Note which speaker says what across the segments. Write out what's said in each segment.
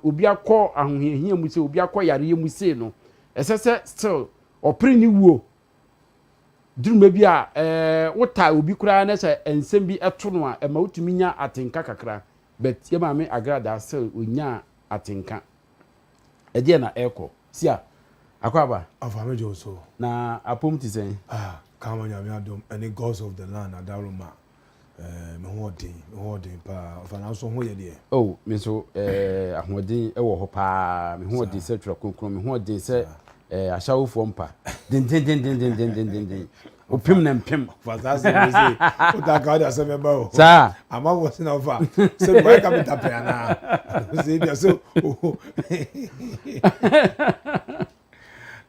Speaker 1: Obi akɔ ahohiahia mu sɛ obi akɔ yareɛ mu sei no, ɛsɛ sɛ still ɔpere ne wuo duruma bi a wota obi koraa na sɛ nsɛm bi ɛto no a, ɛma wotumi nya atenka kakra. But yɛ Maame Agradaa still onya atenka. Ɛdeɛ na ɛrekɔ sia akɔ aba.
Speaker 2: Afa me gye so.
Speaker 1: Na apom ti sɛn?
Speaker 2: Ah, kama, Nyame adom ɛne gods of the land adaroma, me ho ɔden, me ho ɔden paa. Ɔfa na nso ho yɛ deɛ?
Speaker 1: Oh, me nso ahoɔden ɛwɔ hɔ paa. Me ho ɔden sɛ Twerɛ Kronkron, me ho ɔden sɛ ahyɛwofoɔ mpa dendendendendendendenden, opem na mpem.
Speaker 2: Fa saa sɛ mo se o ta ka o de asɛm ɛba o.
Speaker 1: Saa.
Speaker 2: Ama wɔ se na ɔfa sɛ bi wayɛ kapita pɛ anaa sɛ ebi so o.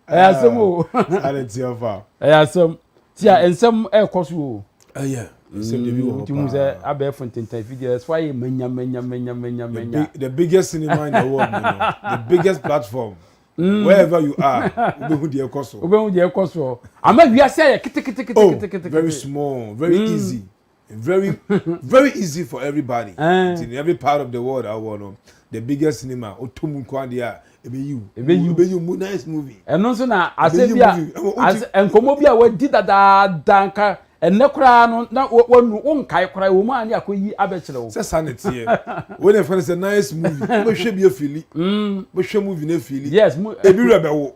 Speaker 1: Ɛyɛ asɛm o.
Speaker 2: Saa de ti ɔfa.
Speaker 1: Ɛyɛ asɛm ti a nsɛm ɛrekɔ so o.
Speaker 2: Ɛyɛ nsɛm de bi wɔ hɔ.
Speaker 1: Nti mu sɛ abɛɛfo ntentan fidie ɛso ayɛ manya manya manya manya manya.
Speaker 2: The biggest cinema in the world, the biggest platform. Wherever you are, wobɛhu deɛ ɛkɔ so.
Speaker 1: Wobɛhu deɛ ɛkɔ so ama wiase ayɛ ketekete.
Speaker 2: Oh, very small, very easy, very very easy for everybody. In every part of the world awɔ no, the biggest cinema o to mu nkwa deɛ a ebeyi wo.
Speaker 1: Ebeyi wo.
Speaker 2: Ebeyi wo nice movie.
Speaker 1: Ɛno nso na asɛm bi a nkɔmɔ bi a wadi dadaada nka ɛnɛ koraa no na wanu wonkae koraa wɔ mu a ne akɔyi abɛkyerɛ wo.
Speaker 2: Sɛ saa ne teɛ wo ne fɛn sɛ nice movie, wobɛhwɛ bi afili, wobɛhwɛ movie no afili. Ebi werɛ bɛwo,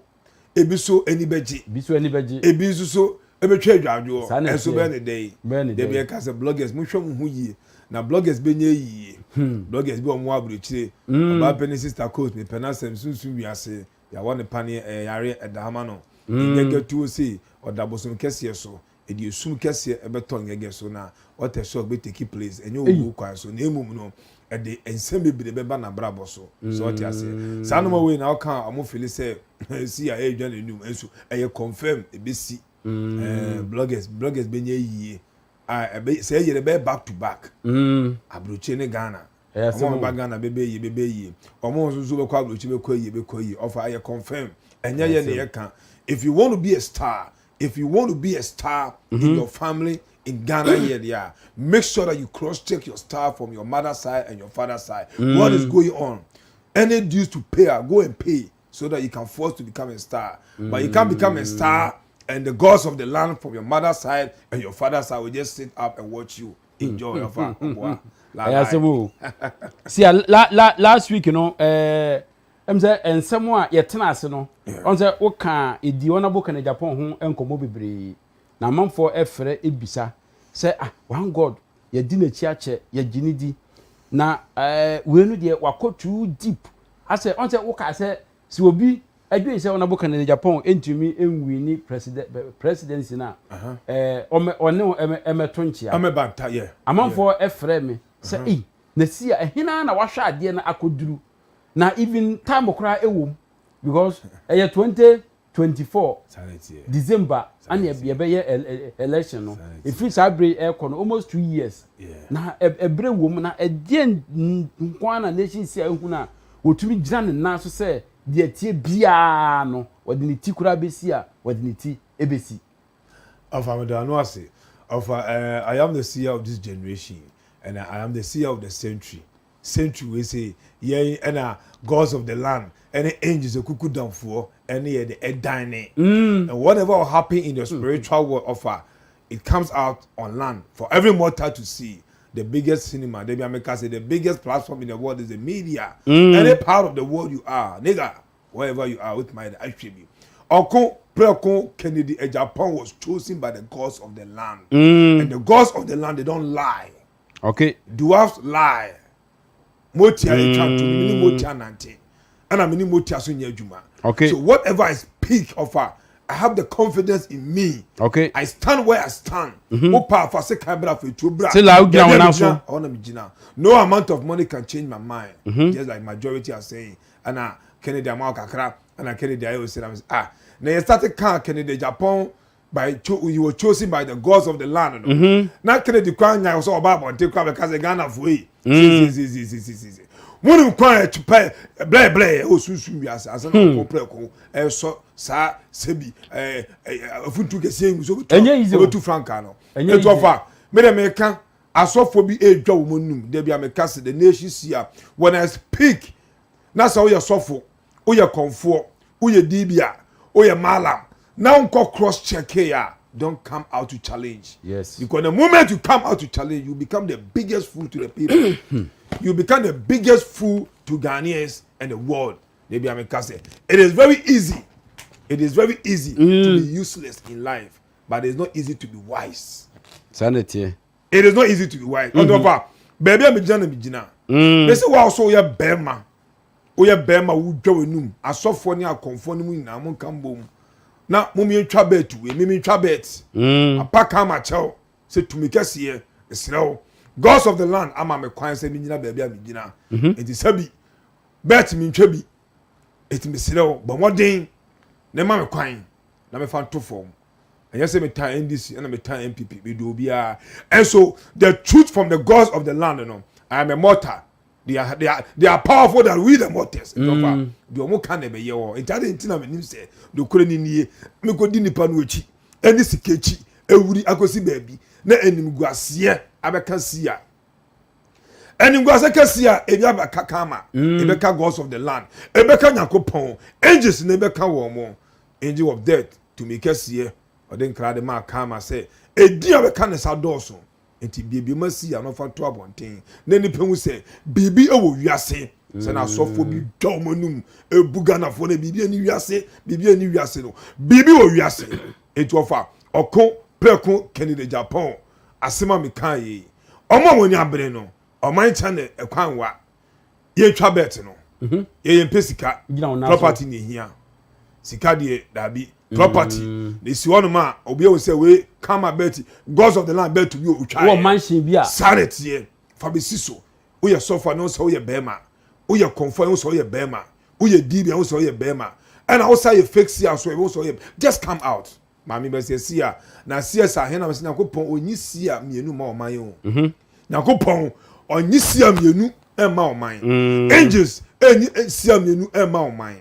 Speaker 2: ebi so ani bɛgye.
Speaker 1: Ebi so ani bɛgye.
Speaker 2: Ebi nso so ebɛtwa adwadwoɔ. Ɛnso bɛyɛ ne dɛ yi debi ɛka sɛ bloggers, mohwɛ mo ho yie na bloggers bɛnyɛ yie. Bloggers bi wɔn aburokyire, ɔbaa pɛ ne sister coat mepɛ n'asɛm sunsun wiase yàwɔ ne paneɛ ɛyɛ yare ɛda hama no ngɛgɛ tuo se ɔda bosom kɛseɛ so, ɛde esum kɛseɛ ɛbɛtɔ ngɛgɛ so na ɔtɛ sɛ ɔbɛ take place. Ɛnyɛ owó kwan so na emom no ɛde nsɛm bebree bɛba n'abrabɔ so so ɔte aseɛ. Saa nneɛma wei na ɔka a ɔmo feel sɛ si a ɛyɛ dwa n'anum nso ɛyɛ confirm ebesi. Bloggers bɛnyɛ yie a ɛbɛ sɛ ɛyɛ bɛyɛ back to back, aburokyire ne Ghana. Ɔmo a bɛba Ghana bɛbɛ yie, bɛbɛ yie. Ɔmo nso nso bɛkɔ aburokyire bɛkɔ yie, bɛkɔ yie. Ɔfa ɛyɛ confirm, ɛnyɛ yɛ ne yɛ ka. If you want to be a star, if you want to be a star in your family in Ghana here there, make sure that you cross check your star from your mother side and your father side. What is going on? Any dues to pay, ah, go and pay so that you can force to become a star. But you can't become a star and the gods of the land from your mother side and your father side will just sit up and watch you enjoy. Ɔfa ɔboa.
Speaker 1: Ɛyɛ asɛm o. Si a la la last week no, sɛ nsɛm a yɛtena ase no, ɔn sɛ woka edi wɔn abo kan Japan ho nkɔmɔ bebree na amanfoɔ ɛfrɛ ebisa sɛ, ah, one God yɛdi n'akyi akyɛ, yɛgye ne di na wei no deɛ wakɔ too deep asɛ. Ɔn sɛ woka sɛ obi adwene sɛ ɔnabo kan Japan ntumi nwin presidency na ɔmɛ ɔne ɛmɛto nkyia.
Speaker 2: Ɔmɛ yɛ.
Speaker 1: Amanfoɔ ɛfrɛ me sɛ eyi na si a ɛhena na wahwɛ adeɛ no akɔduru na even time koraa ɛwɔ mu because ɛyɛ 2024 December ana yɛbɛyɛ election no. Efiri saa bere ɛkɔ no, almost 2 years na ɛbrɛ wɔ mu na ɛdeɛ nko na nation si a ehu na wɔtumi gyina ne nan so sɛ deɛ tie biara no wɔde ne ti koraa bɛsi a wɔde ne ti ɛbɛsi.
Speaker 2: Ɔfa mi da ano ase. Ɔfa I am the seer of this generation and I am the seer of the century. Century wey say yɛn ɛna gods of the land ɛne angels ekuku danfoɔ ɛne yɛ de ɛdan ne. And whatever will happen in the spiritual world, ɔfa, it comes out on land for every mortal to see. The biggest cinema, debi ameka say the biggest platform in the world is the media. Any part of the world you are, nigga, wherever you are with my ahwɛ bi. Ɔko Preko Kennedy Agyapong was chosen by the gods of the land. And the gods of the land, they don't lie. Dwarfs lie. Motia etwa ntumi mi ni motia nante. Ɛna mi ni motia so nyɛ adwuma. So whatever I speak of her, I have the confidence in me. I stand where I stand. Wo pa afa se kan bra for etuo bra.
Speaker 1: Sɛ la wogyina wo nan so.
Speaker 2: Ɔwɔ na mi gyina. No amount of money can change my mind. Just like majority are saying. Ɛna Kennedy ama kakra. Ɛna Kennedy ayɛ osi na mi sɛ, ah, na yɛ start kan Kennedy Agyapong by cho he was chosen by the gods of the land no. Na Kennedy kwan nya sɛ ɔba abɔnten kwan bɛka sɛ Ghana fo yi. Si si si si si si si. Munim kwan ɛtupɛ blɛ blɛ ɛwɔ sunsun wiase ase na ɔkɔ prɛko ɛsɔ saa sɛbi ɛɛ ɛɛ afuntu kɛseɛ yi so
Speaker 1: Ɛnyɛ easy o.
Speaker 2: ɔbɛtu frankaa no.
Speaker 1: Ɛnyɛ
Speaker 2: etu
Speaker 1: easy.
Speaker 2: Ɔfa mi de mi ka asɔfo bi edwa wɔn num debi a mi ka sɛ the nation seer, when I speak. Na sɛ woyɛ sɔfo, woyɛ kɔnfoɔ, woyɛ dibia, woyɛ malam, na wonkɔ cross check a, don't come out to challenge. Because the moment you come out to challenge, you become the biggest fool to the people. You become the biggest fool to Ghanaians and the world. Maybe I'm a cousin. It is very easy. It is very easy to be useless in life, but it's not easy to be wise.
Speaker 1: Saa na ɛteɛ.
Speaker 2: It is not easy to be wise. Ɔdɔ fa baabi a megyina na megyina. Bɛsɛ wa so woyɛ bɛrima, woyɛ bɛrima, wodwa w'anum, asɔfoɔ ne akɔnfoɔ no mu nyinaa mo nka mbom na mo mientwa bet wei, mi mientwa bet. Apa ka ama kyɛw sɛ tumi kɛseɛ esrɛw gods of the land ama me kwan sɛ menyina baabi a megyina. Nti sɛbi bet mi ntwa bi, eti mesrɛw bɔ mmɔden na ɛma me kwan na mefa nto fam. Ɛnyɛ sɛ metan NDC ɛna metan NPP, medu obiara. And so the truth from the gods of the land no, I am a mortal. They are powerful than we the mortals. Deɛ ɔmo ka na ɛbɛyɛ wɔ nti adi nti na menim sɛ dokore ni nie mekɔ di nipa no akyi ɛne sika akyi ewuri akɔsi baabi na enimguaseɛ abɛka si a enimguaseɛ kɛse a ebi abɛka kama, ebɛka gods of the land, ebɛka Nyankopɔn angels na ebɛka wɔn mo angel of death tumi kɛseɛ ɔde nkira de maa kama sɛ edi a bɛka ne sa dɔɔso. Nti biebie ma si anɔfa to abɔnten na nipa hu sɛ biribi wɔ wiase sɛ na asɔfoɔ bi dwa wɔn anum ebu Ghanafoɔ na biribi ani wiase, biribi ani wiase no, biribi wɔ wiase. Etu ɔfa ɔko prɛko Kennedy Agyapong asɛm a meka yi, ɔmo a wɔn ani abere no, ɔman kyɛn ɛkwan wa yɛtwa bet no, yɛyɛ mpɛ sika.
Speaker 1: Gyina wo nan so.
Speaker 2: Property na ehia sika deɛ daabi, property na esi hɔnom a obi ehu sɛ wei kama bet, gods of the land bet bi otwa.
Speaker 1: Wɔ mansion bi a.
Speaker 2: Saa na ɛteɛ. Fa bɛsi so, woyɛ sɔfo a ne wo sɛ woyɛ bɛrima, woyɛ kɔnfo a ne wo sɛ woyɛ bɛrima, woyɛ diibi a ne wo sɛ woyɛ bɛrima, ɛna wosa yɛ fake seer so, ɛwɔ sɛ woyɛ, just come out. Maame bɛsɛ seer na seer sa ahɛn na bɛsɛ Nyankopɔn onyi seer mmienu ma ɔman yi o. Nyankopɔn ɔnyi seer mmienu ɛma ɔman, angels ɛnyi seer mmienu ɛma ɔman.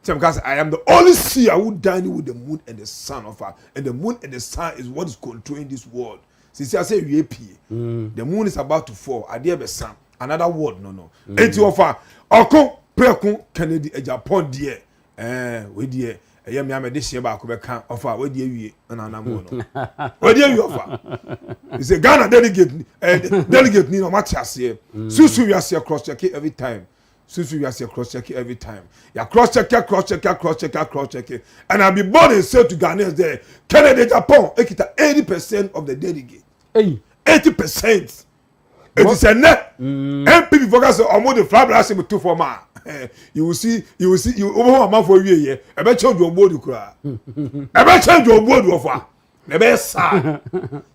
Speaker 2: Tell because I am the only seer who dining with the moon and the sun of her, and the moon and the sun is what is controlling this world. Sisi ase wie pie. The moon is about to fall. Adeɛ bɛ san. Another world no. Eti ɔfa ɔko prɛko Kennedy Agyapong deɛ, wei deɛ ɛyɛ mmea mɛ de hyɛ baako bɛka ɔfa wei deɛ wie ɛna anam wɔ no. Wei deɛ wie ɔfa. Sɛ Ghana delegate ni na ɔmo ate aseɛ. Susu wiaseɛ cross check every time. Susu wiase cross check every time. Ya cross check, cross check, cross check, cross check, and I be born and say to Ghanaians there, Kennedy Agyapong ekita 80% of the delegate.
Speaker 1: Eyi.
Speaker 2: 80%. Eti sɛ nnɛ NPP fo ka sɛ ɔmo de flag bearer ship to fam a, you will see, you will see, you wobɛhu amanfoɔ wie yɛ ɛbɛkyɛn John Boadu koraa, ɛbɛkyɛn John Boadu ɔfa na ɛbɛyɛ saa.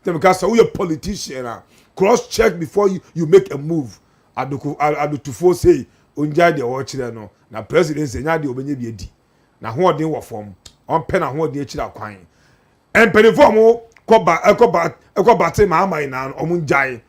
Speaker 2: Tɛmɛ ka sɛ woyɛ politician a, cross check before you make a move. Adoko adotufoɔ sei ongyae deɛ wɔrekyerɛ no na presidency nya deɛ ɔbɛnya bi adi n'ahoɔden wɔ fam, ɔmpɛ n'ahoɔden akyiri akwan. Mpanyinfoɔ a wɔn kɔ ba ɛkɔ ba ɛkɔ bate maama yi na wɔn ngyae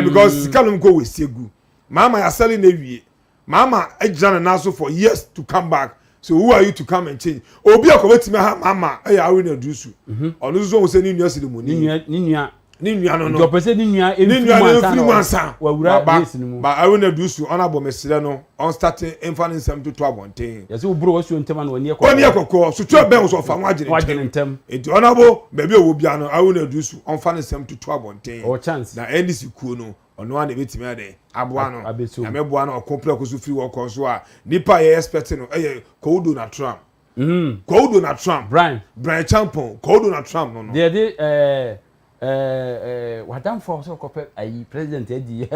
Speaker 2: because sika no nkɔ wɔ egu maama yɛ asɛle na ewie maama egyina ne nan so for years to come back. So who are you to come and change? Obi a kɔbɛtumi ha maama ɛyɛ Haruna Iddrisu. Ɔno nso so sɛ ne nua siri mu
Speaker 1: ne nua, ne nua.
Speaker 2: Ne nua no.
Speaker 1: Nti ɔpɛ sɛ ne nua
Speaker 2: ne nua no mfiri mu ansa
Speaker 1: wawura
Speaker 2: waba
Speaker 1: race no mu.
Speaker 2: Ba Haruna Iddrisu ɔno abɔ mesrɛ no ɔnstate mfa ne nsɛm toto abɔnten.
Speaker 1: Yɛsɛ woboro wasuo ntɛm a na wani ɛkɔkɔ.
Speaker 2: Ɔni ɛkɔkɔ sotu ɛbɛn so ɔfa ho agyene.
Speaker 1: Wagyene
Speaker 2: ntɛm.
Speaker 1: Ntɛm.
Speaker 2: Nti ɔnabo baabi a ɔwɔ bia no, Haruna Iddrisu ɔmfa ne nsɛm toto abɔnten.
Speaker 1: Ɔwɔ chance.
Speaker 2: Na NDC kuo no, ɔno a na ebetumi adɛ aboa no.
Speaker 1: Abɛso.
Speaker 2: Nyame boa no, ɔko prɛko so firi wɔ kɔ so a, nipa a yɛ expect no ɛyɛ Kwawu Donald Trump. Kwawu Donald Trump.
Speaker 1: Brian.
Speaker 2: Brian Champon, Kwawu Donald Trump no.
Speaker 1: Deɛ de ɛɛ ɛɛ ɛɛ wadamfo sɛ ɔkɔpɛ ayi president adi,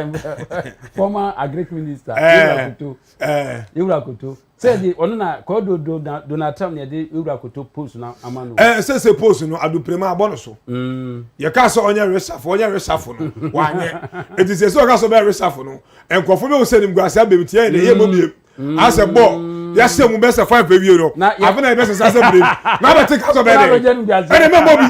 Speaker 1: former agric minister Ewura Koto. Ewura Koto sɛ de ɔno na kɔɔ do Donald Trump na yɛde Ewura Koto post na ama no.
Speaker 2: Sɛ post no aduprema abɔ no so. Yɛka sɛ ɔnyɛ resafo, ɔnyɛ resafo no wanyɛ. Eti sɛ ɔka sɛ ɔbɛyɛ resafo no, nkurɔfo bi sɛ nimguase abɛm tiɛ yɛ de yɛ mo biem asɛ bɔ yɛahyɛ mu bɛsɛ five ewie no.
Speaker 1: Na
Speaker 2: afe na yɛbɛsɛ sɛ asɛ bere na abɛte ka sɛ ɔbɛyɛ
Speaker 1: Na
Speaker 2: dɛ
Speaker 1: abɛgye nimguase.
Speaker 2: Ɛna mɛmɔ bi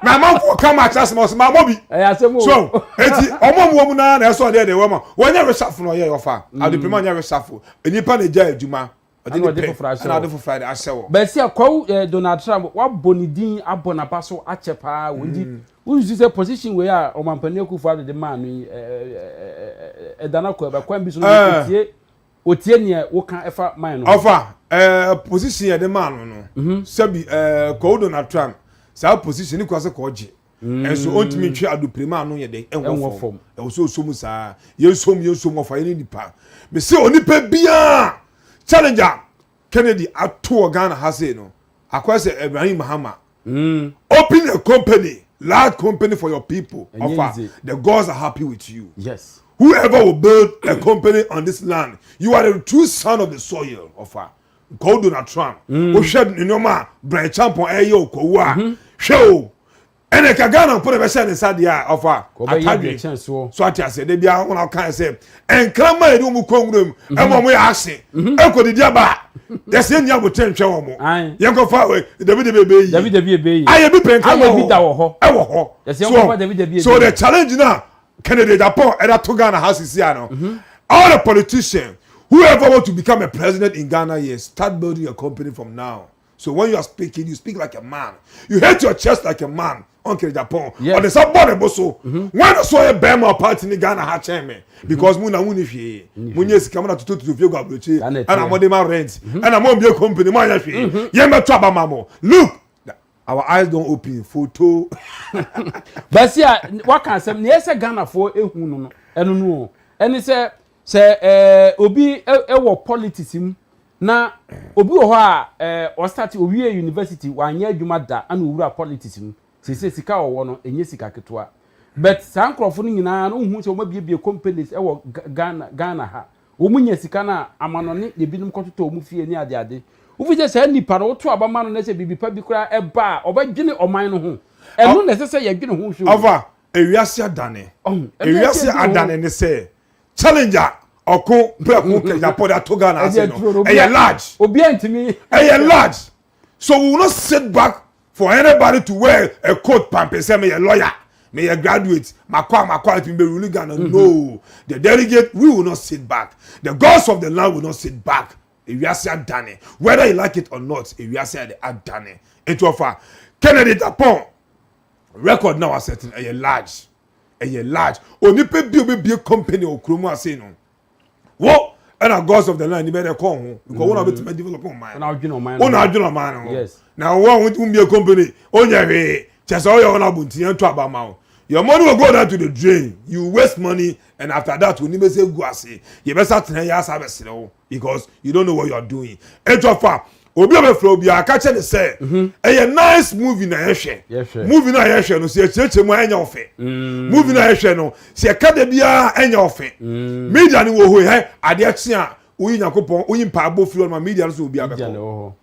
Speaker 2: na amanfoɔ ka ma akyerɛ asɛm ɔsɛ maamɔ bi.
Speaker 1: Ɛyɛ asɛm o.
Speaker 2: So eti ɔmo mu wɔn mu naa na ɛsɛ ɔdeɛ deɛ wɔn ma wɔnyɛ resafo na ɔyɛ ɔfa aduprema ɔnyɛ resafo nipa na egya adwuma ɔde
Speaker 1: Ɛna
Speaker 2: ne
Speaker 1: ɔde
Speaker 2: pɛ
Speaker 1: foforɔ ahyɛ
Speaker 2: ɛna
Speaker 1: hɔ.
Speaker 2: ɔde foforɔ ahyɛ wɔ.
Speaker 1: Bɛsi akwawu Donald Trump wabɔ ne din abɔ n'aba so akyɛ paa wɔ nti wosusu sɛ position wei a ɔmampanin Akufo Addo de maa no yi ɛda no akɔ ɛbɛkwan bi so no. Otie. Otie neɛ woka ɛfa man no ho.
Speaker 2: Ɔfa ɛɛ position yɛde maa no no mhm. sɛbi ɛɛ kɔɔ Donald Trump saa position ne kura sɛ kɔɔ gye mm. ɛnso ɔntumi ntwe adopirima ano yɛ dɛ ɛnwɔ fam ɛwɔ sɛ ɔsɔ mu saa yɛn som yɛn som ɔfa yɛn ne nipa mese onipa biara challenge a Kennedy ato wɔ Ghana ha sei no akɔyɛ sɛ Ibrahim Mahama mm. open a company large company for your people offer the gods are happy with you
Speaker 1: yes
Speaker 2: whoever will build a company on this land you are the true son of the soil offer nkɔw Donald Trump mm. wohwɛ nneɛma a Brian Champon ɛyɛ okɔwu a mm-hmm. hwɛ o Ɛna ɛka Ghana mpo na ɛbɛhyɛ ne nsa deɛ a ɔfa atadwe so ate aseɛ da biara wɔn aka sɛ nkraman yɛde wɔn kɔ nwura mu mhm. ɛma wɔn yɛ ahye mhm. ɛkɔ didi aba a yɛsɛ yɛn nyɛ abotire nhwɛ wɔn yɛn kɔ fa dabi dabi ebe yi
Speaker 1: dabi dabi ebe yi
Speaker 2: ayɛ bi pɛ nkraman wɔ hɔ ɛwɔ hɔ so so the challenge na Kennedy Agyapong ɛda to Ghana ha sisi ano mhm. all the politicians whoever want to become a president in Ghana here start building a company from now. So when you are speaking, you speak like a man. You hit your chest like a man. Uncle Japan. Yes. Ɔde nsa bɔ ne bo so. Mhm. Wɔn na so ɔyɛ bɛrima party ni Ghana ha kyɛn me. Mhm. Because mu na mu ni hwee. Mu nye sika mu na tutu tutu fie gu aburokyi. Ɛna mo de ma rent. Mhm. Ɛna mo mbie company mo anya hwee. Yɛn bɛ to aba ma mo. Look. Our eyes don open. Photo.
Speaker 1: Bɛsi a waka asɛm nea ɛsɛ Ghanafoɔ ehu no no ɛno no o ɛne sɛ sɛ ɛɛ obi ɛwɔ politics mu Na obi wɔ hɔ a eh, ɔstarte, owiee university, wanyɛ adwuma da ana owura politics mu. Seesei sika a ɔwɔ no, ɛnyɛ sika ketewa. But saa nkorɔfo no nyinaa no, wohu sɛ wɔabiebie companies wɔ Ghana, Ghana ha. Wɔn nya sika no a, amanɔne na ebinom kɔtotɔ wɔn fie ne adeade. Wofi sɛ saa nipa no, woto aba ma no na sɛ biribi pa bi koraa ɛba a, ɔbɛdwene ɔman no ho. Ɛno na ɛsɛ sɛ yɛdwene ho hwɛ o.
Speaker 2: Ɔfa, ewiase adane. Ewiase adane ne sɛ, challenge a ɔko prɛko kɛnyapɔ de ato ghana ase no ɛyɛ large
Speaker 1: obiara ntumi
Speaker 2: ɛyɛ large so we will not sit back for anybody to wear a coat pampe sɛ meyɛ lawyer meyɛ graduate makɔ a makɔ a ɛtumi bɛ rule ghana mm -hmm. no the delegate we will not sit back the gods of the land will not sit back ewiase adane whether you like it or not ewiase ade adane nti ɔfa kennedy japan record na wasɛte no ɛyɛ large ɛyɛ large onipa bi obebie company wɔ kurom ase no wo ɛna gods of the land ni bɛ dɛ kɔn ho because wɔn na bɛtumi develop ɔman wɔn na adwene ɔman no ho na wɔn a wɔn bie company onyɛ hwee kyɛ sɛ ɔyɛ wɔn abontin yɛn to aba ma wo your money will go down to the drain you waste money and after that oni bɛ sɛ gu ase yɛ bɛ sa tena yɛ asa bɛ srɛ wo because you don't know what you are doing etu afa obi a bɛfrɛ obi a ka kyɛ ne sɛ mhm. ɛyɛ nice movie na yɛhwɛ movie na yɛhwɛ no sɛ yɛkyerɛkyerɛ mu a ɛnyɛ ɔfɛ mm. movie na yɛhwɛ no sɛ yɛka da biara ɛnyɛ ɔfɛ mm. media no wɔ hɔ hɛ adeɛ kye a woyi nyakopɔn woyi mpaebɔ firi hɔ ma media no sɛ obi abɛkɔ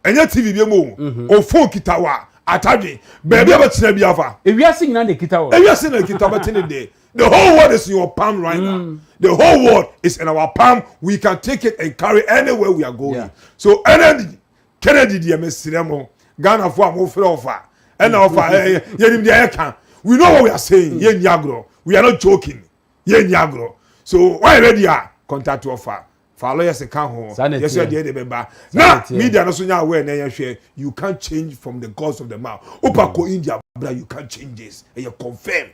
Speaker 2: ɛnyɛ tv bi mu o mhm. o phone kita wa atadwe baabi a bɛtena bi afa
Speaker 1: ewiase nyinaa na ekita wɔ
Speaker 2: ewiase na ekita bɛte ne de The whole world is in your palm right mm. now. The whole world is in our palm. We can take it and carry anywhere we are going. Yeah. So Kennedy, Kennedy deɛ mesrɛ mo Ghana fo a mo frɛ ɔfa ɛna ɔfa ɛyɛ yɛnim deɛ yɛka. We know what we are saying. Yɛn ni agorɔ. We are not joking. Yɛn ni agorɔ. So why ready a contact ɔfa. Fa lawyers ka ho. Yɛsɛ deɛ de bɛba. Na media no so nya aware na yɛhwɛ. You can't change from the gods of the mouth. Opa kɔ India bra you can't change this. Ɛyɛ confirm.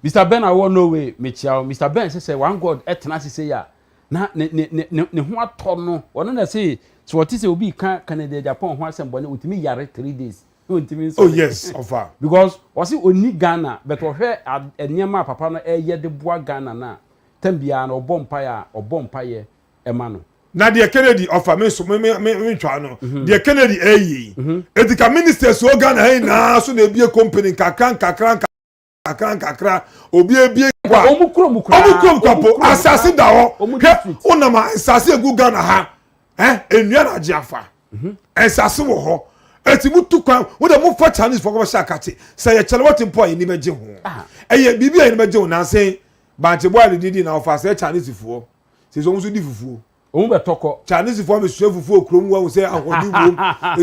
Speaker 1: Mister Ben a ɔwɔ Norway, mekyia wo. Mister Ben sɛ sɛ One God tena ase sei a, na ne ne ne ne ne ho atɔ no. Ɔno na se sɛ ɔte sɛ obi reka Canada Japan ho asɛm bɔne, ɔtumi yare 3 days na ɔntumi nsɔre.
Speaker 2: Oh yes, ɔfa.
Speaker 1: Because ɔse ɔnni Ghana but ɔhwɛ nneɛma a papa no ɛyɛ de boa Ghana no a, tam biara no ɔbɔ mpaeɛ a ɔbɔ mpaeɛ ɛma no.
Speaker 2: Na deɛ Kennedy ɔfa me so me me me ntwa no mhm. deɛ Kennedy ɛyɛ yi mhm. eti ka ministers wɔ Ghana ha nyinaa so na ebie company nkakra nkakra nkakra nkakra obi ebie
Speaker 1: kwa ɔmu kurom kura
Speaker 2: ɔmu kurom kwa po asase da hɔ hwɛ wonam a nsase egu Ghana ha ɛ nnua na agye afa mhm. nsase wɔ hɔ eti mu tu kwan wo de mo fa Chinese fɔ kɔ bɛ hyɛ akate sɛ yɛ kyɛlɛ wɔte mpo a yɛ ni bɛ gye ho ah. ɛyɛ biribi a yɛ ni bɛ gye ho nansen bankye bɔ a ne didi na ɔfa sɛ Chinese foɔ. Sɛ sɛ wɔn nso di fufuo.
Speaker 1: Wɔn bɛ tɔkɔ.
Speaker 2: Chinese foɔ abɛsua fufuo wɔ kurom wɔn sɛ ahoɔden wom.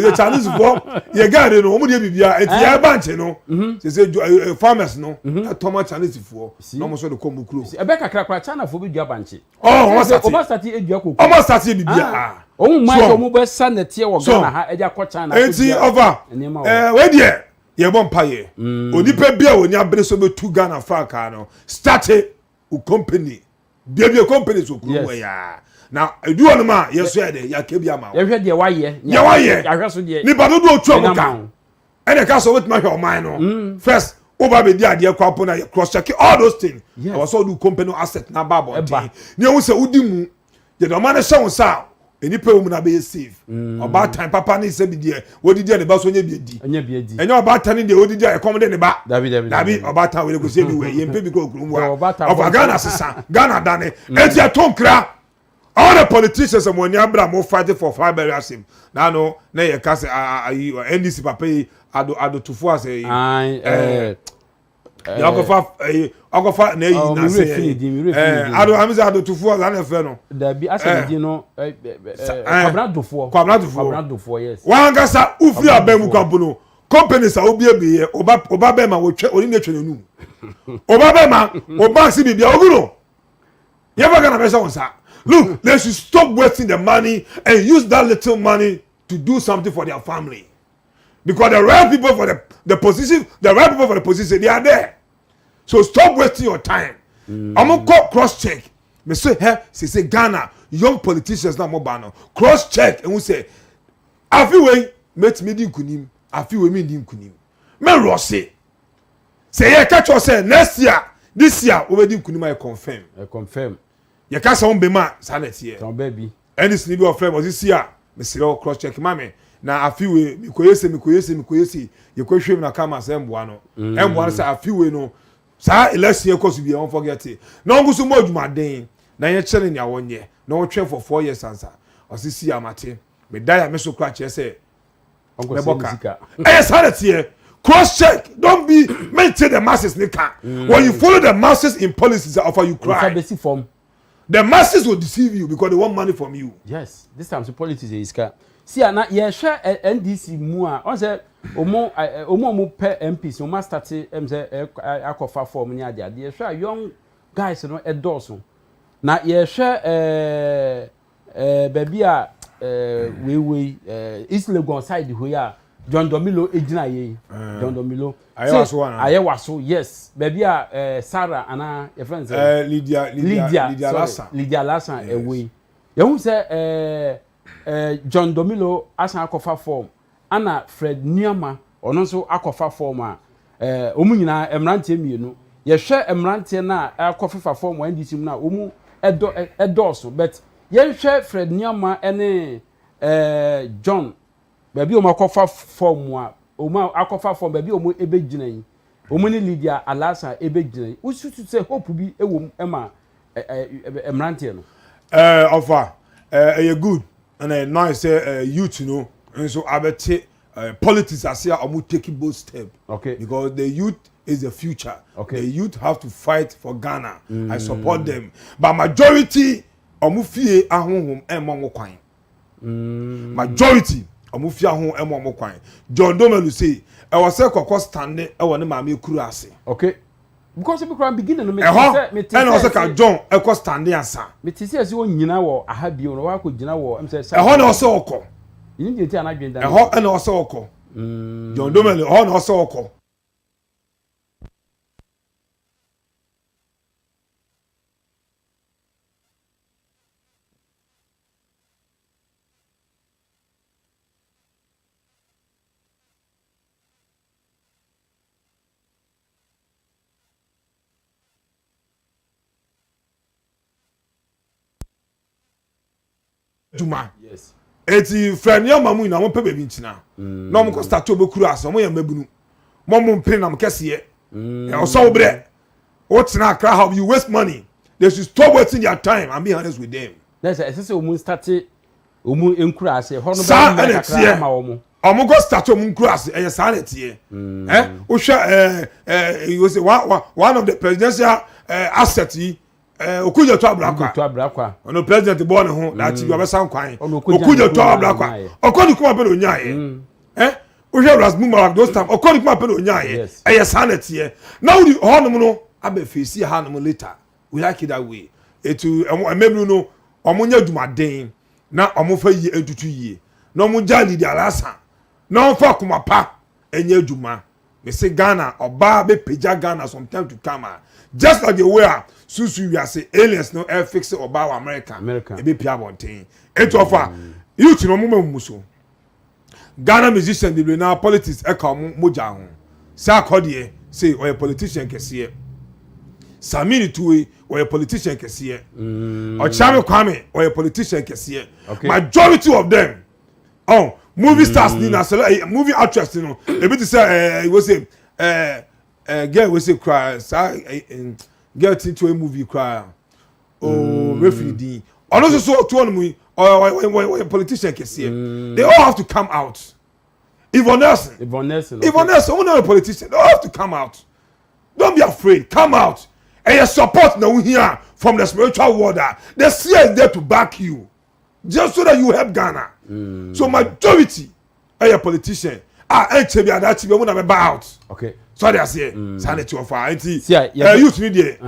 Speaker 2: Sɛ Chinese foɔ yɛ gaade no wɔn deɛ biribiara eti yɛ ba nkye no. Sɛ sɛ farmers no ɛtɔn ma Chinese foɔ na wɔn nso de kɔ wɔn kurom.
Speaker 1: Ɛbɛ kakra koraa China foɔ bɛ dua bankye.
Speaker 2: Ɔɔ wɔn asate.
Speaker 1: Wɔn asate edua koko.
Speaker 2: Wɔn asate biribiara.
Speaker 1: Wɔn mmaa sɛ wɔn bɛ sa nɛteɛ wɔ Ghana ha ɛde akɔ China.
Speaker 2: Eti ɔfa ɛɛ wei deɛ yɛ bɔ mpa yɛ. Onipa bi a wɔn ani abere so bɛ tu Ghana frankaa no start o company. Biabia companies wɔ kurom hɔ yaa. Na edu hɔ nom a yɛso yɛ dɛ yɛaka bi ama wo.
Speaker 1: Yɛhwɛ deɛ wayɛ.
Speaker 2: Deɛ wayɛ.
Speaker 1: Yɛahwɛ so deɛ.
Speaker 2: Nipa dodoɔ otua mo ka. Ɛna ɛka sɛ wobɛtumi ahwɛ ɔman no. Mm. First woba bɛdi adeɛ kɔ apo na yɛ cross check all those things. Ɛwɔ sɛ wode company asset na aba abɔnten. Ne ehu sɛ wodi mu. Yɛde ɔman no hyɛ wo nsa a nnipa wɔ mu na bɛyɛ safe. Mm. Ɔbaatan papa ne sɛ bi deɛ wɔdidi a ne ba so nyɛ bi adi. Ɛnyɛ ɔbaatan ne deɛ wɔdidi a ɛkɔm de ne ba. Dabi ɔbaatan wei kò si ebi wɔ yɛn mpɛ bi kɔ okurum wa. Ɔfa Ghana sesa Ghana dane. Mm. Eti ɛto nkira. All the politicians a mo ani abere a mo fight for fire burial sim. Na no na yɛ ka sɛ ayi NDC papa yi ado adotofo asɛ yi.
Speaker 1: Ɛɛ
Speaker 2: deɛ ɔkɔfa ɛyi ɔkɔfa na ɛyi na se ɛyi ɛɛ ado ami sɛ adotofoɔ saa na ɛfɛ no.
Speaker 1: Dabi asɛ ne din no ɛɛ Kwabena Dofoɔ.
Speaker 2: Kwabena Dofoɔ
Speaker 1: Kwabena Dofoɔ yes.
Speaker 2: Wankasa wofiri abɛn mu kwampo no companies a obiebie yɛ ɔba ɔba bɛɛ ma wɔtwɛ ɔne ne twɛ n'anum ɔba bɛɛ ma ɔba si biribi a ogu no yɛfa Ghana bɛhyɛ wɔn nsa look they should stop wasting the money and use that little money to do something for their family. Because the right people for the, the position, the right people for the position, they are there. So stop wasting your time. Mm. I'm gonna cross check. Me say, hey, say, say Ghana, young politicians na mo ba no. Cross check and we say, afi wei, met me di nkunim, afi wei me di nkunim. Me rɔse. Sɛ yɛ catch us say next year, this year, we di nkunim I confirm.
Speaker 1: I confirm.
Speaker 2: Yɛ ka sɛ wɔn bɛma saa na ɛteɛ.
Speaker 1: Tɔn bɛɛ bi.
Speaker 2: Ɛne sini bi ɔfrɛ me ɔse sia mesrɛ wo cross check ma me na afe wei mekɔyɛ sei mekɔyɛ sei mekɔyɛ sei yɛkɔ hwɛ mu na kama sɛ ɛmboa no mm. ɛmboa no sɛ afe wei no saa election yɛkɔ so bi wɔn forget it na wɔn nso mɔ adwumaden na yɛkyerɛ no nea wɔnyɛ na wɔtwɛn for 4 years ansa ɔse sia mate meda ya me so kora kyerɛ sɛ mɛbɔ ka ɛyɛ saa na teɛ cross check don't be maintain the masses ne ka mm. when you follow the masses in policies offer you cry the masses will deceive you because they want money from you.
Speaker 1: Yes, this time so politics yɛ sika. Si a na yɛhwɛ NDC mu a ɔn sɛ ɔmo ɔmo ɔmo pɛ MPs ɔmo astate ɛm sɛ akɔfa form ne ade ade yɛhwɛ a young guys no ɛdɔɔso na yɛhwɛ ɛɛ. Eh, baabi a eh, wei wei eh, East Legon side hɔ yi a John Domilo gyina yɛ yi. Eh. John Domilo.
Speaker 2: Ayɛ waso ana?
Speaker 1: Ayɛ waso, yes. Baabi a eh, Sarah ana yɛfrɛ no sɛ.
Speaker 2: Eh, Lydia, Lydia,
Speaker 1: Lydia,
Speaker 2: Lydia
Speaker 1: sorry,
Speaker 2: Lasa.
Speaker 1: Lydia Lasa
Speaker 2: yes.
Speaker 1: ɛwɔ yi. Yɛhu sɛ eh, eh, John Domilo asan akɔfa form Ana Fred Nuamah ɔno nso akɔfa fɔɔm a eh, wɔn nyinaa mmeranteɛ mmienu. Yɛhwɛ mmeranteɛ no a akɔfefa fɔɔm wɔ NDC mu no a wɔn ɛdɔ ɛdɔɔso but yɛnhwɛ Fred Nuamah ne eh, John baabi a wɔn akɔfa fɔɔm mu a wɔn akɔfa fɔɔm baabi a wɔn ɛbɛgyina yi wɔn ne Lydia Alasa ɛbɛgyina yi wosusu sɛ hope bi wɔ mu ma mmeranteɛ no?
Speaker 2: Ɛɛ ɔfa ɛɛ ɛyɛ good ɛna ɛyɛ nice sɛ ɛɛ youth no nso abɛte ɛɛ politics ase a wɔn take bold step.
Speaker 1: Okay.
Speaker 2: Because the youth is the future.
Speaker 1: Okay.
Speaker 2: The youth have to fight for Ghana. I support them but majority wɔn fie ahohom ɛmma wɔn kwan. Majority wɔn fie ahohom ɛmma wɔn kwan. John Domelu say ɛwɔ sɛ kɔkɔ stande ɛwɔ ne maame ekura ase.
Speaker 1: Okay. Because ebi koraa beginning no mete
Speaker 2: Ɛhɔ
Speaker 1: sɛ mete
Speaker 2: ɛna
Speaker 1: sɛ
Speaker 2: ɔsɛ ka
Speaker 1: ɛse
Speaker 2: John ɛkɔ stande ansa.
Speaker 1: mete sɛ ɛsɛ onyina wɔ aha bio no wakɔ gyina wɔ ɛm sɛ
Speaker 2: Ɛhɔ na ɔsɛ ɔkɔ.
Speaker 1: Ɛnim deɛ nti a n'adwene dane
Speaker 2: Ɛhɔ ɛna ɔsɛ ɔkɔ. John Domele ɛhɔ na ɔsɛ ɔkɔ. Adwuma. Eti frɛ nneɛma mu nyinaa wɔn pɛ baabi nkyina. Mm. Na wɔn kɔ start obo kura ase wɔn yɛ mmabunu. Wɔn mo mpene nam kɛseɛ. Mm. Ɔsɔ wo brɛ. Wotena Accra how you waste money. They should stop wasting their time and be honest with them.
Speaker 1: Na sɛ ɛsɛ sɛ wɔn start wɔn nkura ase hɔ no
Speaker 2: Saa
Speaker 1: bɛyɛ mmerɛ
Speaker 2: ɛna
Speaker 1: kakra
Speaker 2: ɛteɛ.
Speaker 1: ama wɔn.
Speaker 2: Wɔn kɔ start wɔn nkura ase ɛyɛ saa na ɛteɛ. Ɛ wohwɛ ɛɛ ɛɛ you say one one one of the presidential ɛɛ asset yi ɛɛ Okudzeto Ablakwa.
Speaker 1: Okudzeto Ablakwa.
Speaker 2: Ɔno president bɔɔ ne ho daakye bi ɔbɛsan kwan.
Speaker 1: Ɔno okogya ne
Speaker 2: Okudzeto
Speaker 1: kurom
Speaker 2: Ablakwa.
Speaker 1: na ɔnyaeɛ.
Speaker 2: Ɔkɔ ne kuma pɛ na onyaeɛ. Ɛ wohwɛ Ras Mubarak those time ɔkɔ ne kuma pɛ na onyaeɛ.
Speaker 1: Yes.
Speaker 2: Ɛyɛ saa na ɛteɛ. Na wodi hɔnom no abɛ face hanom later. We like it that way. Etu ɛmo ɛmɛmuru no wɔn nyɛ adwumaden na wɔn fa yie ntutu yie na wɔn gya Lydia Alhassan na wɔn fa akoma pa nyɛ adwuma. Mese Ghana ɔbaa bɛ pagya Ghana some time to come a just like the way a susu wiase aliens no ɛ fixe ɔbaa wɔ America ebe pia abɔnten etu ɔfa youth no ɔmo ma mu so Ghana musician bebree na politics ɛka ɔmo mogya ho sɛ akɔdeɛ se ɔyɛ politician kɛseɛ Samini Tuwe ɔyɛ politician kɛseɛ Ɔkyame Kwame ɔyɛ politician kɛseɛ majority of them oh movie stars ni na sɛlɛ eh, movie actress no ebi ti sɛ ɛɛ wo se ɛɛ ɛɛ girl wo se kura saa ɛɛ girl ti to movie kura oh referee din ɔno nso so to ɔno mu yi ɔyɛ ɔyɛ ɔyɛ politician kɛseɛ they all have to come out Yvonne Nelson
Speaker 1: Yvonne Nelson
Speaker 2: Yvonne Nelson ɔmo na yɛ politician they all have to come out don't be afraid come out ɛyɛ support na ohia from the spiritual world ah the seer is there to back you. just so that you help Ghana mm. so majority ɛyɛ politician a ɛnkyɛ bi adakye bi ɔmo na bɛ ba out
Speaker 1: okay
Speaker 2: so ɔde aseɛ mm. saa na ɛti ɔfa nti ɛɛ youth ni deɛ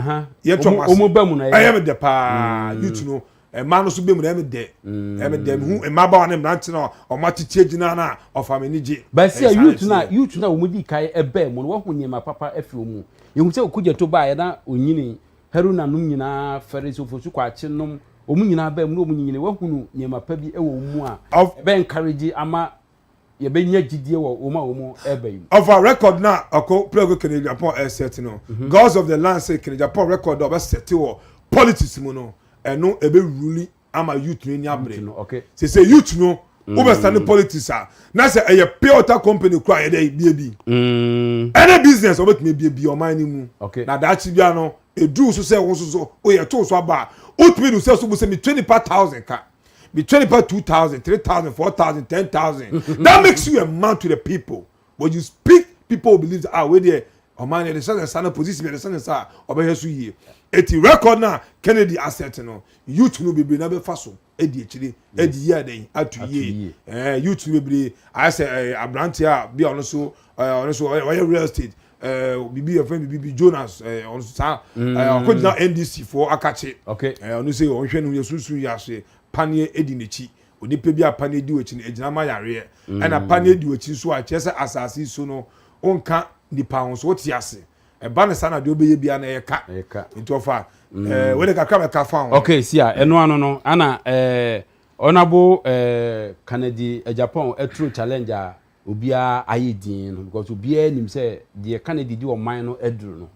Speaker 2: yɛn tɔ ɔmo ase ɛyɛ mi dɛ paa mm. youth no mmaa no so bɛ mu na ɛyɛ mi dɛ ɛyɛ mi dɛ mi hu mmabaawa ne mmerante na ɔmo atete gyina na ɔfa mi ni gye.
Speaker 1: Bɛsi a youth na youth na wɔn di kan ɛbɛn mu no wɔn ho nneɛma papa afiri wɔn mu ehu sɛ okugya baa yɛ na onyini Haruna nom nyinaa, Farisifo so kwakye nom, wɔn nyinaa baa mu na wɔn nyinyinii. Woahunu nneɛma pa bi wɔ wɔn mu a ɛbɛ encourage ama yɛbɛnya gyidie wɔ wɔn a wɔn reba yi mu?
Speaker 2: Ɔfa record no a ɔkɔ play Kennedy Agyapong ɛsɛte no, Gods of the Land se Kennedy Agyapong record a ɔbɛsɛte wɔ politics mu no, ɛno ɛbɛ rule ama youth no ani abere sese youth no wobɛ start politics a na sɛ ɛyɛ pure water company kura yɛ dɛ bie bi ɛne business ɔbɛtumi bie bi ɔman no mu na daakye bia no eduru so sɛ wɔn nso so oyɛ to so aba a wotumi du sɛ so bu sɛ mi 20,000 ka mi 20 2,000 3,000 4,000 10,000 that makes you a man to the people when you speak people will believe ah wei deɛ ɔman yɛde hyɛ ne nsa no position yɛde hyɛ ne nsa a ɔbɛhwɛ so yie eti record na Kennedy asset no youth no bebree na bɛfa so edi akyire edi yie adan ato yie ɛɛ youth no bebree ayɛ sɛ ɛɛ aberanteɛ a bi a ɔno so ɛɛ ɔno so ɔyɛ real estate ɛɛ bibi yɛ fɛn bibi bi Jonas ɛɛ ɔno so saa ɛɛ ɔkɔ gyina NDC foɔ akakye ɛɛ ɔno sɛ ɔnhwɛ ne ho yɛ sunsun yɛ ase paneɛ edi n'akyi Onipa bi a paneɛ di w'akyi no, ɛgyina ma yareɛ. Ɛna paneɛ di w'akyi nso a, kyerɛ sɛ asase yi so no, wonka nipa ho so, wote ase. Ɛba no saa na deɛ wobɛyɛ biara no, ɛyɛ ka. Nti ɔfa, ɛɛ, wei de kakra bɛka fa ho.
Speaker 1: Okay, sia, ɛno ano no, ana ɛɛ, Honourable ɛɛ, Kennedy Agyapong aturo challenge a obiara ayɛ dinn no, because obiara nim sɛ deɛ Kennedy de ɔman no aduru no,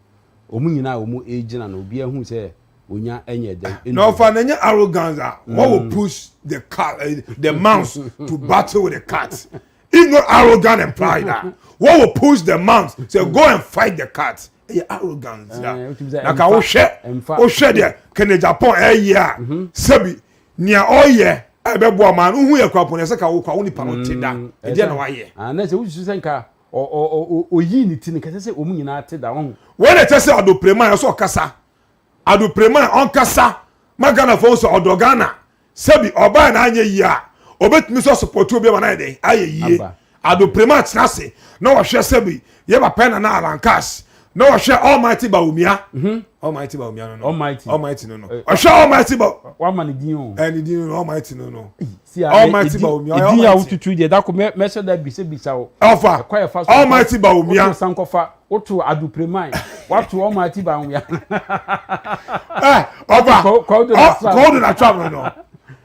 Speaker 1: wɔn nyinaa a wɔn ɛregyina no, obiara hu sɛ onya nyɛ dɛn.
Speaker 2: Na ɔfa na nye arrogance a what will push the cat uh, the mouse to battle with the cat if not arrogant and pride ah what will push the mouse say go and fight the cat ɛyɛ arrogance ya na ka wohwɛ wohwɛ deɛ kene Japan ɛyɛ a sɛbi nea ɔyɛ a ɛbɛboa ɔman no wohu yɛ kora pɔn ɛsɛ ka wo kora wo nipa no te da ɛdeɛ na wayɛ.
Speaker 1: Na sɛ wosusu sɛ nka ɔyii ne ti no kɛsɛ sɛ wɔn nyinaa te da wɔn.
Speaker 2: Wɔn na ɛkyɛ sɛ ɔdoprema ɛsɛ ɔkasa Adoprema ɔnkasa ma Ghana foɔ sɛ ɔdɔ Ghana sɛbi ɔbaa na anyɛ yie a ɔbɛtumi sɛ ɔsopɔtu obi ama no ayɛ dɛn ayɛ yie Adoprema atena ase na ɔhwɛ sɛbi yɛ papa nana Alan Cash na ɔhwɛ Almighty Bawumia mhm. Almighty Bawumia no no
Speaker 1: Almighty
Speaker 2: Almighty no no eh. ɔhwɛ Almighty Ba
Speaker 1: wama ne din o
Speaker 2: ɛne eh, din no Almighty no no Almighty Bawumia
Speaker 1: ɔyɛ Almighty edin a wotutu deɛ dako mɛhyɛ da bisabisa wo
Speaker 2: ɔfa Almighty Bawumia
Speaker 1: woto sankɔfa Woto adupreman, wato ɔmo ati ba nwea.
Speaker 2: Ɛ ɔba kɔɔdo na travel no.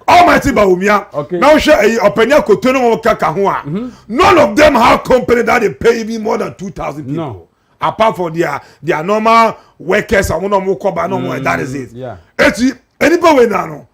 Speaker 2: Almighty Bawumia. Okay. Now share a ɔpɛni akoto no wɔn kaka ho a. Mhm. None of them have company that they pay even more than 2,000 people. No. Apart from their normal workers, wɔn na wɔn kɔ ba na wɔn that is it. Eti enipa wei na no.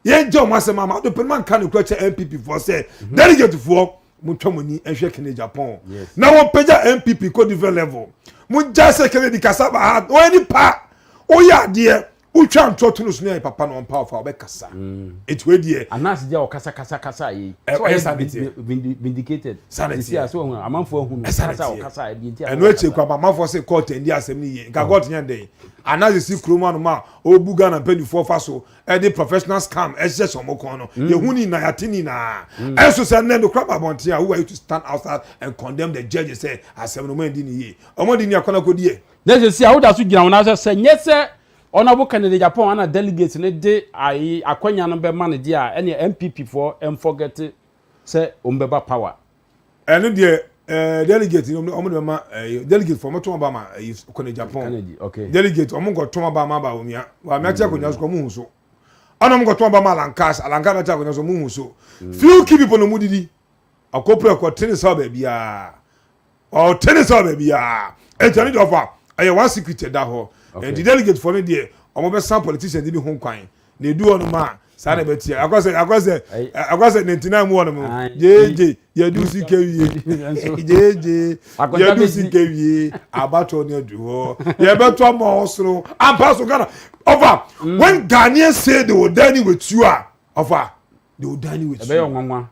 Speaker 2: Yɛn gye wɔn asɛm ama ɔde pɛnum anka ne kura kyɛ NPP foɔ sɛ mhm. delegate foɔ mo ntwa mo ani nhwɛ Kennedy Agyapong na wɔn pagya NPP kɔ different level mo gya sɛ Kennedy kasa ba ha wɔyɛ nipa woyɛ adeɛ wotwa ntorɔ to no so ne ayɛ papa na ɔmpa ɔfa ɔbɛkasa mm. eti wei deɛ.
Speaker 1: Anaasɛ deɛ ɔkasa kasa kasa yi.
Speaker 2: Ɛyɛ sanity
Speaker 1: vindicated.
Speaker 2: Sanity
Speaker 1: sɛ ɔhun amanfoɔ ahunu kasa ɔkasa ɛdi nti.
Speaker 2: Ɛno akyi kɔ amanfoɔ sɛ court ɛndi asɛm ni yie nka court nyɛ dɛn anaasɛ si kurom anum a ɔbu Ghana mpanyinfoɔ fa so ɛde professional scam ɛhyehyɛ wɔn kɔn no mm. yɛhu ne nyinaa yɛate ne nyinaa mm. ɛnso sɛ nnɛ nokora ba abɔnten a who are you to stand outside and condemn the judge sɛ asɛm no ɔmo andi ne yie ɔmo de ni akɔnɔ akɔdi yɛ.
Speaker 1: Na sɛ si a woda so gyina wɔn asɛ sɛ nyɛ sɛ Honourable Kennedy Agyapong ana delegates ne de ayi akwanya no bɛma no deɛ a ɛne NPP foɔ mforget sɛ wɔn bɛba power.
Speaker 2: Ɛno deɛ. Ɛɛ delegate ni wɔn de bɛma ɛɛ delegate fɔ wɔn tɔn ba ma ɛyi kɔnɛ Japan.
Speaker 1: Okay.
Speaker 2: Delegate wɔn nkɔ tɔn ba ma ba omia. Wa mɛ ti akonnwa so kɔ wɔn hu so. Ɛna wɔn nkɔ tɔn ba ma Alankas Alankas bɛ ti akonnwa so wɔn hu so. Few key people na wɔn didi. Akɔpere kɔ tene sa baabiara. Ɔte ne sɛ baabiara. Enti ɛno deɛ ɔfa ɛyɛ one secret ɛda hɔ. Enti delegate foɔ no deɛ wɔn bɛsa politicians bi ho kwan. Na edu hɔ nom a saa na ɛbɛteɛ. Akɔ sɛ akɔ sɛ akɔ sɛ 99 mu hɔ nom gyegye yɛdu sika wie gyegye yɛdu sika wie abatoɔ no adu hɔ yɛbɛto ama ɔsoro ampa so Ghana ɔfa mm. when Ghanaians say they will dine with you a ɔfa they will dine with you.
Speaker 1: Ɛbɛyɛ ɔnwanwa.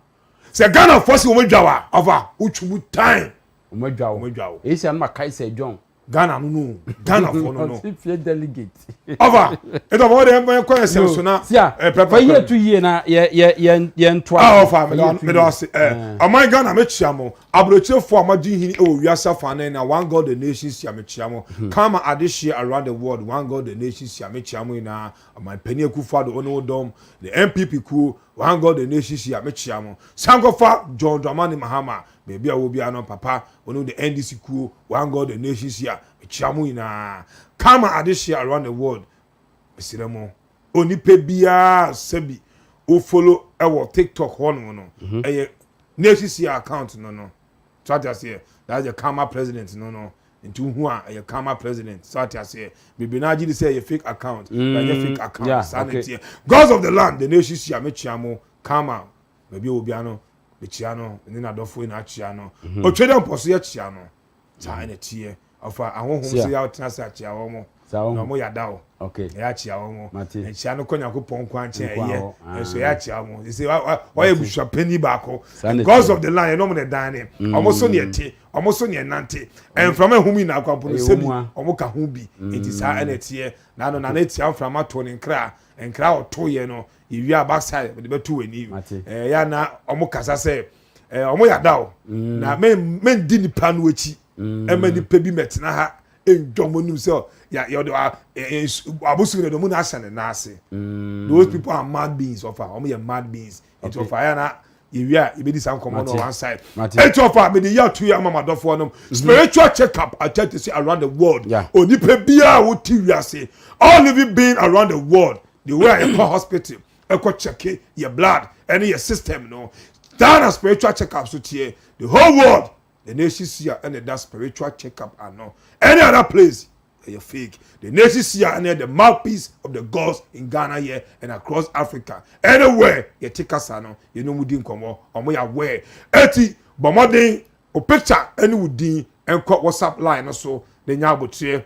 Speaker 2: Sɛ Ghana fɔ si wɔn adwa wa ɔfa wotwi mu tan.
Speaker 1: Wɔn adwa wo.
Speaker 2: Wɔn adwa wo.
Speaker 1: Eyi sɛ anoma kae sɛ John.
Speaker 2: Ghana no no Ghana fɔ no no.
Speaker 1: Ɔsi fie delegate.
Speaker 2: Ɔfa etu ɔfa ɔde ɛnfɔ ɛkɔ ɛsɛm so na.
Speaker 1: Sia fa yie tu yie na yɛ yɛ yɛ yɛ ntoa.
Speaker 2: Ah ɔfa meda meda ase ɛ ɔman Ghana mɛ kyia mo aburokyire fo a mo agye hini ɛwɔ wiase afa ne na one God the nation sia mɛ kyia mo hmm. kama adehyeɛ around the world one God the nation sia mɛ kyia mo nyinaa ɔman panyin akufo ado ɔne wo dɔm the NPP kuo One God and Nation hyia me kyea mo. San kɔfa John Dramani Mahama baabi a wɔ biara no papa ɔne the NDC kuo One God and Nation hyia me kyea mo nyinaa. Kama adehyeɛ around the world mesrɛ mo onipa biara sɛbi wo follow ɛwɔ TikTok hɔ nom no mhm. ɛyɛ Nation hyia account no no so ate aseɛ that's the Kama president no no Nti wohu a ɛyɛ karma president so ate aseɛ bebree naa gye di sɛ ɛyɛ fake account mm, but ɛnyɛ fake account yeah, saa na ɛteɛ gods of the land the nation hyia mekyia mo karma baabi a obiara no mekyia no ne n'adɔfoɔ nyinaa kyia no mhm. otwa dɛ mpɔ so yɛkyia no saa ɛna ɛteɛ ɔfa ahohom so yɛ ɔtena ase akyia wɔn mo na wɔn yada o ɛyɛ akyia wɔn mo nkyia no kɔ nyankopɔn kwan nkyɛn ɛyɛ nso ɛyɛ akyia wɔn sɛ wɔyɛ busuapanyin baako gods of the land ɛna wɔn na ɛdan ne wɔn so ne ɛte Wɔn so ne ɛnante. Mframa ehum nyinaa kora mpo no sɛbi wɔn ka ho bi. Nti saa ɛna ɛteɛ. Na ano nana etia mframa too ne nkra. Nkra a ɔto yɛ no yɛwie a backside mede bɛto w'anim. Ɛyɛ a na wɔn kasa sɛ ɛɛ wɔn yɛ ada o. Na men mendi nipa no akyi. Ɛma nipa bi mɛtena ha ndwa wɔn anim sɛ yɛ yɛde abosom yɛ de wɔn na ahyɛ ne nan ase. Those people are mad beings ɔfa wɔn yɛ mad beings. Nti ɔfa yɛ na yɛwie a yɛbɛdi saa nkɔmmɔ no one side ɛti ɔfa mede yɛ ato yɛ ama madɔfoɔ nom mhm. spiritual check up akyɛ te sɛ around the world onipa biara wote wiase all living being around the world the way a yɛkɔ hospital ɛkɔ check yɛ blood ɛne yɛ system no that na spiritual check up so teɛ the whole world the nation see a ɛna ɛda spiritual check up ano any other place ɛyɛ fake the nation see a ɛna the mouthpiece of the gods in Ghana here and across Africa anywhere yɛte kasa no yɛne ɔmo di nkɔmɔ ɔmo yɛ aware eti bɔ mmɔden o picture ɛne wo din ɛnkɔ WhatsApp line no so na nya aboteɛ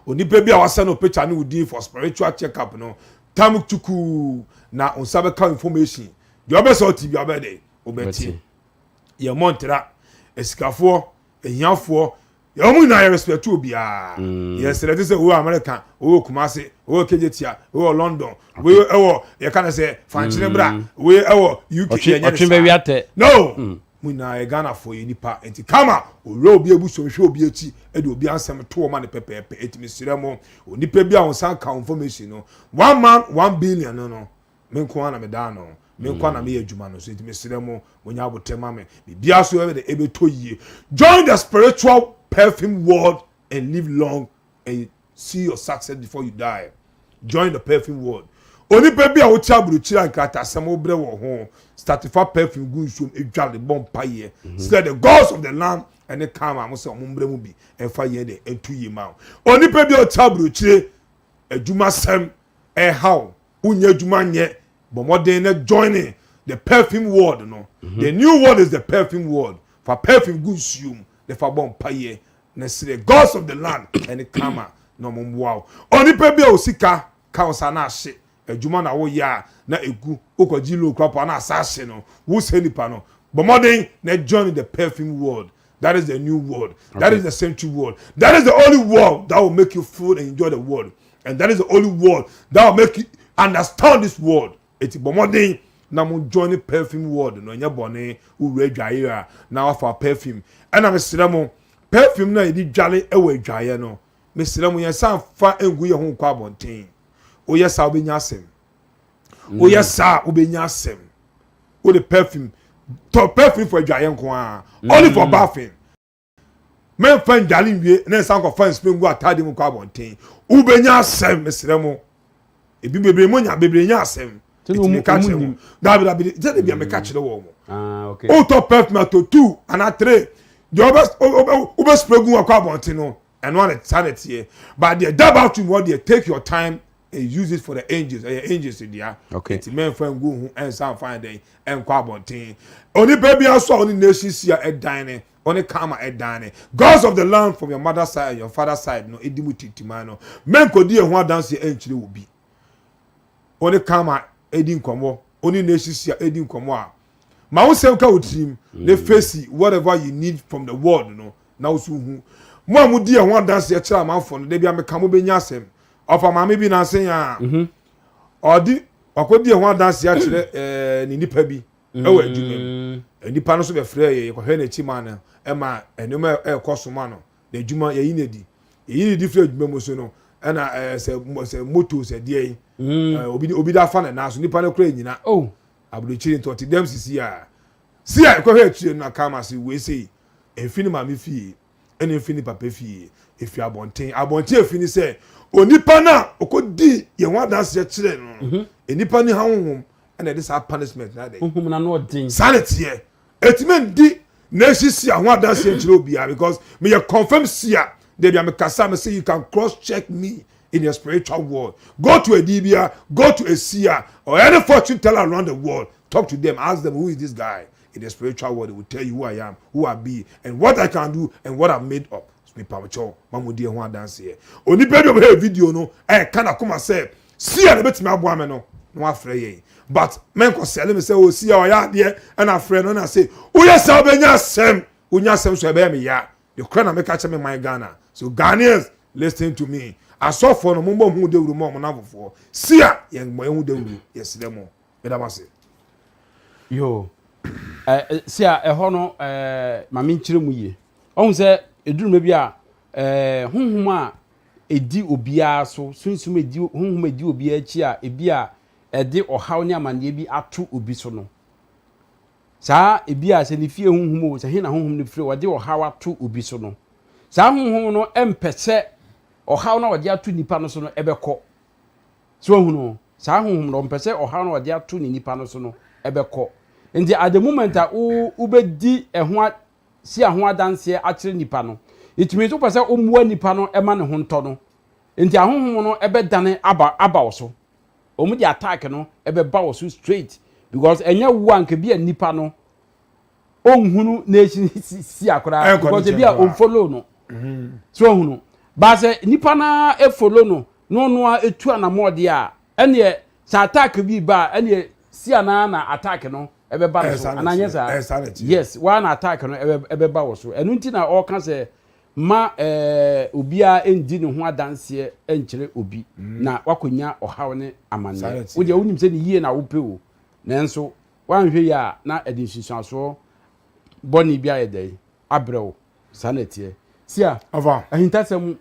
Speaker 2: onipa bi a wasɛ no picture ne wo din for spiritual check up no tam tukuu na nsa bɛka information deɛ ɔbɛsɛ ɔte bi ɔbɛ de ɔbɛte yɛn mmɔ ntra asikafoɔ ahiafoɔ yɛn mu nyinaa yɛ respect obiara mm. yɛ srɛ te sɛ owó America owó Kumasi owó Kejetia owó London owó ɛwɔ yɛ ka ne sɛ fankyere bra mm. owó ɛwɔ UK yɛ nyɛ ne saa no mm. mu nyinaa yɛ Ghanafoɔ yɛ nipa nti kama owura obi ebuso nhwɛ obi akyi ɛde obi ansɛm to wɔn ne pɛpɛɛpɛ eti mi srɛ mo onipa bi a wɔn nsa ka information no one man one billion no no. Me nko ara na meda ano. Me nko ara na meyɛ adwuma no. So nti mesrɛ mo, monyɛ aboterɛ ma me. Biribiara so ɛbɛ ɛbɛtɔ yie. Join the spiritual perfume world and live long and see your success before you die. Join the perfume world. Onipa bi a wote aburokyiri a nkratasɛm wobrɛ wɔ ho, start fa perfume gu nsuom, edware, bɔ mpaeɛ. Mhm. Srɛ the gods of the land ɛne karma mo sɛ ɔmo mbrɛ mu bi ɛmfa yɛn de ɛnto yie ma wo. Onipa bi a ɔte aburokyire adwumasɛm ɛhaw wonyɛ adwuma nyɛ bɔ mmɔden na join the perfume world no mm -hmm. the new world is the perfume world fa perfume gu nsuo mu na fa bɔ mpaeɛ na srɛ gods of the land ɛne karma na ɔmo mmoa wo onipa bi a osika ka wo sa na ahye adwuma na woyɛ a na egu wokɔgye loan kora po na asa ahye no wo sɛ nipa no bɔ mmɔden na join the perfume world that is the new world okay. that is the century world that is the only world that will make you feel and enjoy the world and that is the only world that will make you understand this world eti bɔ mmɔden na mo join perfume world no ɛnyɛ bɔne wowura adwaeɛ a na wafa perfume ɛna mesrɛ mo perfume no a yɛde dwale ɛwɔ adwaeɛ no mesrɛ mo yɛn san fa ngu yɛn ho nkɔ abɔnten woyɛ saa wobɛnya asɛm woyɛ saa wobɛnya asɛm wode perfume Tɔ perfume for adwaeɛ nko ara. Only for bathing. Mɛmfa ndwale nwie na nsan kɔfa nsuo ngu ataade mu kɔ abɔnten. Wobɛnya asɛm mesrɛ mo. Ebi bebree mo nya bebree nya asɛm. Eti meka kyerɛ mo. Dabi dabi sɛ de bia meka kyerɛ wɔn mo. Ah, Wotɔ perfume atɔ two anaa three. Deɛ wobɛ wobɛ spray gu akɔ abɔnten no ɛno ana saa na ɛteɛ. But deɛ da bathroom hɔ deɛ take your time and use it for the angels. Ɛyɛ angels dea. Okay. Eti mɛmfa ngu ho ɛnsa nfa dɛn ɛnkɔ abɔnten. Onipa bi aso a ɔne nation si a ɛdan ne Ɔne karma ɛdane. Gods of the land from your mother side and your father side no ɛdi mu tintiman no. Mɛnkɔdi ɛho adanseɛ ɛnkyerɛ obi. Ɔne karma ɛdi nkɔmmɔ, ɔne nation ɛdi nkɔmmɔ a, ma wo nsɛm ka wo tirim na face whatever you need from the world no na wo so hu. Mo a modi ɛho adanseɛ kyerɛ amanfoɔ no, da bi a meka mobɛnya asɛm. Ɔfa maame bi nanse a ɔde wakɔdi ɛho adanseɛ akyerɛ ɛɛ ne nipa bi. ɛwɔ adwuma mu mm. nipa no nso bɛfrɛ yɛ yɛkɔhwɛ n'akyi ma no ɛma nneɛma ɛrekɔ so ma no na adwuma yɛyi no adi yɛyi no di firi adwuma mu so no ɛna ɛɛ sɛ sɛ moto sɛ deɛ yi mm. ɛɛ obi obi da afa ne nan so nipa no kura nyina oh. aburokyire nti ɔte dɛm sisi a si a ɛkɔhwɛ akyire no na kama se wei sei efi ne maame fie ɛna efi ne papa fie efi abɔnten abɔnten efi ne sɛ onipa no a ɔkɔdi yɛn ho adanseɛ kyerɛ no mhm. nipa ne ha honhom ɛna ɛde saa punishment na ɛde
Speaker 1: honhom na no ɔden
Speaker 2: saa na teɛ etimi ndi na esi si ho adanseɛ nkyerɛ obiara because meyɛ confirm si a debi a mekasa me say you can cross check me in your spiritual world go to a dibia go to a seer or any fortune teller around the world talk to them ask them who is this guy in the spiritual world they will tell you who I am who I be and what I can do and what I'm made up mepakyɛw ma mo di ho adanseɛ onipa bi a ɔbɛhwɛ video no ɛka n'akoma sɛ sia na ebetumi aboa me no na wafrɛ yɛn but mɛnkɔ sɛle me sɛ o sia ɔyɛ adeɛ ɛna afrɛ no ɛna se woyɛ sɛ wobɛnya asɛm wonya asɛm so ɛbɛyɛ me ya de kora na meka kyɛ me man Ghana so Ghanaians listen to me asɔfoɔ no mommɔ ho dawuro ma ɔmo namfofoɔ sia yɛn mmɔ yɛn ho dawuro yɛsrɛ mo meda mo ase.
Speaker 1: Yoo. Eh, sia ɛhɔ no eh, ma menkyerɛ mu yie. Ɔhu sɛ ɛduru mmerɛ bi a eh, honhom a ɛdi obiara so, sunsum ɛdi, honhom ɛdi obiara akyi a ebi a ɛde ɔhaw ne amanneɛ bi ato obi so no. Saa ebi a sɛ ne fie honhom o, sɛ he na honhom no firi, ɔde ɔhaw ato obi so no. Saa honhom no mpɛ sɛ ɔhaw no a ɔde ato nipa no so no ɛbɛkɔ. So wahunu? Saa honhom no, ɔmpɛ sɛ ɔhaw no a ɔde ato ne nipa no so no bɛkɔ. Nti at the moment a wo wobɛdi ɛho si ho adanseɛ akyerɛ nipa no, it means wopɛ sɛ wommoa nipa no ma ne ho ntɔ no. Nti ahonhom no bɛdane aba aba wo so. Wɔn de attack no bɛba wo so straight because ɛnyɛ wo a nka bi a nipa no ɔnhunu nation si akora because ebi a ɔnfollow no mm-hmm. so ɔhunu baasɛ nipa naa efolo no na ɔno a etu anamɔ a ɛneɛ sɛ attack bi ba a ɛneɛ si anaa na attack no ɛbɛba no so anaa nyɛ saa yes waa na attack no ɛbɛba wɔ so ɛno nti na ɔka sɛ ma ɛɛ obiara ndi ne ho adanseɛ nkyerɛ obi mm. na wakɔnya ɔhaw ne amanneɛ wodeɛ wonim sɛ ne yie na wopɛ o nanso Woanhwɛ yie a na ɛde nsunsuansoɔ bɔne bi ayɛ dɛn abrɛ wo. Saa na ɛteɛ. Sia,
Speaker 2: Ɔfa.
Speaker 1: ahintasɛm.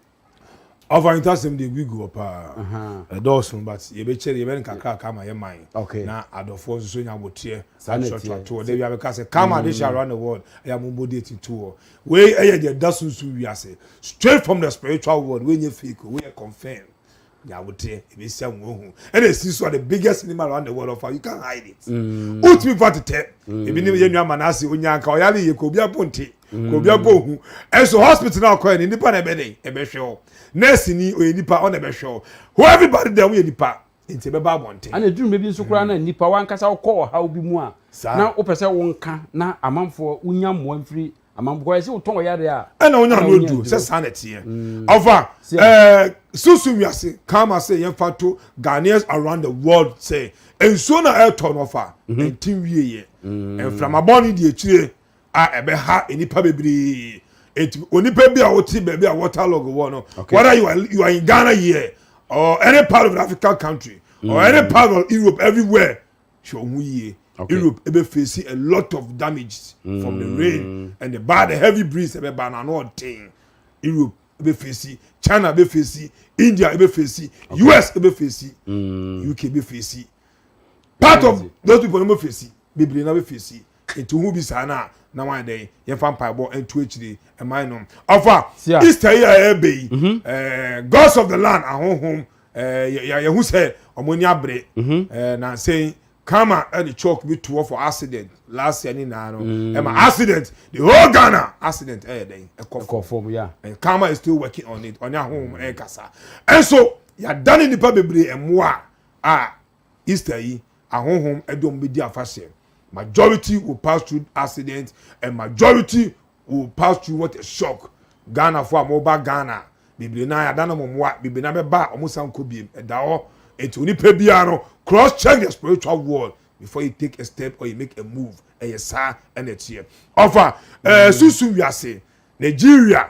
Speaker 2: Ɔfa ahintasɛm deɛ ebi gu hɔ paa. Ɛdɔɔso but yɛbɛkyɛ yɛbɛ no kakrakra ama yɛ man.
Speaker 1: Okay.
Speaker 2: Na adɔfoɔ nso so nya aboteɛ.
Speaker 1: Saa na ɛteɛ.
Speaker 2: Toɔ. Da bi abɛka sɛ karma de hyɛ around the world. Ɛyɛ a mommɔ date to hɔ. Wei ɛyɛ deɛ ɛda sunsum wiase. Straight from the spiritual world. Wei nyɛ fake o. Wei yɛ confirm. Nyawoteɛ ebesi amu ohu ɛna esi so a the biggest cinema around the world ɔfa you can hide it. Mm. Wotumi fa tetɛ mm. ebi ne yɛ nua manase onyanka ɔyare yie kò obi apo nte kò obi apo ohu ɛnso hospital na ɔkɔ yɛ ne nipa na ɛbɛ dɛ ɛbɛhwɛ o nurse ni ɔyɛ nipa ɔna ɛbɛhwɛ o who everybody dɛ ɔyɛ nipa nti ɛbɛba abɔnten.
Speaker 1: Ɛna eduru mɛ bi nso koraa na nipa wankasa ɔkɔ ɔhaw bi mu a na wopɛ sɛ wonka na amanfoɔ wonya mmoa mfiri Ama because ɛsɛ wotɔn ɔyare a.
Speaker 2: Ɛna wonya ano aduro sɛ saa na ɛteɛ. Mm. Ɔfa ɛɛ susu wiase kama sɛ yɛn fa to Ghanaians around the world sɛ nsuo na ɛtɔ no ɔfa mhm. ɛnti wie yɛ. Mm. Mframabɔ ne di akyire a ɛbɛha nnipa bebree. Eti onipa bi a wote baabi a waterlog wɔ no whether you are you are in Ghana here or any part of the African country or any mm. part of Europe everywhere hwɛ wo ho yie okay. Europe ebe face a lot of damage mm. from the rain and the bad the heavy breeze ebe ba na ano ɔden Europe ebe face China ebe face India ebe face okay. US ebe face mm. UK ebe face part of those people ebe face bebree na ebe face. Nti wohu bi saa no a, na wɔayɛ dɛn? Yɛmfa mpaebɔ nto akyire ɛman no. Ɔfa Easter yi a ɛreba yi, mhm. eh, gods of the land ahonhom eh, yɛhu sɛ wɔn ani abere. Mhm. Eh, nansɛn kama ɛde chalk bi toɔ for accident last year ne nyinaa no mm. ɛma accident the whole Ghana accident ɛyɛ dɛn ɛkɔ fam yeah and karma is still working on it ɔne ahonhom ɛrekasa ɛnso yɛadane nipa bebree mmoa a Easter yi ahonhom ɛde wɔn bɛdi afahyɛ majority will pass through accident and majority will pass through what a shock Ghana fo a mo ba Ghana bebree naa yɛada no mo mmoa bebree naa bɛba a wɔn san kɔ biem ɛda hɔ eti onipa biara no cross check the spiritual world before you take a step or you make a move ɛyɛ saa ɛna ɛteɛ ɔfa ɛɛ susu wiase Nigeria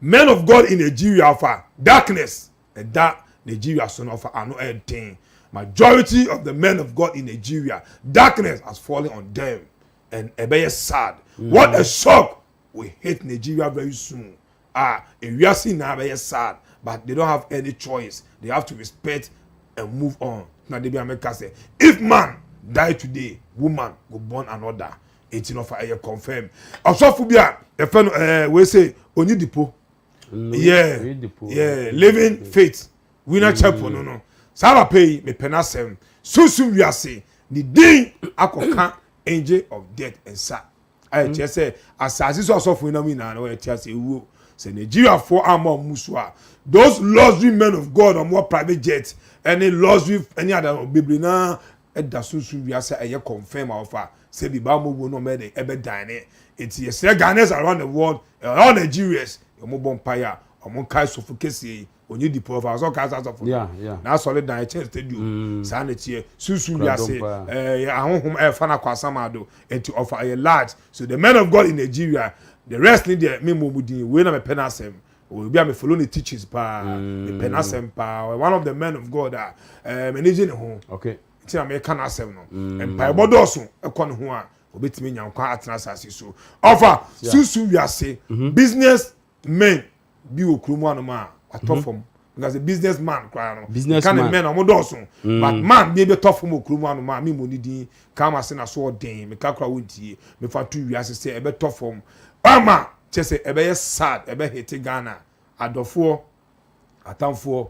Speaker 2: men of God in Nigeria ɔfa darkness ɛda Nigeria so no ɔfa ano ɛden majority of the men of God in Nigeria darkness has fallen on them and ɛbɛyɛ sad what a shock we hate Nigeria very soon ah ewiase nyinaa bɛyɛ sad but they don't have any choice they have to respect and move on na de bi ameka sɛ if man die today woman go born another eti no fa ɛyɛ confirm ɔsɔfo bi a yɛfɛ no ɛɛ wei sɛ onyi dipo yeah yeah living faith winner chapel no no saa papa yi mepɛ n'asɛm sunsun wiase ne din akɔka angel of death nsa a ɛkyerɛ sɛ asase so asɔfo yi nam nyinaa no wɔyɛ te ase ewuo sɛ nigeriafoɔ ama wɔn so a those luxury men of god wɔn wɔ private jet ɛne luxury ɛne ada bebree naa ɛda sunsun wiase a ɛyɛ confirm a wɔfa sɛ bi baa mo wuo no wɔn ɛde ɛbɛ dan ne eti yɛsrɛ ghanaians around the world all nigerians wɔn bɔ mpaeɛ a wɔn nkae sɔfo kɛseɛ yi onye di pɔfa asɔ kaa asɔfo no na asɔre dan ɛkyɛn stadium mm. saa na ɛteɛ sunsun wiase ɛɛ ahohom ɛɛfa na kɔ asamado nti ɔfa ɛyɛ large so the men of God in Nigeria the rest ni deɛ mi mu din wei na mepɛ n'asɛm obi a me follow ne teachings paa mm. mepɛ n'asɛm paa one of the men of God a ɛɛ m'ani gye ne ho nti na meka n'asɛm no mm. mpaebɔ dɔɔso ɛkɔ ne ho a obetumi nya nkwa atena asase so ɔfa sunsun wiase mhm. business men bi wɔ kurom anom a watɔ mhm. fam because a business man koraa no business man men ɔmo dɔɔso mm. but man bi bɛtɔ fam wɔ kurom anom a mi mo ne din kama se na so ɔden meka koraa wɔntie mefa to wiase sɛ ɛbɛtɔ fam ama kyɛ sɛ ɛbɛyɛ sad ɛbɛhete Ghana adɔfoɔ atamfoɔ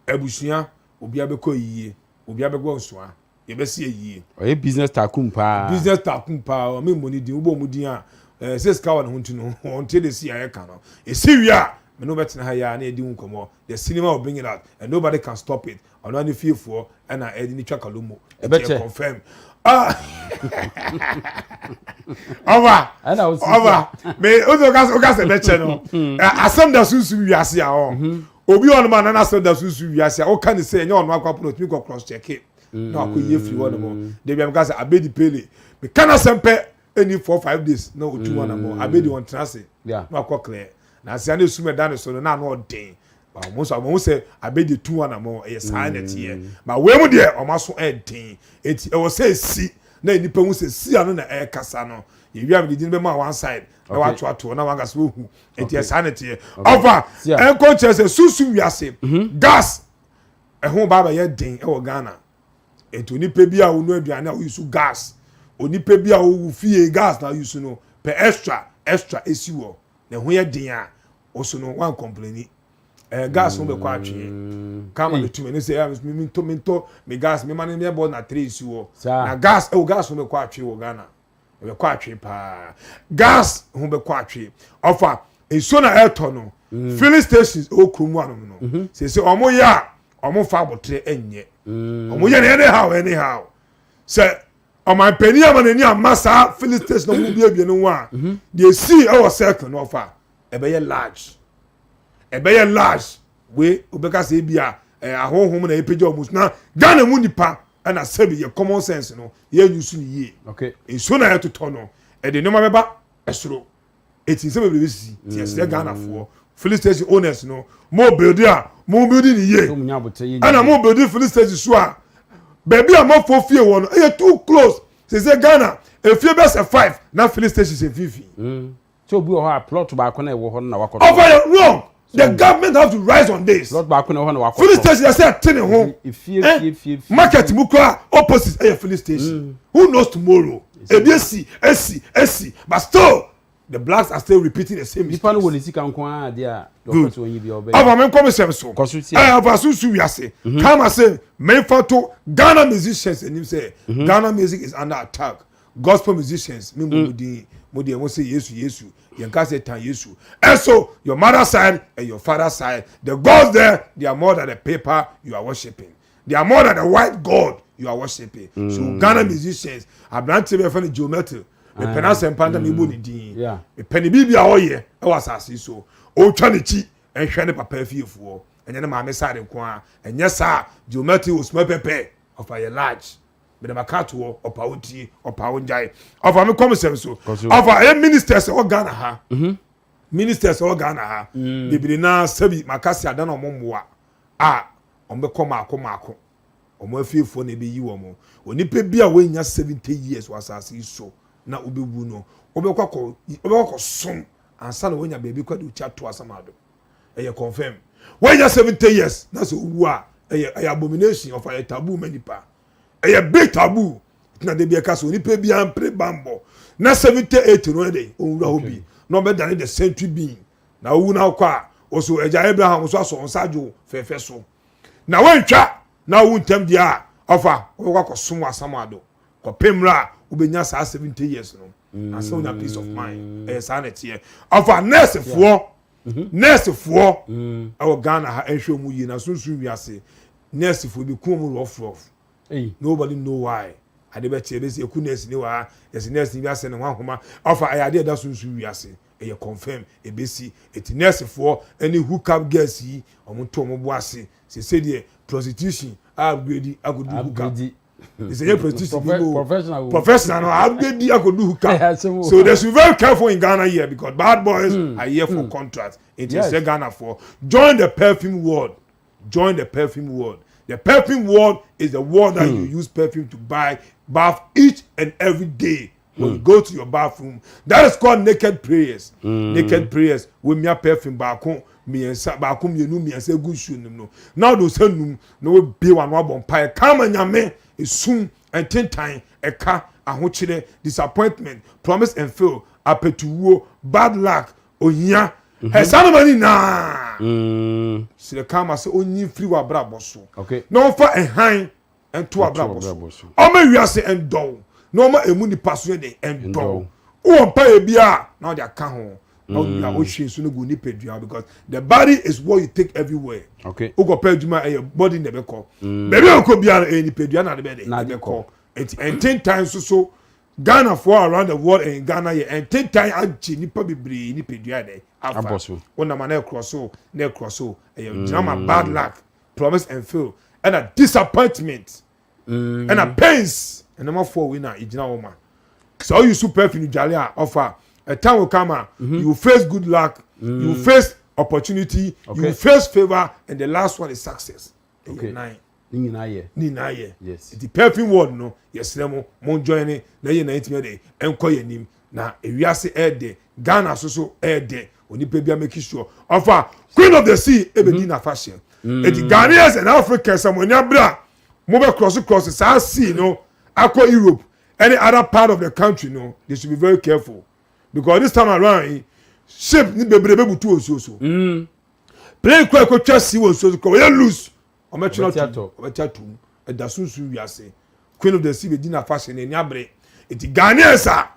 Speaker 2: abusua obiara bɛkɔ yie obiara bɛkɔ nsoa yɛbɛsi ayie.
Speaker 1: Ɔyɛ business tycoon paa.
Speaker 2: Business tycoon paa ɔmo mmɔ ne din wobɔ ɔmo din a ɛɛ sɛ sika wɔ ne ho nti no ɔnte de si a yɛka no esi wie a me ne wo bɛtena ha yi a na yɛdi ho nkɔmmɔ the cinema will bring it out and nobody can stop it ɔno ara ne fiefoɔ ɛna ɛde ne twa kalomo ɛti yɛ confirm ah ɔba ɔba me o sɛ ɔka sɛ bɛkyɛ no asɛm da sunsun wiase a ɔ obi ɔnom a nana asɛm da sunsun wiase a ɔka ne sɛ ɛnyɛ ɔno akɔ apono otumi kɔ cross check it na wakɔ yie firi hɔ nom debi a meka sɛ abedi pele meka na sɛm pɛ ɛni 4, 5 days na otu hɔ nam abedi wɔn tena ase na wakɔ clear na asia na esum ɛda ne so no na ano ɔden wɔn nso wɔn sɛ abedi tu hɔ nam ɛyɛ saa na ɛteɛ ma wei mu deɛ wɔn aso ɛden eti ɛwɔ sɛ esi na nipa hu sɛ si ano na ɛrekasa no yɛwia mi de di bɛma one side na wato ato na wankasa ohu eti ɛsaa na ɛteɛ ɔfa ɛnkɔ kyerɛ sɛ sunsun wiase gas ɛho ba bɛyɛ den wɔ Ghana. Nti onipa bi a ɔnu aduane a ɔyi so gas, onipa bi a ɔwu fie gas na ɔyi so no, pɛ extra extra esi wɔ na ɛho yɛ den a ɔso no wan complaini. Ɛɛ gas ho bɛkɔ atweɛ. Mm. Kama ne tumi ne sɛ ɛɛ mi ntɔ mi ntɔ mi gas mi ma ne mi bɔ na three esi wɔ. Na gas ɛwɔ gas ho bɛkɔ atwe wɔ Ghana. Ɛbɛkɔ atwe paa. Gas ho bɛkɔ atwe. Ɔfa nsuo na ɛretɔ no. Mm. Filling stations ɛwɔ kurom anom no. Mm-hmm. Sese wɔn yɛ a wɔn fa abotire nyɛ. Mm. Wɔn yɛ no anyhow anyhow. Sɛ ɔmanpanin ama n'ani ama saa filling station na wɔn biebie no ho a, mm-hmm. deɛ esi ɛwɔ circle no ɔfa ɛbɛyɛ large. Ɛbɛyɛ large. Wei obɛka sɛ ebi a ɛɛ ahohom na epagya wɔn so na Ghana mu nipa ɛna sɛbi yɛ common sense no yɛ nyusu ne yie nsuo na yɛtotɔ no ɛde nneɛma bɛba ɛsoro eti nsɛm bebree bɛsisi ti ɛsrɛ mm. Ghana foɔ filling station owners no mo build a mo build ne yie ɛna mo build filling station so a baabi a mɔfo fie wɔ no ɛyɛ too close sese Ghana efie bɛ sɛ five na filling station sɛ mfimfini. Mm.
Speaker 1: Sɛ obi wɔ hɔ a plot baako na ɛwɔ hɔ no na wakɔtɔ.
Speaker 2: Ɔfa yɛ wrong. The government have to rise on this.
Speaker 1: Plot baako na ɛwɔ hɔ na wakɔtɔ.
Speaker 2: Filling station yɛ sɛ ɛte ne ho.
Speaker 1: Efie fie fie fie.
Speaker 2: Market mu koraa opposite ɛyɛ filling station. Mm. Who knows tomorrow? Ebi esi, esi, esi, but still the blacks are still repeating the same mistakes.
Speaker 1: Nipa no wɔ ne sika nko ara adeɛ a deɛ ɔpɛ sɛ ɔnyi bi ɔbɛyɛ.
Speaker 2: Ɔfa me nkɔmhyɛm so.
Speaker 1: Kɔ so tia.
Speaker 2: Ɛɛ ɔfa so su wiase. Kama sɛ mɛnfa to Ghana musicians anim sɛ Ghana music is under attack. Gospel musicians me mu mu din mo deɛ mo sɛ Yesu Yesu yɛn ka sɛ tan Yesu. Ɛso your mother side and your father side the gods there they are more than the paper you are worshiping. They are more than the white god you are worshiping. So Ghana musicians aberanteɛ bi a yɛfrɛ no Joe Mettle mepɛ n'asɛmpa nta mebɔ ne din mepɛ ne biribi a ɔyɛ ɛwɔ asase so ɔretwa n'akyi ɛnhwɛ ne papa afiefoɔ ɛnyɛ ne maame side nko a ɛnyɛ saa Joe Mettle osuma pɛpɛ ɔfa yɛ large mede maka toɔ ɔpa wo tie ɔpa wo ngyae ɔfa me kɔm sɛm so ɔfa ɛyɛ ministers ɛwɔ Ghana ha ministers ɛwɔ Ghana ha bebree naa sɛbi maka se adan ɔmo mmoa a ɔmo bɛkɔ maako maako wɔn afiefoɔ na ɛbɛyi wɔn. Onipa bi a wanya 70 years wɔ asase yi so na wobɛwu no, wobɛkɔ akɔ wobɛkɔ akɔsom ansa na wanya baabi kɔ de wo ti ato asamado. Ɛyɛ confirm. Wanya 70 years na sɛ wowu a, ɛyɛ ɛyɛ abomination of ɛyɛ taboo ma nipa. Ɛyɛ big taboo. Na de bi ɛka sɛ onipa bi ampere bambɔ na 78 no ɛdɛ ɔnwura hɔ bi na ɔbɛdane the century being na wowu na wokɔ a ɔso agya Abraham so asɔ nsa adwo fɛfɛ so. Na woantwa na wowu ntɛm deɛ a, ɔfa wobɛkɔ akɔsom wɔ asamado kɔpem mmerɛ a wobɛnya saa 70 years no ansa wonya peace of mind. Ɛyɛ saa na ɛteɛ. Ɔfa nɛɛsefoɔ nɛɛsefoɔ ɛwɔ Ghana ha ɛnhwɛ wɔn yie na sunsun wiase nɛɛsefoɔ bi ku wɔn rough rough. Nobody know why. Ade bɛkye ɛbɛsi ɛku nɛɛse ni wɔ ha yɛsi nɛɛse ni bi asɛ ne ho ahoma. Ɔfa ɛyɛ adeɛ ɛda sunsun wiase. Ɛyɛ confirm ɛbɛsi. Ɛti nurse foɔ ɛne hook up girls yi ɔmo nto ɔmo bo ase. Sese deɛ prostitution a upgrade akɔdu hook up. Sese yɛ prostitution bi mo professional no upgrade akɔdu hook up. So they should be very careful in Ghana here because bad boys are here for contract. Nti ɛsɛ Ghana foɔ join the perfume world. Join the perfume world. The perfume world is the world that you use perfume to buy bath each and every day. When you go to your bathroom, that is called naked prayers. Naked prayers. Wemia perfume baako mmiɛnsa baako mmienu mmiɛnsa egu nsuo nim no. Na ɔde nsa num na wabie wano abɔ mpaeɛ. Kama nyame esum ntentan ɛka ahokyerɛ disappointment promise and fail apɛtuwuo bad luck ohia ɛsa no ma ne nyinaa. Srɛ kama sɛ onyi firi w'abrabɔ so. Na ɔmfa ɛhan nto abrabɔ so. Ɔma wiase ndɔw na ɔma emu nipa so yɛ de ndɔw. Wowɔ mpaeɛ bi a na ɔde aka ho na ɔde a ɔhwie nsu no gu nipadua because the body is what you take everywhere. Wokɔpɛ adwuma ɛyɛ body na ɛbɛkɔ. Baabi a wokɔ biara ɛyɛ nipadua na ade bɛyɛ de ɛbɛkɔ. Nti ntentan nso so Ghanafoɔ around the world and in Ghana yɛ ntentan agye nipa bebree nipadua yɛ dɛ afa. Wonam a na ɛkorɔ so na ɛkorɔ so ɛyɛ gyina ma bad luck promise and fail ɛna disappointment ɛna pains ɛnɛmafoɔ wei na ɛgyina hɔ ma sɛ ɔyi so perfume dwale a ɔfa a time will come a you will face good luck you will face opportunity you will face favour and the last one is success. Ɛyɛ nine.
Speaker 1: Ne nyinaa yɛ.
Speaker 2: Ne nyinaa yɛ. Nti perfume world no yɛsrɛ mo mo join ne na yɛ na yɛntumi ɛdɛ ɛnkɔ yɛn anim na ewiase ɛɛdɛ Ghana so so ɛɛdɛ onipa bi make sure ɔfa Queen of the Sea ebedi n'afahyɛ. Eti Ghanaians and Africans a mo ani abere a mo bɛ cross cross saa sea no akɔ Europe ɛne other part of the country no they should be very careful because this time around yi ship ni bebree bɛ butu nsuo so. Plane kura ekotwa sea wɔ nsuo so kura wɔyɛ loose ɔmɛtwerɛ atum ɔmɛte atum ɛda sunsun wiase Queen of the Sea bɛ di n'afahyɛ n'ani abere eti Ghanaians a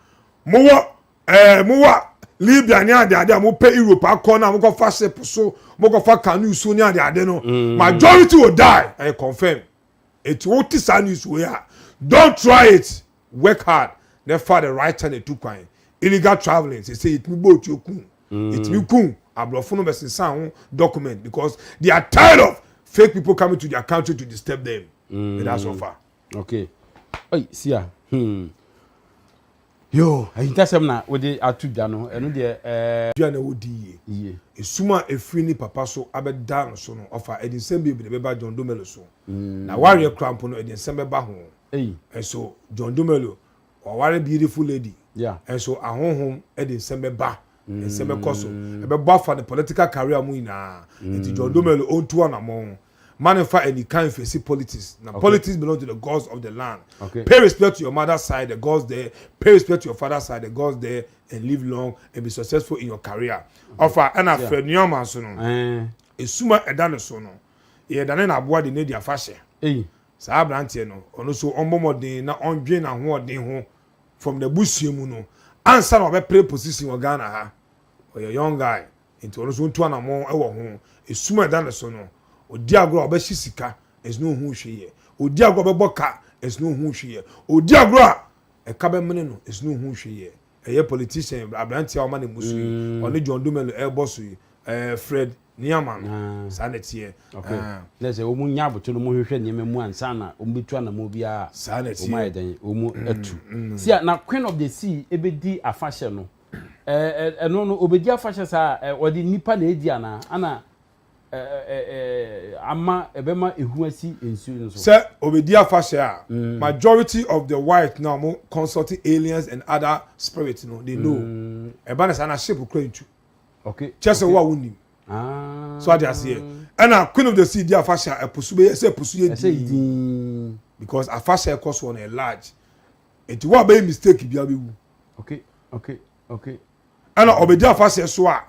Speaker 2: mowɔ ɛɛ mowɔ Libya ne ade ade a mopɛ Europe akɔ na mokɔfa ship so mokɔfa canoe so ne ade ade no majority will die ɛyɛ confirm eti wote saa news wei a don't try it work hard na fa the right channel tu kwan illegal travelling sɛ sɛ yɛtumi bɔ otuo kun yɛtumi kun aborɔfo no bɛsensan ho document because they are tired of fake people coming to their country to disturb them. That's so far.
Speaker 1: Okay. Oi, sia. Yo, ahintasɛm na wode ato dwa no, ɛno deɛ ɛɛ.
Speaker 2: Dua na wodi yie.
Speaker 1: Yie.
Speaker 2: Esum a efiri ne papa so abɛda no so no, ɔfa ɛde nsɛm bebree bɛba John Dumelo so. Na awareɛ koraa mpo no, ɛde nsɛm bɛba ho. Nso John Dumelo, waware beautiful lady. Nso ahonhom de nsɛm bɛba, nsɛm bɛkɔ so. Ɛbɛbɔ afa ne political career mu nyinaa. Nti John Dumelo ɔntu anamɔn. Ma no nfa anikan nfesi politics. Na politics belong to the gods of the land. Pay respect to your mother's side, the gods there. Pay respect to your father's side, the gods there, and live long and be successful in your career. Ɔfa ɛna frɛ nneɛma nso no. Esum a ɛda ne so no, yɛdane n'aboa de n'adi afahyɛ. Saa aberanteɛ no, ɔno nso ɔmmɔ mmɔden na ɔndwen n'ahoɔden ho from n'abusua mu no ansa na ɔbɛpere position wɔ Ghana ha. Ɔyɛ young guy, nti ɔno nso ntu anammɔn wɔ ho. Esum a ɛda ne so no, ɔdi agorɔ a ɔbɛhye sika, ɛnso na ɔnhu hwee yɛ. Ɔdi agorɔ a ɔbɛbɔ ka, ɛnso na ɔnhu hwee yɛ. Ɔdi agorɔ a ɛka bɛmene no, ɛnso na ɔnhu hwee yɛ. Ɛyɛ politician aberanteɛ a ɔma ne mu so yi, ɔne John Dumelo ɛrebɔ so yi, ɛɛ Fred Nneɛma no, saa na ɛteɛ.
Speaker 1: Okay. Na sɛ wɔn nya aboto no, wɔn hwehwɛ nneɛma mu ansa na wɔn bɛtu anamɔ biara.
Speaker 2: Saa na ɛteɛ.
Speaker 1: Wɔn ayɛ dɛn wɔn atu. Si a na Queen of the Sea ebedi afahyɛ no, ɛɛ ɛno no obedi afahyɛ saa, ɛ ɔde nipa na edi ana ana ɛɛ ɛɛ ama ɛbɛma ehu asi nsuo no so?
Speaker 2: Sɛ obedi afahyɛ a, majority of the white na wɔn consult aliens and other spirits no, they know. Ɛba na saa na ship kura ntu. Kyɛ sɛ wo a wonim. So ade aseɛ, ɛna Queen of the Sea di afahyɛ a, ɛpo so bɛyɛ sɛ ɛpo so yɛ dinn, because afahyɛ ɛkɔ soɔ no yɛ large, nti wo a bɛyɛ mistake bi abɛwu. Ɛna ɔbɛdi afahyɛ so a,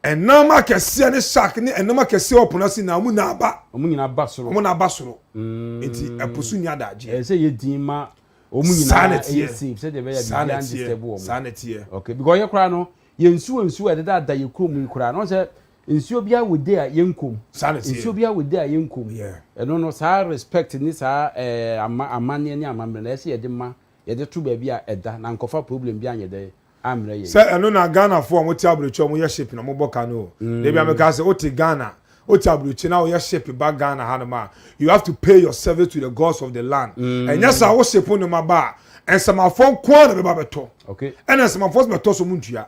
Speaker 2: ɛnam akɛseɛ ne shark ne ɛnam akɛseɛ wɔ pono ase na ɔmo na aba.
Speaker 1: Ɔmo nyinaa ba soro.
Speaker 2: Ɔmo na aba soro, nti ɛpo so ni adagyeɛ.
Speaker 1: Ɛsɛ yɛ din ma ɔmo nyinaa ɛyɛ safe sɛdeɛ ɛbɛyɛ biribi an disturb wɔn.
Speaker 2: Saa na ɛteɛ.
Speaker 1: Okay, because ɔyɛ koraa no, yɛ nsuo nsuo a ɛdeda da yɛ kurom yi koraa no, sɛ nsuo bi awɔ de a yɛn kom, nsuo bi awɔ de a yɛn kom, ɛno no saa respect ne saa ama amanneɛ ne amammerɛ na ɛsɛ yɛde ma yɛde to baabi a ɛda na nkɔfa problem bi anyɛ dɛ ammerɛ yɛ.
Speaker 2: Sɛ ɛno na Ghanafoɔ a wɔte aburokyi a wɔyɛ ship na wɔbɔ ka no o. Debi ameka sɛ wote Ghana, wote aburokyi na woyɛ ship ba Ghana hanom a, you have to pay your service to the gods of the land. Ɛnyɛ saa, wo ship nneɛma ba a, nsɛmafoɔ nko ara na bɛba bɛtɔ. Ɛna nsɛmafoɔ nso bɛtɔ so mu ntua.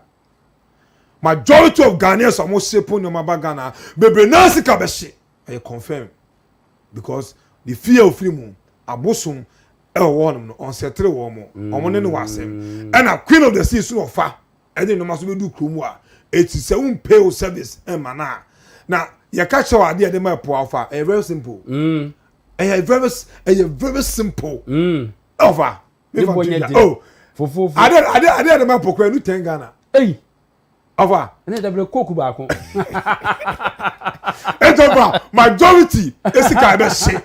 Speaker 2: Majority of Ghanaians a wɔn ship nneɛma ba Ghana bebree naa sika bɛhye. Ɛyɛ confirm, because the fear ofiri mu abosom ɛwɔ hɔnom no ɔnsɛtere wɔn mo, ɔmo ne no wɔ asɛm. Ɛna Queen of the Sea so na ɔfa ɛde nneɛma so bɛdu kurom a, eti sɛ wɔn pay o service ɛma na na yɛka kyerɛ wɔ adeɛ yɛde ma ɛpo afa, ɛyɛ very simple. Ɛyɛ very simple. Ɔfa
Speaker 1: ne bɔ nyɛ den.
Speaker 2: Oh.
Speaker 1: Fofofo.
Speaker 2: Adeɛ yɛde ma ɛpo kora ɛnu 10 Ghana.
Speaker 1: Eyi.
Speaker 2: Ɔfa.
Speaker 1: Ɛnna dabere kooku baako.
Speaker 2: Etu ɔfa majority esika ɛbɛhye,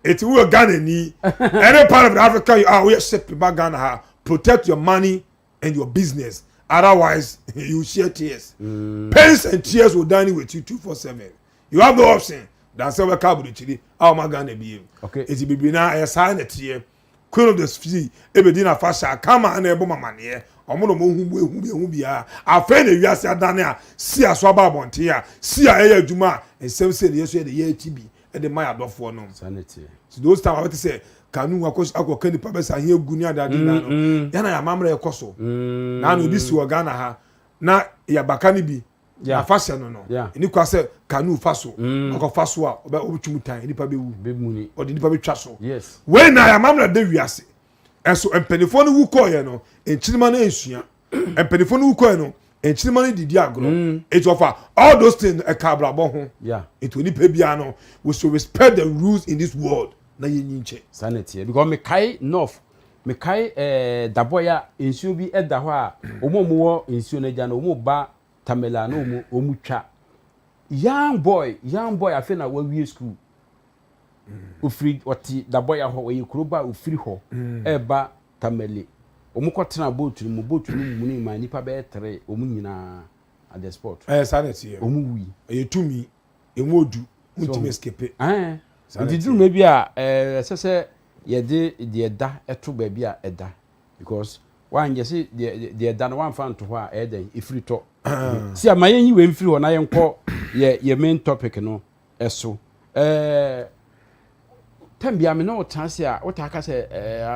Speaker 2: eti wuyɛ Ghana ni, any part of the Africa you are, woyɛ ship ba Ghana ha, protect your money and your business, otherwise you share tears. Pains and tears will dine with you 24/7. You have no option than sɛ wɔbɛka aburukyiri a wɔma Ghana biem. Eti bebree na ɛyɛ saa na teɛ. Queen of the Sea ebedi n'afa hyɛ akama ɛna ɛbɔ mamaneɛ. Ɔmo na ɔmo ehu mu ehu bi ehu biara. Afei na ewiase adane a si a so aba abɔnten a si a ɛyɛ adwuma a nsɛm sɛ ne yɛ so yɛ de yɛ akyi bi ɛde ma yɛ adɔfoɔ no.
Speaker 1: Saa na teɛ.
Speaker 2: So those time abɛte sɛ kanu akɔ akɔka nipa bɛ sɛ ahia gu ne ade ade na no yɛn na yɛ amammerɛ ɛkɔ so na ano ebi si wɔ Ghana ha na yɛbaka ne bi afahyɛ no. Ɛni kwa sɛ kanu fa so akɔfa so a ɔbɛ ɔbɛtwum tan nipa bɛwu.
Speaker 1: Bɛmuni.
Speaker 2: Ɔde nipa bɛtwa so. Wei na yɛ amammerɛ da wiase. Ɛso mpanimfoɔ no wu kɔɔyɛ no, nkyirima no nsua. Mpanimfoɔ no wu kɔɔyɛ no, nkyirima no didi agorɔ. Eti ɔfa all those things ɛka abrabɔ ho. Eti onipa biara no, we should respect the rules in this world na yɛ nyi nkyɛn.
Speaker 1: Saa na teɛ, because mekae north, mekae Dabɔya, nsuo bi ɛda hɔ a wɔn a wɔwɔ nsuo no agya no, wɔn ba Tamale na wɔn twa. Young boy, afei na wawie school, ofiri ɔte Dabɔya hɔ, ɔyɛ kuro ba a ofiri hɔ ɛreba Tamale, wɔn kɔ tena boat no mu, boat no mu ne ma nipa bɛyɛ tere, wɔn nyinaa at the spot.
Speaker 2: Ɛyɛ saa na teɛ.
Speaker 1: Wɔn wui.
Speaker 2: Ɛyɛ tumi emu odu, ntumi escape.
Speaker 1: Ɛn nti duru mɛ bi a ɛsɛ sɛ yɛde deɛ da ɛto baabi a ɛda, because wanyɛ sɛ deɛ ɛda no wamfa nto hɔ a, ɛyɛ dɛn efiri tɔ si ama yɛn yi wei mfiri hɔ na yɛnkɔ yɛ main topic no. Ɛso tɛm bia me ne wo tena ase a, wotaa ka sɛ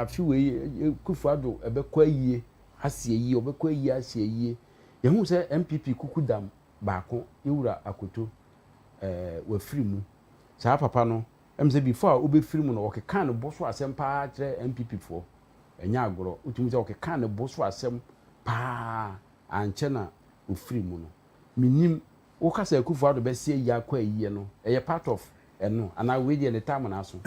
Speaker 1: afi wei Akufo Addo ɛbɛkɔ ayie ase ayie, ɔbɛkɔ ayie ase ayie. Yɛhu sɛ NPP kuku dam baako, yɛwura Akoto, wafiri mu. Saa papa no, ɛm sɛ before a wobɛfiri mu no, ɔkeka ne bo so asɛm paa kyerɛ NPP foɔ. Ɛnyɛ agorɔ, wotumi sɛ ɔkeka ne bo so asɛm paa. Ankyɛ na ofiri mu no, menim woka sɛ Akufo Addo bɛsi ayie akɔ ayie no, ɛyɛ part of ɛno anaa wei deɛ ne time na aso.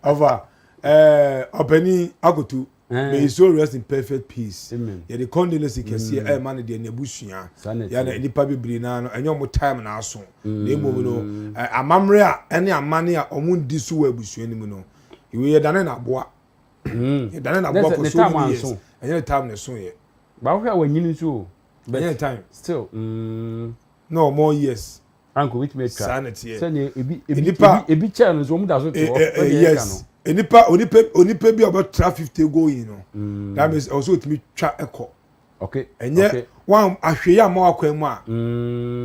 Speaker 2: Ɔfa ɛɛ ɔpanin akoto. May his soul rest in perfect peace.
Speaker 1: Amen.
Speaker 2: Yɛde condolence kɛseɛ ɛrema no deɛ n'abusua.
Speaker 1: Saa na
Speaker 2: Yɛn
Speaker 1: ɛteɛ.
Speaker 2: nnipa bebree naa no ɛnyɛ wɔn time na aso. Na mmom no amammerɛ a ɛne amanne a wɔn ndi so wɔ abusua no mu no, wei yɛdane no aboa. Yɛdane no aboa for so many years. Ɛnyɛ ne time na ɛso yɛ.
Speaker 1: Ba wohwɛ a wanyini nso o.
Speaker 2: Ɛnyɛ ne time.
Speaker 1: Still. Mm.
Speaker 2: No more years.
Speaker 1: Anka obetumi atwa.
Speaker 2: Saa na ɛteɛ.
Speaker 1: Sɛnea ebi ebi ebi ebi kyɛɛ no nso wɔn da so te hɔ.
Speaker 2: Eh, eh, yes. Onipa onipa onipa bi a ɔbɛtra 50 going no. That means ɛwɔ sɛ otumi twa ɛkɔ.
Speaker 1: Okay.
Speaker 2: Ɛnyɛ wɔn ahwɛyie ama wakwan mu a.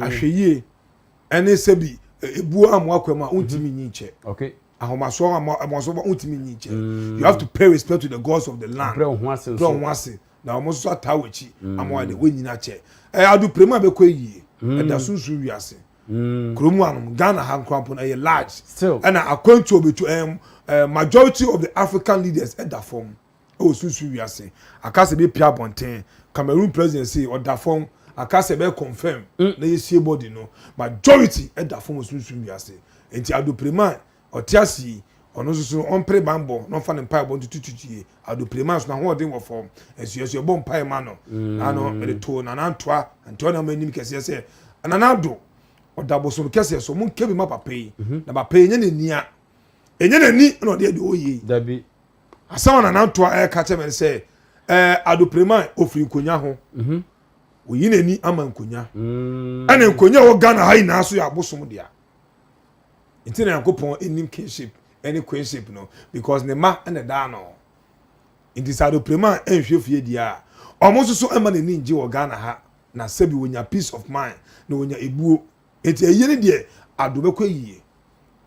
Speaker 2: Ahwɛyie ɛne sɛbi ebuo ama wakwan mu a wontumi nyi nkyɛ.
Speaker 1: Okay.
Speaker 2: Ahomasoɔ ama ahomasoɔ wontumi nyi nkyɛ. You have to pay respect to the gods of the land.
Speaker 1: Brɛ wo ho ase nso.
Speaker 2: Brɛ wo ho ase. Na wɔn nso ataa wɔ akyi ama wɔn de wɔn nyina kyɛ. Ɛyɛ adopremu a bɛkɔ yie. Ɛda sunsun wiase. Kurom anom Ghana ha nkorampo no ɛyɛ large.
Speaker 1: Still.
Speaker 2: Ɛna akwantuo bɛtu ɛyɛ ɛɛ majority of the African leaders ɛda fam ɛwɔ sunsun wiase. Aka sɛ bɛpia abɔnten. Cameroon president sei ɔda fam. Aka sɛ bɛ confirm na yɛsie body no. Majority ɛda fam wɔ sunsun wiase. Nti adopremu a ɔte ase yi, ɔno nso so ɔmpere banbɔ na ɔmfa ne mpaebɔ ntutututu yie. Adoprema nso n'ahoɔden wɔ fam. Nso yɛn nso yɛbɔ mpae ma no. Na no mede too Nana Ntoa, Ntoa na anim kɛseɛ sɛ, Nana Addo, ɔda bosom kɛseɛ so, monka bi ma papa yi. Na papa yi, ɛnyɛ n'ani a, ɛnyɛ n'ani na ɔde yɛ deɛ ɔyɛ yi.
Speaker 1: Dabi.
Speaker 2: Asɛm a Nana Ntoa ɛreka kyerɛ me ne sɛ, ɛɛ Adoprema ofiri nkonya ho. Oyi n'ani ama nkonya. Ɛna nkonya a ɛwɔ Ghana ha nyinaa so yɛ abosom dea. Nti na Nyankopɔn nim kingship ne queenship no because ne mma na ɛda ano. Nti sɛ Adoprema nhwɛ fie deɛ a, ɔmo nso so mma n'ani ngye wɔ Ghana ha na sɛbi wɔnya peace of mind na wɔnya ebuo. Nti ayie no deɛ Ado bɛkɔ ayie.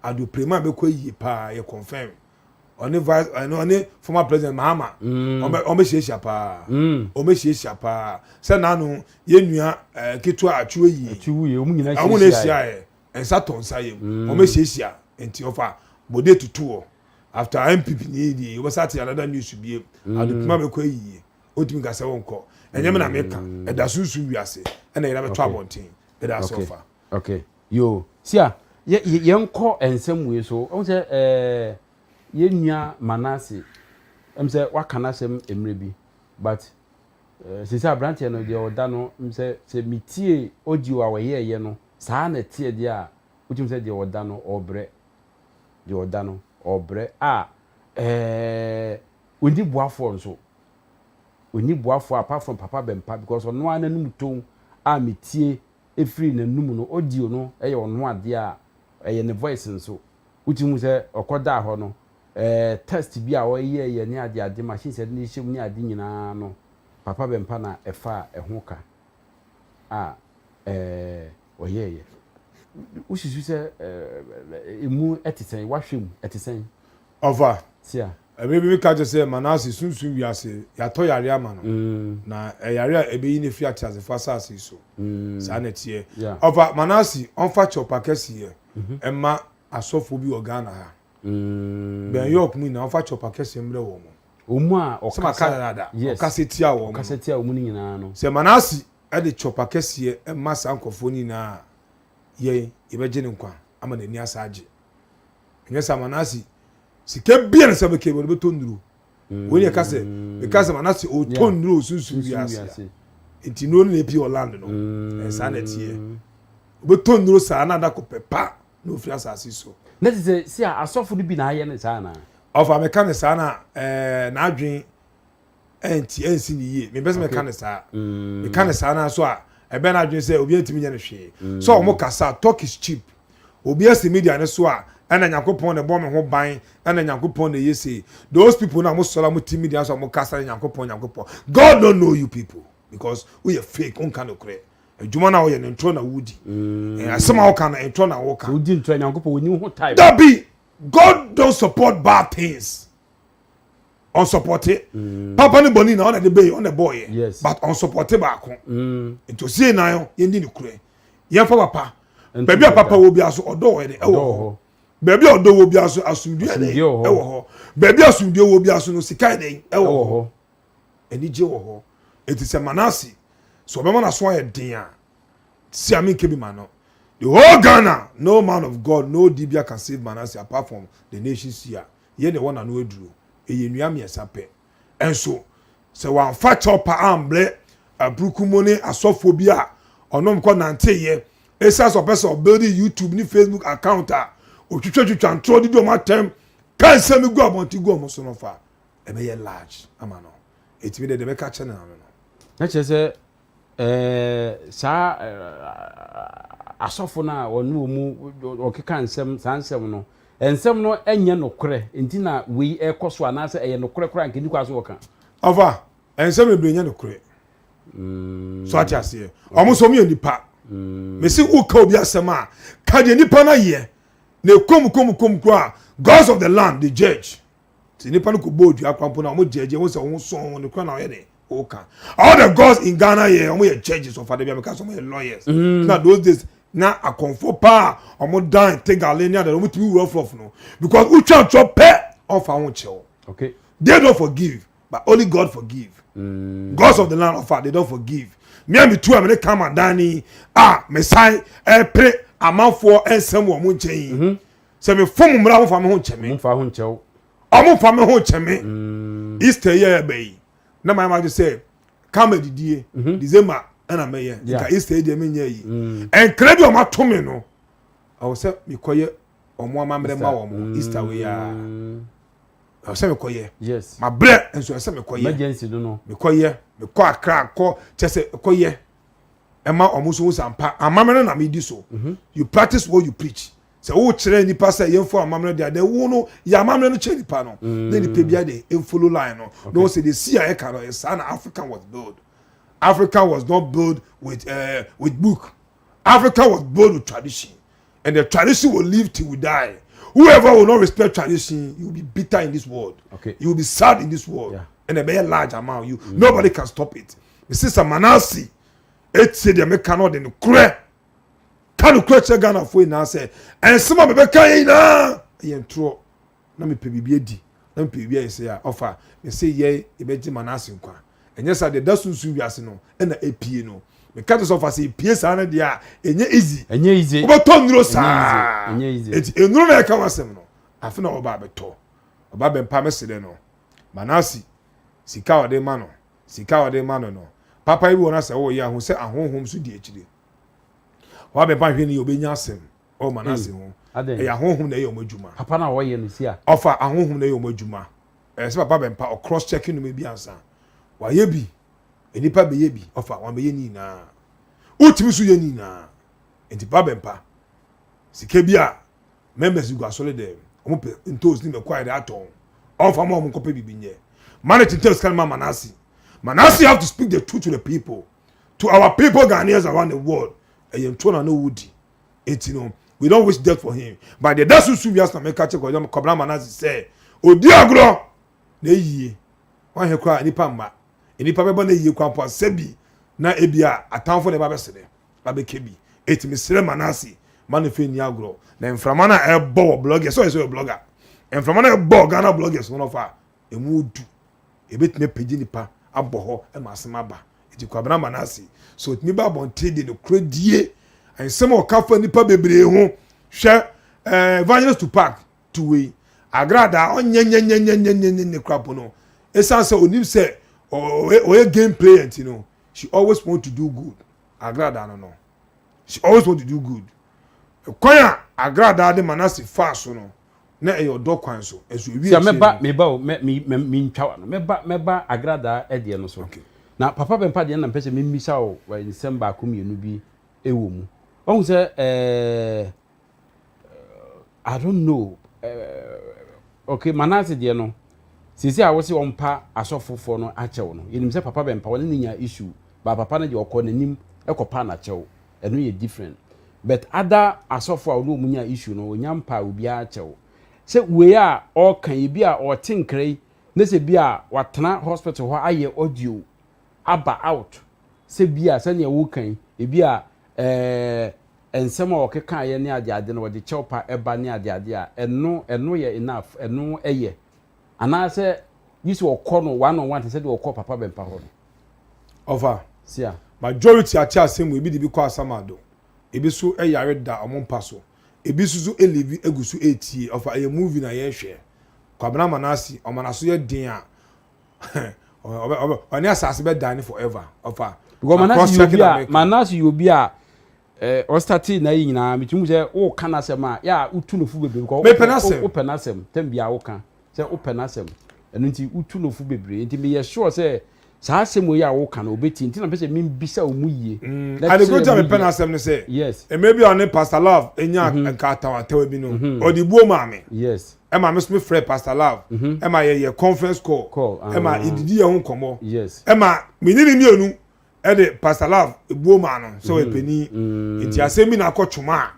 Speaker 2: Adoprema bɛkɔ ayie paa yɛ confirm. Ɔne vice ɛno ɔne former president Mahama ɔmo ɔmo hyiahyia paa. Ɔmo hyiahyia paa. Sɛ n'ano yɛn nua ɛɛ ketewa Atsu ayie.
Speaker 1: Atsu wuiɛ ɔmo nyinaa
Speaker 2: Ɔmo na hyiahyia yɛ. Nsa tɔ nsa yam. Mm. Wɔn ahyiahyia nti ɔfa bɔde tutu hɔ. After NPP ni yi deɛ wɔbɛsa ate another news bie. Mm. Adepuma bɛkɔ ayie. Otumi nka sɛ wɔnkɔ. Ɛnyɛ me na meka. Mm. Ɛda sunsun wiase ɛna yɛn abɛtɔ abɔnten. Ɛda ase ɔfa.
Speaker 1: Okay. Yo. Sia yɛ yɛnkɔ nsɛm wei so. Ɔmo sɛ ɛɛ yɛn nua Manase ɛm sɛ waka n'asɛm mmerɛ bi but sisi aberanteɛ no deɛ ɔda no ɛm sɛ sɛ metie audio a ɔyɛɛyɛ no Saa na ɛteɛ deɛ a, wotumi sɛ deɛ ɔda no ɔrebrɛ, deɛ ɔda no ɔrebrɛ a ɛɛ ɔnni boafoɔ nso, ɔnni boafoɔ apart from Papa Bɛmpa because ɔno ara n'anum ton a metie ɛfiri n'anum no, audio no yɛ ɔno adeɛ a ɛyɛ ne voice nso. Wotumi hu sɛ ɔkɔdaa hɔ no, ɛɛ test bi a ɔyɛɛyɛ ne adeade, machines a yɛde no hyɛ mu ne ade nyinaa no, Papa Bɛmpa na ɛfaa ɛho ka a ɛɛ ɔyɛeɛ. Wosusu sɛ ɛɛ emu te sɛn? Wahwɛ mu ɛte sɛn?
Speaker 2: Ɔfa.
Speaker 1: Sia.
Speaker 2: Ɛberɛ bi meka kyerɛ sɛ Manase sunsum wiase, yɛatɔ yareɛ ama no, na ɛyare a ɛbɛyi no afiri ateasefoɔ asase yi so. Saa na ɛteɛ. Ɔfa, Manase ɔmfa kyɛwpa kɛseɛ mma asɔfoɔ bi wɔ Ghana ha. Ben York mu nyinaa ɔmfa kyɛwpa kɛseɛ mmerɛ wɔn.
Speaker 1: Wɔn a
Speaker 2: Sɛ maka
Speaker 1: ɔkasa,
Speaker 2: dadaada,
Speaker 1: yes,
Speaker 2: ɔkasa tia wɔn
Speaker 1: ɔkasa
Speaker 2: no.
Speaker 1: tia wɔn no nyinaa no.
Speaker 2: Sɛ Manase de kyɔpa kɛseɛ ma saa nkurɔfoɔ no nyinaa a, yɛn, yɛbɛgye no nkwa ama n'ani asa agye. Ɛnyɛ saa Manase, sika biara ne nsa bɛka bi, ɔde bɛtɔ nnuro. Wei ne ɛka sɛ, meka sɛ Manase ɔtɔ nnuro wɔ sunsum wiase. Nti nnuro no na ɛpie wɔ land no. Ɛyɛ saa na ɛteɛ. Ɔbɛtɔ nnuro saa na ada kɔpɛ pa na ɔfiri asase so.
Speaker 1: Na te sɛ si a asɔfo no bi na ayɛ no saa anaa?
Speaker 2: Ɔfa meka no saa na ɛɛ n'adwen ɛnti ɛnsi ne yie mepɛ sɛ meka no saa mm. meka no saa na so a ɛbɛn n'adwene sɛ obi ntumi nyɛ no hwee mm. sɛ ɔmo kasa talk is cheap obi asi media ne so a ɛna nyankopɔn na ɛbɔ me ho ban ɛna nyankopɔn na ɛyɛ sei those people na mo sɔrɔ a mo ti media so a mo kasa ne nyankopɔn nyankopɔn God don't know you people because woyɛ fake wonka nokorɛ adwuma no a woyɛ no ntorɔ na wodi mm. asɛm a woka no ntorɔ na woka
Speaker 1: wodi ntorɔ nyankopɔn wɔni ho time
Speaker 2: dabi God don't support bad things ɔnsɔpɔte mm. papa ne bɔne na ɔna de bɛyi ɔna bɔɔyɛ
Speaker 1: yes.
Speaker 2: but ɔnsɔpɔte baako mm. nti osie nan yɛndi ne korɛ yɛmfa papa baabi a papa wɔ biara so ɔdɔ wɔ yɛ ɛwɔ hɔ baabi a ɔdɔ wɔ biara so asomdue yɛ ɛwɔ hɔ baabi a asomdue wɔ biara so no sika yɛ ɛwɔ hɔ anigye wɔ hɔ eti sɛ Manase sɛ ɔbɛma n'aso ayɛ den a si a menka bi ma no. The whole Ghana, no man of God, no dibia can save Manasseh apart from the nation seer. Yɛ na ɛwɔ n'ano aduro. Ɛyɛ nnua mmiɛnsa pɛ. Nso sɛ wamfa kyɛw pa ambrɛ aburuku mu ne asɔfoɔ bi a ɔnom kɔ nanteeɛ ɛsiane sɛ ɔpɛ sɛ ɔbuild YouTube ne Facebook account a ɔtwitwatwitwa ntorɔ didi ɔmo atɛm ka nsɛm gu abɔnten gu ɔmo so no fa ɛbɛyɛ large ama no. Ɛtumi deɛ bɛka kyɛ ne no.
Speaker 1: Na kyerɛ sɛ saa asɔfo no a ɔne wɔ mu ɔkeka nsɛm, saa nsɛm no, nsɛm no nyɛ nokorɛ nti na wei ɛkɔ so, anaasɛ ɛyɛ nokorɛ koraa nka ni kwa so wɔka?
Speaker 2: Ɔfa nsɛm bebree nyɛ nokorɛ so ate aseɛ. Ɔmo nso ɔmo yɛ nipa. Mesi woka obi asɛm a, ka deɛ nipa no yɛ na ekom kom kom koro a, gods of the land the judge. Ti nipa no kò bɔ odua kwan na ɔmo judge ɛho sɛ ɔmo sɔn ne kora na ɔyɛ de ɔka. All the gods in Ghana yɛ, ɔmo yɛ judges. Ɔfa de bi a meka sɛ ɔmo yɛ lawyers. Na those days na akɔnfo paa ɔmo dan tegale ne adada ɔmo tumi wura fluff no because wotwa ntɔ pɛ, ɔfa ho kyɛw. They don't forgive, but only God forgive. Gods of the land offer, they don't forgive. Me a me tu a me ne kama dani a me san ɛpere amanfoɔ nsɛm wɔ mo nkyɛn yi sɛ me fom mmara, mo fa me ho nkyɛn me.
Speaker 1: Mo fa ho nkyɛw.
Speaker 2: Ɔmo fa me ho nkyɛn me. Easter yɛ ɛbɛ yi na maa ma gye sɛ kama didie December ɛna mɛyɛ nka Easter yi deɛ menyɛ yi nkira bi a ɔmo ato me no, ɔwɔ sɛ mekɔyɛ ɔmo amammerɛ ma wɔn Easter wei a ɛwɔ sɛ mekɔyɛ. Ma brɛ nso ɛsɛ mekɔyɛ.
Speaker 1: Emergency no.
Speaker 2: Mekɔyɛ, mekɔ Akra kɔ kyɛ sɛ mekɔyɛ ɛma ɔmo nso ho sampa amammerɛ na medi so. You practice what you preach. Sɛ wokyerɛ nipa sɛ yɛmfo amammerɛ deɛ adeɛ wo no yɛ amammerɛ no kyerɛ nipa no na nipa bi ade mfollow line no na wɔsɛ de si a ɛka no yɛ saa na Africa was built. Africa was not built with book. Africa was built with tradition, and the tradition will live till we die. Whoever will not respect tradition, you will be bitter in this world. You will be sad in this world. And a very large amount you nobody can stop it. The sister Manasi etie deɛ meka no, ɔde no korɛ ka no korɛ kyerɛ Ghanafoɔ nyinaa sɛ ɛnsɛm a mebɛka yɛ nyinaa ɛyɛ ntorɔ na mepɛ biribi adi na mepɛ biribi ayɛ sɛ a ɔfa mese yɛ yɛbɛgye Manase nkwa. Ɛnyɛ saa deɛ da sunsun wiase no ɛna epie no, meka kyerɛ sɛ ɔfa sɛ epie saa no deɛ a, ɛnyɛ easy.
Speaker 1: Ɛnyɛ easy.
Speaker 2: Wobɛtɔ nnuro saa.
Speaker 1: Ɛnyɛ easy.
Speaker 2: Eti nnuro na ɛka wasɛm no afe na ɔba abɛtɔ ɔba bɛmpa mɛsrɛ no. Manase sika a ɔde ma no, sika a ɔde ma no no papa yi wɔ na sɛ wɔyɛ aho sɛ ahohom so di akyire wɔn abɛmpa hwɛ ni obɛnya asɛm ɔwɔ Manase ho.
Speaker 1: Adɛn?
Speaker 2: Ɛyɛ ahohom na ɛyɛ ɔmo adwuma.
Speaker 1: Papa no a wɔyɛ no si a.
Speaker 2: Ɔfa ahohom na ɛyɛ ɔmo adwuma. Ɛyɛ sɛ papa bɛmpa ɔ cross check no bi ansa wayɛ bi, nipa bɛyɛ bi, ɔfa wɔn bɛyɛ ne nyinaa, wotumi so yɛ ne nyinaa. Nti papa bɛmpa sika bi a members gu asɔre dɛm, ɔmo pɛ ntoos ne mɛkɔ ayɛ de atɔn, ɔnfa ma ɔmo nkɔpɛ bibi nyɛ manage ntoos sika no ma Manase. Manase have to speak the truth to the people, to our people, Ghanaians around the world. Ɛyɛ ntoɔ na no wodi. Eti no, we don't wish death for him, but the death sunsun wiase na mɛka kyɛ kɔjɔ kɔbla Manase sɛ odi agorɔ na eyie wɔn ahwɛ koraa nipa mma nipa bɛbɔ na eyie kwan po asɛbi na ebi a atamfo na ɛba bɛsrɛ abɛka bi. Eti mesrɛ Manase ma ne fɛ ni agorɔ na mframa na ɛbɔ wɔ bloggers sɛ ɔyɛ sɛ ɔyɛ blogger, mframa na ɛbɔ Ghana bloggers no fa emu du ebetumi apagye nipa abɔ hɔ ɛma asɛm aba. Eti Kwabena Manase so otumi ba abɔnten de ne kuro die nsɛm a ɔka fa nipa bebree ho. Hwɛ Evangelist Tupac tuwei agrada ɔnyɛ nyɛ nyɛ nyɛ nyɛ nyɛ nyɛ kura po no, esan sɛ onim sɛ ɔyɛ game player nti no, she always want to do good. Agrada no, she always want to do good. Kwan a agrada de Manase fa so no na ɛyɛ ɔdɔ kwan so, ɛso ewi
Speaker 1: Sia
Speaker 2: akyire
Speaker 1: mɛba
Speaker 2: no.
Speaker 1: Meba o, mɛ mi mɛ mi ntwa wa no, mɛba agradaa ɛdeɛ no so. Na papa bɛmpa deɛ na mpɛ sɛ memmisa wo nsɛm baako mmienu bi ɛwɔ mu. Ɔhu sɛ I don't know, okay, Manase deɛ no sisi a wɔsi ɔmpa asɔfofoɔ no akyɛw no, yɛnim sɛ papa bɛmpa wɔne ne nya issue ba papa no deɛ ɔkɔ n'anim ɛkɔpa n'akyɛw, ɛno yɛ different, but ada asɔfo a ɔne wɔn nya issue no, onya mpa obiara kyɛw sɛ wei a ɔreka yi bi a ɔte nkra yi ne sɛ bi a watena hospital hɔ ayɛ audio aba out sɛ bi a sɛnea wɔka yi ebi a nsɛm a ɔkeka yɛ ne adeade no wɔde kyɛw pa ɛba ne adeade a ɛno yɛ enough, ɛno ɛyɛ anaasɛ yi sɛ ɔkɔ no one on one te sɛ deɛ ɔkɔ papa bɛmpa hɔ no?
Speaker 2: Ɔfa
Speaker 1: sia.
Speaker 2: Majority ate asɛm mu, ebi de bi kɔ asamado. Ebi so yare da ɔmo mpa so. Ebi nso so live gu so retie. Ɔfa ɛyɛ movie na yɛrehwɛ. Kwabena Manasi ɔma n'aso yɛ den a ɔne asase bɛ dane forever. Ɔfa
Speaker 1: Because Manasi yɛ obi a Manasi yɛ obi a eh, ɔstate na yi nyinaa metumi sɛ woka n'asɛm a yɛ a wotu no fo bebree because
Speaker 2: mepɛ n'asɛm
Speaker 1: wopɛ n'asɛm tɛm biara woka sɛ wopɛ n'asɛm ɛno nti wotu no fo bebree nti meyɛ sure sɛ Saa asɛm wei a woka no, ɔbɛtie nti na mepɛ sɛ membisa wo mu yie.
Speaker 2: Mm, ade koro nti a mepɛ n'asɛm ne sɛ,
Speaker 1: yes.
Speaker 2: mmerɛ bi a ɔne Pastor Love nyaa mm -hmm. nkaatawantawa bi no, mm -hmm. ɔde buo maa me.
Speaker 1: Yes.
Speaker 2: Ɛma me so mefrɛ Pastor Love, mm -hmm. ɛma yɛyɛ conference call,
Speaker 1: call.
Speaker 2: ɛma yɛdidi yɛn ho nkɔmmɔ.
Speaker 1: Yes.
Speaker 2: Ɛma me ne ne mmienu ɛde Pastor Love buo maa no sɛ ɔyɛ panin. Nti asɛm bi na akɔ twoma a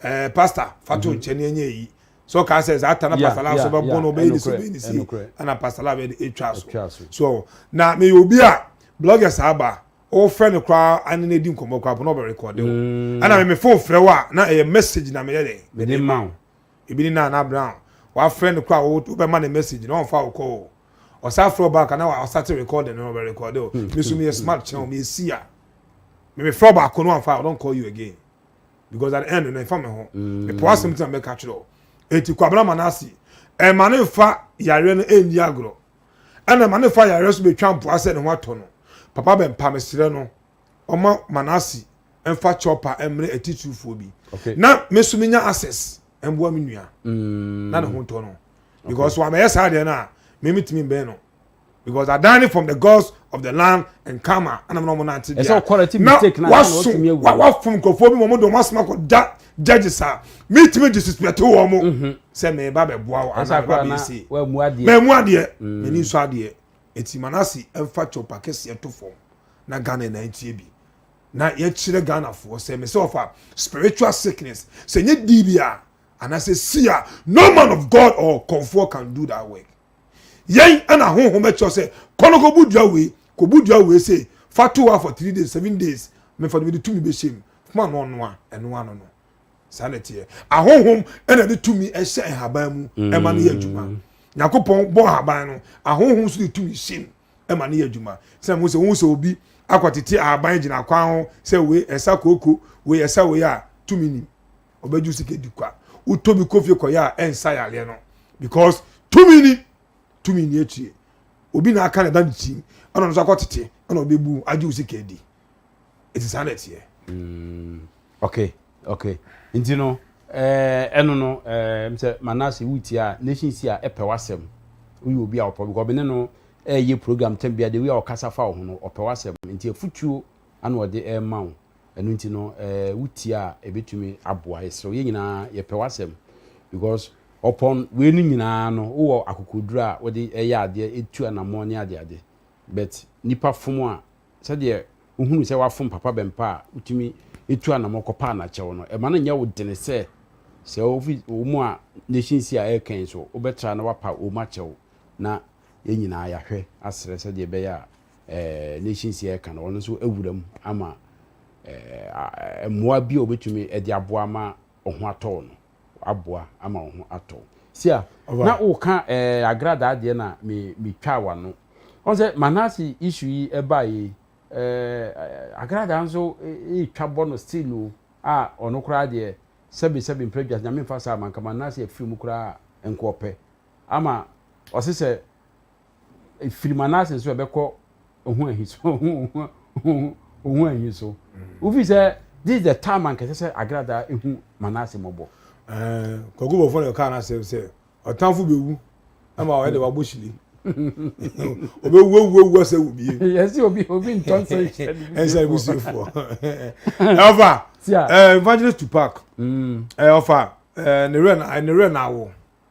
Speaker 2: ɛɛ eh, pastor fa to mhm. nkyɛn ne ɛnyɛ eyi so ɔka sɛ saa ta na pastor lab so bɛbɔ no ɔbɛyɛ ne so ɔbɛyɛ ne si ɛna pastor lab yɛ de etwa so so na meyɛ obi a bloggers aba ɔfrɛ no koraa ane na edi nkɔmɔ koraa na ɔbɛ rekɔde o mm. ɛna mɛ phone frɛ wo a na ɛyɛ message na meyɛ dɛ
Speaker 1: mede ma wo
Speaker 2: ebi ne na na brown wafrɛ no koraa wobɛma ne message na ɔnfa wo kɔ o ɔsa frɛ ɔba na ɔsate recording na ɔbɛ rekɔde o me so meyɛ smart kyɛn o meyɛ si a mɛ frɛ ɔbaako no anfa I don't call you again. because at the end no ɛfa me ho mm. mepɛ w'asɛm ti na mɛka kyerɛ wo eti kwabena manase ɛma ne nfa yareɛ no ɛnni agorɔ ɛna ɛma ne nfa yareɛ so bɛtwa mpoa sɛ ne ho atɔ no papa bɛmpa mesrɛ no ɔma manase ɛmfa chɔpa ɛmmerɛ atitirifoɔ bi okay. na me so menya access ɛmboa me nua mm. na ne ho ntɔ no because okay. wamɛyɛ saa deɛ no a me metumi mbɛn no because adan from the gods of the land and karma ɛna mo na ɔmo nante
Speaker 1: deɛ na
Speaker 2: waso wafom nkurɔfoɔ bi ma ɔmo de ɔmo asoma kɔ da judges a mitumi disrespect wɔn mo mhm. sɛ mɛba bɛ boa wo anaa mɛba bɛ ese mɛmu adeɛ mɛni nso adeɛ eti manase ɛnfa chɔpa kɛseɛ to fam na Ghana na ntie bi na yɛkyerɛ Ghanafoɔ sɛ mɛ sɛ ɔfa spiritual sickness sɛ nye di bi a anaasɛ si a no man of God or kɔnfoɔ can do that work. Yɛn ɛna honhom bɛkyerɛ sɛ kɔ no kɔbu dua wei, kɔbu dua wei sei, fa to hɔ for 3 days, 7 days, mefa no mede tumi bɛhyɛ mu, foma no ɔnoa, ɛno ano no. Saa na ɛteɛ. Ahonhom ɛna de tumi ɛhyɛ nhaban mu ɛma no yɛ adwuma. Nyankopɔn bɔ nhaban no, ahonhom nso de tumi hyɛ mu ɛma no yɛ adwuma. Sɛ mo sɛ wohu sɛ obi akɔtete ahaban gyina kwan ho sɛ wei ɛsa kooko, wei ɛsa wei a, tumi nim. Ɔbɛgye sika di kwa. Wotɔ bi kɔ fie kɔyɛ a ɛnsa yareɛ no because tumi ni tumi ni akyire. Obi na aka ne da ne ti ɛna ɔno nso akɔ tete ɛna ɔbɛbu agye wo sika di. Ɛti saa na ɛteɛ.
Speaker 1: Okay, nti no ɛno no sɛ Manase wutie a nation si a ɛpɛ w'asɛm, woyɛ obi a ɔpɛ because ɔbɛne no ɛyɛ program tɛm bia de wi a ɔkasa fa wo ho no ɔpɛ w'asɛm nti afutuo ana ɔde ɛma wo. Ɛno nti no wotie a ɛbɛtumi aboa. Yɛserɛ yɛn nyinaa yɛpɛ w'asɛm because ɔpɔn wei no nyinaa no wowɔ akokoduro a wode ɛyɛ adeɛ ɛtu anammɔn ne adeade, but nipa fom a sɛdeɛ wohunu sɛ wafom papa bɛmpa a wotumi ɛtu anammɔn kɔpa anakyɛw no ɛma no nyɛ wo dene sɛ wofi wo mu a nation si a ɛrekɛn so wobɛtra na wapa wo mu akyɛw na yɛn nyinaa yɛahwɛ asrɛ sɛdeɛ ɛbɛyɛ a nation si a ɛka no ɔno nso awura mu ama mmoa bi a obɛtumi de aboa ma ɔho atɔw no aboa ama ɔho atɔw sia na woka agradaa deɛ na me metwa wano ɔn sɛ Manase issue yi ɛbaa yi agradaa nso ɛtwa bɔ no still o a ɔno koraa deɛ sɛbi sɛbi mpɛ dwa Nyame mfa saa manka Manase afiri mu koraa nkɔɔpɛ ama ɔse sɛ ɛfiri Manase nso ɛbɛkɔ ɔho ahi so ɔho ahi so wofi sɛ this is the time ankɛsɛ sɛ agradaa ehu Manase mmɔbɔ.
Speaker 2: Kwaku bɔfo na ɔkaa n'asɛm sɛ ɔtamfo bɛwu ama ɔyɛ de wabɔ hyili ɔbɛwu awu awu asɛ wu bie
Speaker 1: yɛsi obi ntɔ nsɛ
Speaker 2: ɛnsɛ busuafoɔ ɔfa Evangelist Tupac ɔfa ne werɛ na awo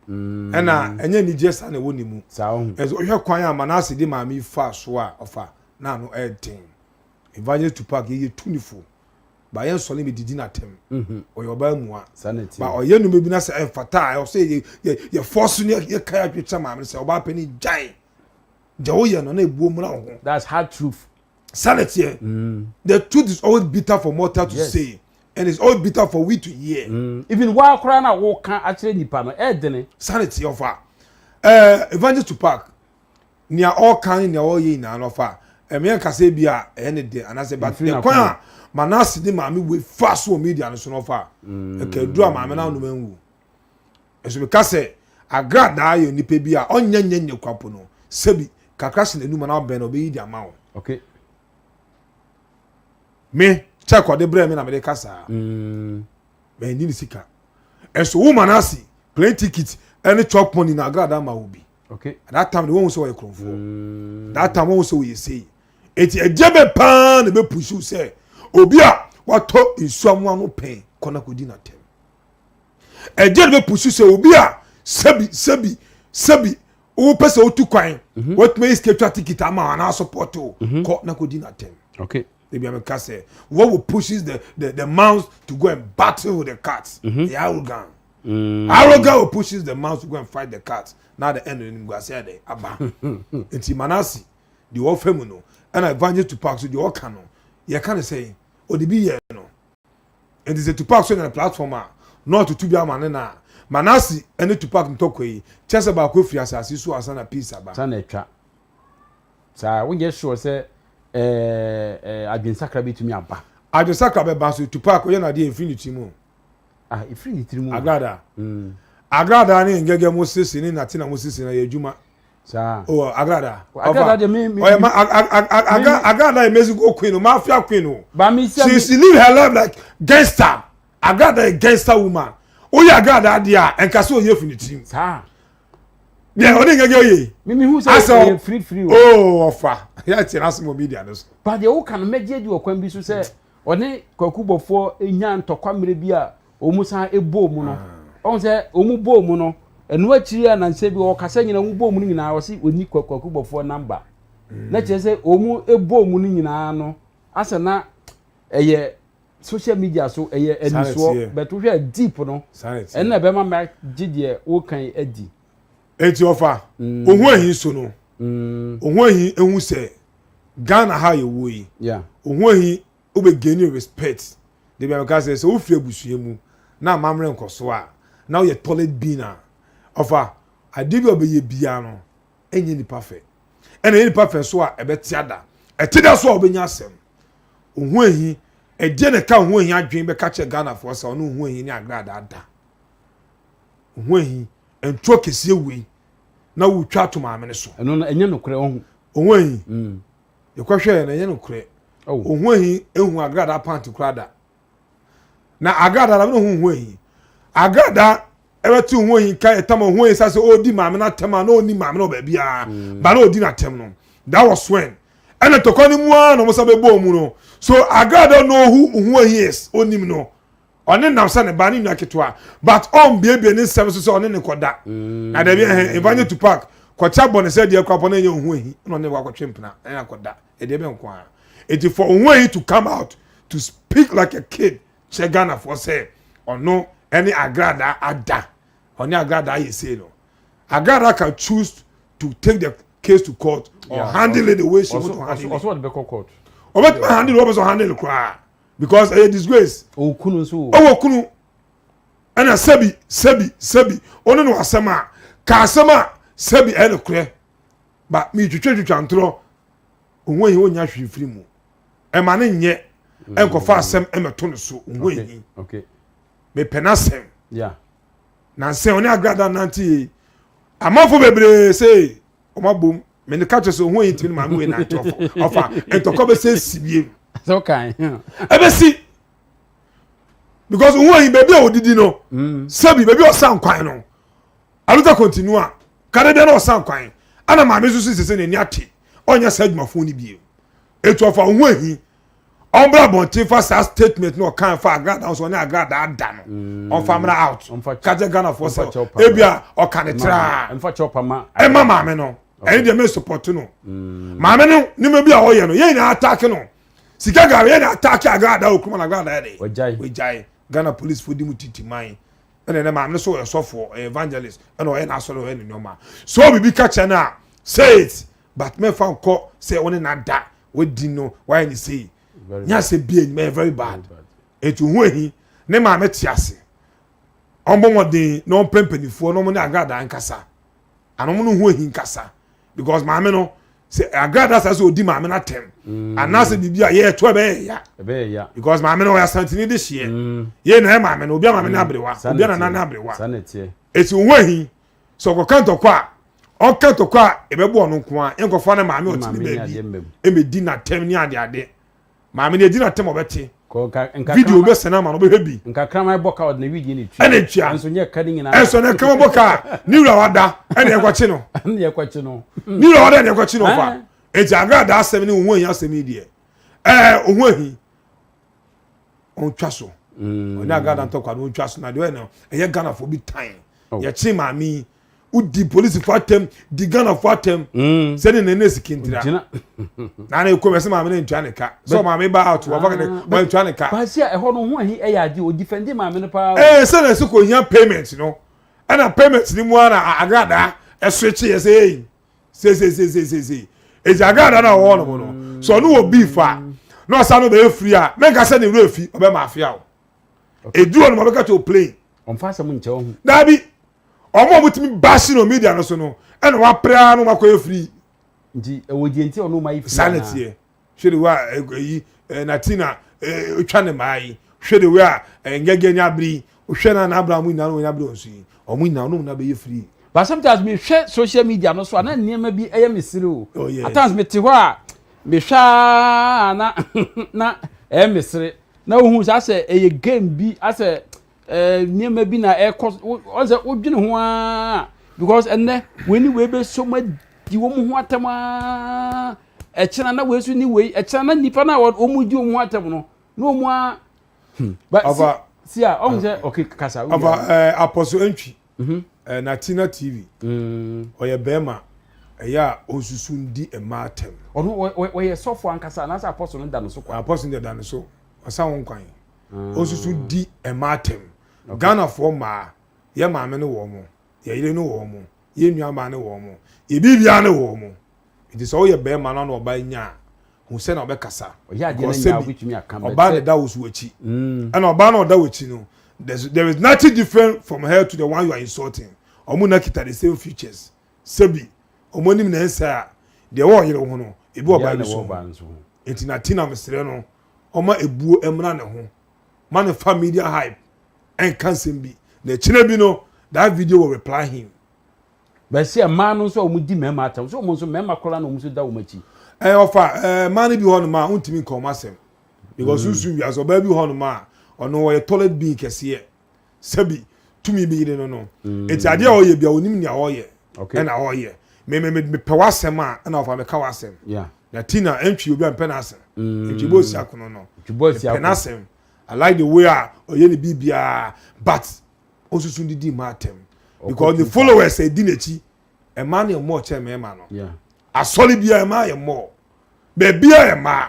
Speaker 2: ɛna ɛnyɛ anigyeɛ saa na ɛwɔ ne mu. Ɛsɛ ɔhwɛ kwan a Manase de maame yi fa so a ɔfa na ano ɛden. Evangelist Tupac yɛyɛ tunifo ba yɛn sɔle mi didi n'atɛm ɔyɛ ɔbaa mua ba ɔyɛ nneɛma bi na sɛ ɛmfata a ɛwɔ sɛ yɛ yɛ yɛ fɔso ne yɛ kae adwene kyerɛ maame sɛ ɔbaa panyin gyae gya woyɛ no na ebuo mmra wo ho.
Speaker 1: That's hard truth.
Speaker 2: Sanity. The truth is always bitter for mortal to say and it's always bitter for we to hear.
Speaker 1: Even waa koraa na woka akyerɛ nipa no ɛɛdene.
Speaker 2: Sanity ɔfa Evangelist Tupac nea ɔka ne nea ɔyɛ nyinaa no ɔfa ɛmɛ nkasa bi a ɛyɛ ne de anaasɛ but the kwan a Manase ne maame wei fa so wɔ media no so no ɔfa ɛka aduru a maame no anom anwu. Nso meka sɛ Agradaa yɛ nipa bi a ɔnyɛ nyɛ nyɛ kwapo no sɛbi kakra hyɛ n'anum anaa ɔbɛn no ɔbɛyi de ama wo.
Speaker 1: Okay.
Speaker 2: Me check ɔde brɛ me na mede ka saa. Mɛnyi ne sika. Nso wo Manase plane ticket ɛne chop money na Agradaa ma wo bi.
Speaker 1: Okay.
Speaker 2: At that time de wɔn sɛ ɔyɛ kurɔnfoɔ. That time wɔn sɛ ɔyɛ sei. Eti ɛdeɛ bɛ paa na bɛ pusu sɛ obi a watɔ nsuo amoa no pɛn kɔ na kɔdi n'atɛm. Ɛdeɛ na bɛ pusu sɛ obi a sɛbi sɛbi sɛbi wopɛ sɛ wotu kwan mhm. watumi ayi sika twa ticket ama anaa support o mhm. kɔ na kɔdi n'atɛm.
Speaker 1: Okay.
Speaker 2: Ebi ameka sɛ what will pushes the the the mouse to go and battle with the cat? Mm -hmm. The arrogant. Arrogant will pushes the mouse to go and fight the cat. Now the end of the ase aba. Nti Manase deɛ ɔfa mu no ɛna Evangelist Tupac so deɛ ɔka no yɛka no sɛn ɔde bi yɛ no nti sɛ Tupac so nya platform a na ɔtoto bi ama ne na Manase ɛne Tupac ntɔkwa yi kyɛ sɛ baako afiri asase so ansa na peace aba.
Speaker 1: Saa na ɛtwa saa wonyɛ sure sɛ ɛɛ ɛɛ adwensakra bɛtumi aba.
Speaker 2: Adwensakra bɛba so Tupac ɔyɛ n'adeɛ ɛmfiri ne tirim o.
Speaker 1: Ah, ɛfiri ne tirim o.
Speaker 2: Agrada. Agrada ne ngɛgɛ mo sese ne nate na mo sese na yɛ adwuma.
Speaker 1: Saa.
Speaker 2: Oh, Agrada.
Speaker 1: Agrada de me me.
Speaker 2: Ɔyɛ ma Agrada yɛ Mexico queen o, mafia queen o.
Speaker 1: Ba mi sɛ
Speaker 2: she she live her life like gangster. Agrada yɛ gangster woman. Oyɛ Agrada adeɛ a, ɛnka sɛ ɔyɛ firi ne tirim.
Speaker 1: Saa.
Speaker 2: Deɛ ɔne ngɛgɛ yɛ.
Speaker 1: Mi mi hu sɛ ɔyɛ firi firi
Speaker 2: o. Oh, ɔfa. Yɛ tiɛ n'asɛm wɔ media no so.
Speaker 1: Ba deɛ woka no mɛgye adi wɔ kwan bi so sɛ ɔne Kwaku Bɔfoɔ nya ntɔkwa mmerɛ bi a wɔn san bɔɔ mu no ɔn sɛ wɔn bɔɔ mu no ɛno akyiri a nansɛ bi ɔkasa nyinaa wɔn bɔɔ mu no nyinaa ɔsi wɔni Kwaku Bɔfoɔ namba na kyerɛ sɛ wɔn bɔɔ mu no nyinaa no asɛ na ɛyɛ social media so ɛyɛ anisoɔ but wohwɛ deep no ɛnna ɛbɛma mɛ gye deɛ wokan adi.
Speaker 2: Eti ɔfa ohun ahi so no ohun ahi ehu sɛ Ghana ha yɛ wɔ yi ohun ahi wobɛ gain respect de bi ameka sɛ sɛ wofiri abusua mu na amammerɛ nkɔ so a na woyɛ toilet bean a ɔfa adeɛ bi a wobɛyɛ biara no ɛnyɛ nipa fɛ ɛna ɛyɛ nipa fɛ so a ɛbɛte ada ɛte da so a wobɛnya asɛm ohun ahi ɛdeɛ na ɛka ohun ahi adwene bɛka kyerɛ Ghanafoɔ sɛ ɔno ohun ahi ne agradaa da ohun ahi ntuo kɛseɛ wei na wotwa ato maame no so
Speaker 1: ɛno no ɛnyɛ nokorɛ ɔho
Speaker 2: ohun ahi mm. Yɛkɔhwɛɛ no, ɛnyɛ nokorɛ. Ohu ahi ehu agradaa pant koraa da. Na agradaa da bɛna ohu ahi. Agradaa ɛbɛte ohu ahi ka ɛtam ohu ahi sase ɔredi maame no atɛm a na ɔni maame no wɔ baabiara. Mm. Ba na ɔdi n'atɛm no. That was when. Ɛna tɔkwa no mu ara na wɔn sa bɛbɔ mu no. So agradaa no ohu ohu ahi is onim no. Ɔne nam sɛ ne ba ne nua ketewa but ɔmbiebie ne nsɛm so sɛ ɔne ne kɔda. Mm. Na dabi ɛhɛn Evangelist Tupac kɔkyɛ bɔ ne sɛ deɛ kora pɔ na ɛnyɛ ohu ahi na ɔne wakɔtwe mpena ɛna akɔda ɛdeɛ bɛ nko ara. Eti for ohu ahi to come out to speak like a kid kyerɛ Ghanafoɔ sɛ ɔno ɛne Agradaa ada ɔne Agradaa ayɛ sei no. Agradaa can choose to take the case to court or yeah, handle it the way she want to handle it.
Speaker 1: Ɔsɔ ɔde bɛkɔ court.
Speaker 2: Ɔbɛtumi handle it ɔbɛ sɔ handle koraa. Because ɛyɛ disgrace.
Speaker 1: Ɔwɔ kunu nso.
Speaker 2: Ɔwɔ kunu. Ɛna sɛbi sɛbi sɛbi ɔno no asɛm a ka asɛm a sɛbi ɛyɛ no korɛ ba mi twitwa twitwa ntorɔ ohun ehi onya hwee firi mu ɛma ne nyɛ ɛnkɔfa asɛm ɛmɛto no so ohun ehi mepɛ n'asɛm nansɛn ɔne agrada nante yie amanfo bebree sɛ wɔn abom mɛ ne ka kyerɛ sɛ ohun eyi ntumi ne maame wei nante ɔfɔ ɔfa ntɔkwa bɛsɛ si biem ɛbɛsi because ohun eyi baabi a odidi no mm. sɛbi baabi a ɔsan kwan no aluta continua kade bia na ɔsan kwan ɛna maame nso sisi sɛ n'ani ate ɔnyɛ saa adwumafo no biem etu ɔfa ohun eyi ɔmbra abɔnten fa saa statement na ɔkan fa agradaa nso ɔne agradaa da no mm. ɔnfa mmra out kakyɛ ghanafoɔ sɛ ebia ɔka ne traa ɛma maame no ɛne deɛ me support no mm. maame no nneɛma bi a ɔyɛ no yɛn nyinaa attack no sika gari yɛn nyinaa attack agradaa okuma na agradaa yɛ de wagyae ghana police fo di mu titi man ɛna ɛnɛ maame no so ɔyɛ sɔfoɔ ɔyɛ evangelist ɛna ɔyɛ n'asɔre ɔyɛ ne nneɛma so obibi kakyɛ no a say it but mɛfa nkɔ sɛ ɔne na da wadi no wayɛ ne sei nyɛ asɛ bi anim ɛyɛ very bad eti ho ehi ne maame te ase ɔmbɔ mmɔden na ɔmpɛ mpanimfoɔ na ɔmo ne agradaa nkasa ana ɔmo no ho ehi nkasa because maame no. Sɛ agrada saa sɛ odi maame no atɛm mm. anaasɛ biribi a yɛɛto ɛbɛyɛ ya.
Speaker 1: Ɛbɛyɛ ya.
Speaker 2: Because maame no ɔyɛ asantene de hyeɛ. Mm. Yɛ na ɛyɛ maame no obi a maame no mm. aberewa obi a nana no aberewa. Eti wo ho ahi sɛ ɔkɔka ntɔkwa a ɔka ntɔkwa a ɛbɛbɔ ɔno nko a nkɔfa ne maame ɔte ne baabi ɛmɛdi n'atɛm ne adeade. Maame no edi n'atɛm ɔbɛte. Video bɛ sɛn ama no ɔbɛhwɛ bi.
Speaker 1: Nkakraman bɔ ka ɔde ne widie na etua.
Speaker 2: Ɛna etua.
Speaker 1: Nso nyɛ ka ne nyinaa.
Speaker 2: Ɛnso ne kraman bɔ ka ne wura wada ɛna ɛkɔkye no.
Speaker 1: Ɛna ɛkɔkye no.
Speaker 2: Ne wura wada ɛna ɛkɔkye no fa. Eti agradaa asɛm ne ohun ahi asɛm yi deɛ ɛɛ ohun ahi ɔntwa so. Ɔne agradaa ntɔkwa no ɔntwa so na deɛ ɔyɛ no ɛyɛ Ghanafoɔ bi tan. Oh. Yɛkye maame yi wodi polisifo atɛm di ghanafo atɛm mm. sɛde ne ne siki ntira na ne kɔm ɛsɛ maame ne ntua ne ka sɛ maame ba out wɔfa kɛnɛ ah, wɔn ntua ne ka.
Speaker 1: baasi a ɛhɔ no ho ahi ɛyɛ adi o defendi maame no paa.
Speaker 2: ɛɛ sɛ na ɛsɛ kò hia payment no ɛna payment ni mu ara agradaa ɛso ekyi yɛ sɛ eyi seseseseese eti agradaa na ɔwɔ hɔ nom no sɛ ɔno wɔ beef a na ɔsan no bɛyɛ free a mɛnka sɛ ne wura efi ɔbɛ ma afia o edu hɔ nom ɔbɛka kyɛ o plane.
Speaker 1: Ɔmfa asɛm nkyɛ wo ho.
Speaker 2: Daabi. Ɔmo a ɔmotumi bash no media no so no, ɛna wapere ara na ɔmo akɔyɛ free.
Speaker 1: Nti ɛwɔ deɛ nti a ɔno ɔmo ayɛ free
Speaker 2: Saa na ɛteɛ. Hwɛ de wei a ɛyi Natina otwa ne mmaa yi. Hwɛ de wei a Ngɛgɛ nya abere yi. Wohwɛ na na Abraham nyinaa na wɔnya abere wɔn so yi. Ɔmo nyinaa ɔno nyinaa bɛyɛ free.
Speaker 1: But sometimes me hwɛ social media no so a na nneɛma bi ɛyɛ me sere o.
Speaker 2: Oh, yes.
Speaker 1: At times me te hɔ a me hwɛ a na na ɛyɛ me sere. Na wohu sɛ asɛ ɛyɛ game bi asɛ ɛɛ nneɛma bi na ɛkɔ ɔn sɛ wodwene ho ara because ɛnɛ wei ne wei bɛsɔ mu adi wɔn ho atɛm ara ɛkyena na wei nso ne wei ɛkyena na nipa na wɔn di wɔn ho atɛm no na wɔn a hmm ba si si a ɔn sɛ ɔke kasa.
Speaker 2: Ɔfa ɛɛ apɔso ntwi mhm. ɛɛ na tina tv mm. ɔyɛ bɛrima ɛyɛ a ɔnsusu ndi mmaa atɛm.
Speaker 1: Ɔno ɔyɛ sɔfo ankasa anaasɛ apɔso no da no so kwa.
Speaker 2: Apɔso no da no so ɔsa wɔn kwan. Ɔnsusu di mmaa atɛm. Ghanafoɔ mmaa, yɛ maame ne wɔn mo, yɛ yere ne wɔn mo, yɛ nua mmaa ne wɔn mo, yɛ biribiara ne wɔn mo. Nti sɛ woyɛ bɛrima na ɔbaa nya a, hu sɛ na ɔbɛkasa. Because sɛbi ɔbaa na ɛda wo so akyi. Mm. Ɛna ɔbaa na ɔda wo akyi no, there is nothing different from her to the one you are insulting. Ɔmo na kita the same features. Sɛbi ɔmo anim na ɛnsɛ a, deɛ ɛwɔ ɔyere ho no, ebi wɔ ɔbaa bi so ho. Nti na Tina mesrɛ no, ɔma ebuo mmra ne ho ma no fa media hype ɛnka nsɛm bi na ɛkyerɛ bi no that video will reply him.
Speaker 1: Bɛsi mmaa no nso a wɔn di mmarima atam so wɔn nso mmarima koraa na wɔn nso da wɔn akyi.
Speaker 2: Ɛɛ ɔfa ɛɛ mmaa no bi hɔ nom a wontumi nka wɔn asɛm because mm. sunsun wiase ɔbaa bi hɔ nom a ɔno ɔyɛ toilet bin kɛseɛ. Sɛbi tumi bi yere no no. Mm. Eti adeɛ a ɔyɛ bi a onim nea ɔyɛ. Ɛna ɔyɛ. Me me me mepɛ w'asɛm a ɛna ɔfa meka w'asɛm. Na Tina ɛntwi obi a mpɛ n'asɛm. Mm. Ntwi bɔ osi akono no. Mepɛ n'asɛm. I like the way a ɔyɛ ne biribiara but osusu didi mu atɛm because the followers ɛdi n'akyi ɛmaa no yɛ more kyɛn mɛɛma no. Asɔre biara ɛmaa yɛ more. Baabi a ɛmaa.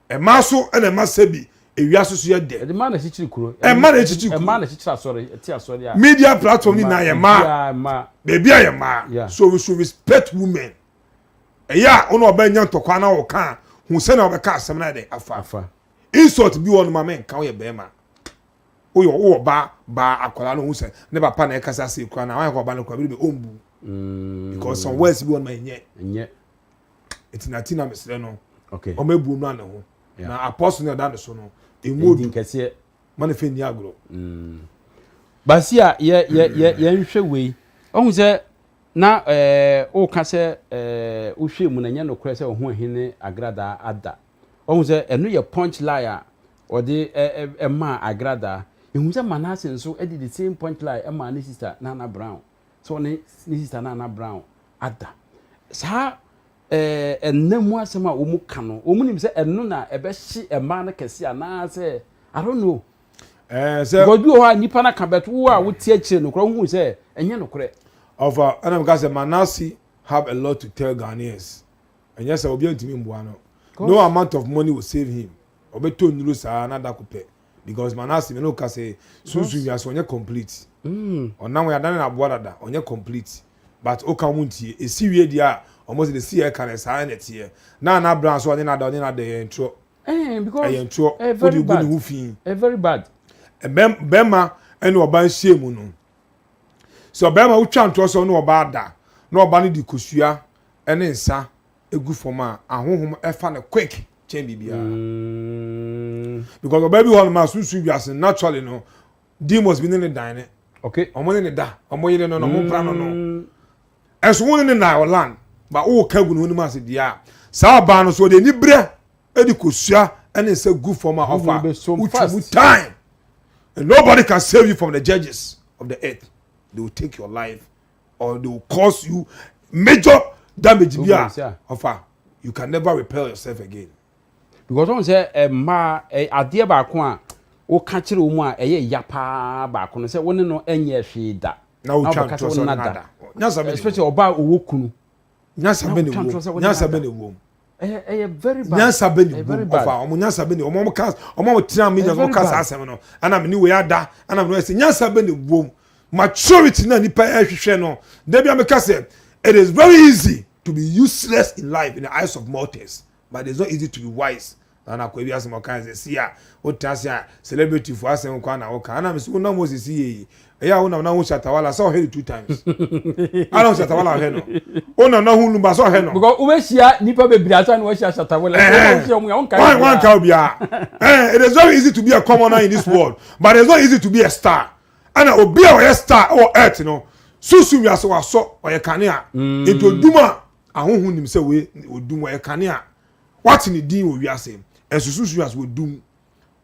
Speaker 2: Ɛmaa so na ɛma sɛbi ewiase so yɛ dɛ.
Speaker 1: Ɛde maa na ɛkyekyere kuro.
Speaker 2: Ɛma na ɛkyekyere kuro.
Speaker 1: Ɛma na ɛkyekyere asɔre, ɛte asɔre
Speaker 2: a. Media platform ni na yɛ maa. Baabi a yɛ maa. So we should respect women. Ɛyɛ a ɔno ɔbɛ nya ntɔkwa na ɔka a, hu sɛ na ɔbɛka asɛm na yɛ dɛ afa.
Speaker 1: Afa.
Speaker 2: Insult bi wɔ no ma mɛnka woyɛ bɛrima. Woyɛ wowɔ ba baa akwadaa no hu sɛ ne papa na ɛkasa ase kura na wayɛ kɔ ɔba no kura bi de bɛ ɔmbu.
Speaker 1: Mm.
Speaker 2: Because some words bi wɔ no ma ɛnyɛ.
Speaker 1: Ɛnyɛ.
Speaker 2: Eti na ti na mesrɛ no.
Speaker 1: Okay.
Speaker 2: Ɔmo ebuo no ne ho. Na apostle no ɛda ne so no. Emu odu.
Speaker 1: Nkɛseɛ.
Speaker 2: Ma ne fɛ ni agorɔ.
Speaker 1: Mm. Basi a yɛ yɛ yɛ yɛnhwɛ wei. Ɔhu sɛ na ɛɛ woka sɛ ɛɛ wohwɛ mu na nyɛ nokorɛ sɛ ɔho ahi ne agradaa ada. Ɔhu sɛ ɛno yɛ punch line a ɔde ɛ ɛmaa agradaa. Ehu sɛ Manase nso ɛde the same punch line ɛmaa ne sister Nana Brown. Sɛ ɔne ne sister Nana Brown ada. Saa ɛɛ nna mu asɛm a wɔn ka no, wɔn nim sɛ ɛno na ɛbɛhye mmaa no kɛse anaasɛ I don't know.
Speaker 2: Ɛɛ sɛ.
Speaker 1: Because bi wɔ hɔ a nipa no ka bɛt wo a wote akyire no koraa wohu sɛ ɛnyɛ nokorɛ.
Speaker 2: Ɔfa ɛna mi ka sɛ Manase have a lot to tell Ghanaians. Ɛnyɛ sɛ obi ntumi mboa no. No amount of money will save him. Ɔbɛtɔ nnuro saa na da ko pɛ. Because Manase me no ka sɛ sunsun wiase ɔnyɛ complete. Ɔnam yɛadane no aboa dada ɔnyɛ complete. But woka ɔmo ntie. Esi wie deɛ a ɔmo sɛ de si yɛ ka no saa na ɛteɛ. Na Nana Brown so ɔne nada ɔne nada ɛyɛ ntorɔ.
Speaker 1: Ɛyɛ
Speaker 2: ntorɔ. Wode gu ne ho fi.
Speaker 1: Very bad.
Speaker 2: Bɛrima ɛne ɔbaa nhyia mu no. Sɛ ɔbɛrima wotwa ntorɔ sɛ ɔne ɔbaa da na ɔbaa no de kosua. ne nsa gu fam a, ahonhom fa no quick kyɛn biribiara. Because ɔbaa bi wɔ hɔnom a sunsun wiase no naturally no demons bi ne ne dan ne.
Speaker 1: Okay.
Speaker 2: Wɔn ne ne da, wɔn yere no na wɔn mpra no no. Ɛso wɔn ne ne na ɔlan ba o ka gu ne ho nim ase deɛ a saa ɔbaa no so ɔde ani brɛ de kosua ne nsa gu fam a ɔfa wotwi mu time and nobody can save you from the judges of the earth. They will take your life or they will cause you major damage bi a ɔfa you can never repel yourself again.
Speaker 1: Because wɔn sɛ mmaa adeɛ baako a woka kyerɛ wɔn a ɛyɛ ya paa baako no sɛ wɔn ne no nyɛ hwee da.
Speaker 2: Na wotwa ntorɔ sɛ ɔne no ada.
Speaker 1: Especially ɔbaa a ɔwɔ kunu.
Speaker 2: Nyansa bɛ ne wom. Nyansa bɛ ne wom.
Speaker 1: Ɛyɛ very bad.
Speaker 2: Nyansa bɛ ne wom ɔfa ɔmo nyansa bɛ ne ɔmo ɔmo ka ɔmo ɔmo tena media ɔmo ka saa asɛm no ɛna mi ni wei ada ɛna mi ni wei sɛ nyansa bɛ ne wom maturity na nipa ɛhwehwɛ no dabi a mi ka sɛ it is very easy to be useless in life in the eyes of mortals but it's not easy to be wise Na na akɔa bi asɛm ɔkae sɛ si a wote ase a celebrity fo asɛm nko na woka ana mese wonam hɔ sisi yɛ yi ɛyɛ a wonam na ho shatawala sɛ ɔhwɛ no two times ana ho shatawala ɔhwɛ no wonam na ho lumba sɛ ɔhwɛ no
Speaker 1: because wobɛhyia nipa bebree asa na wahyia shatawala
Speaker 2: wanka obiara eh, it is very easy to be a commoner in this world but it's not easy to be a star ɛna obi a ɔyɛ star ɛwɔ earth no susu wiase wasɔ ɔyɛ kanea mm. nti odum a ahohu nim sɛ wei odum ɔyɛ kanea Wɔate ne din wɔ wiase, nso sunsum wiase wɔdum.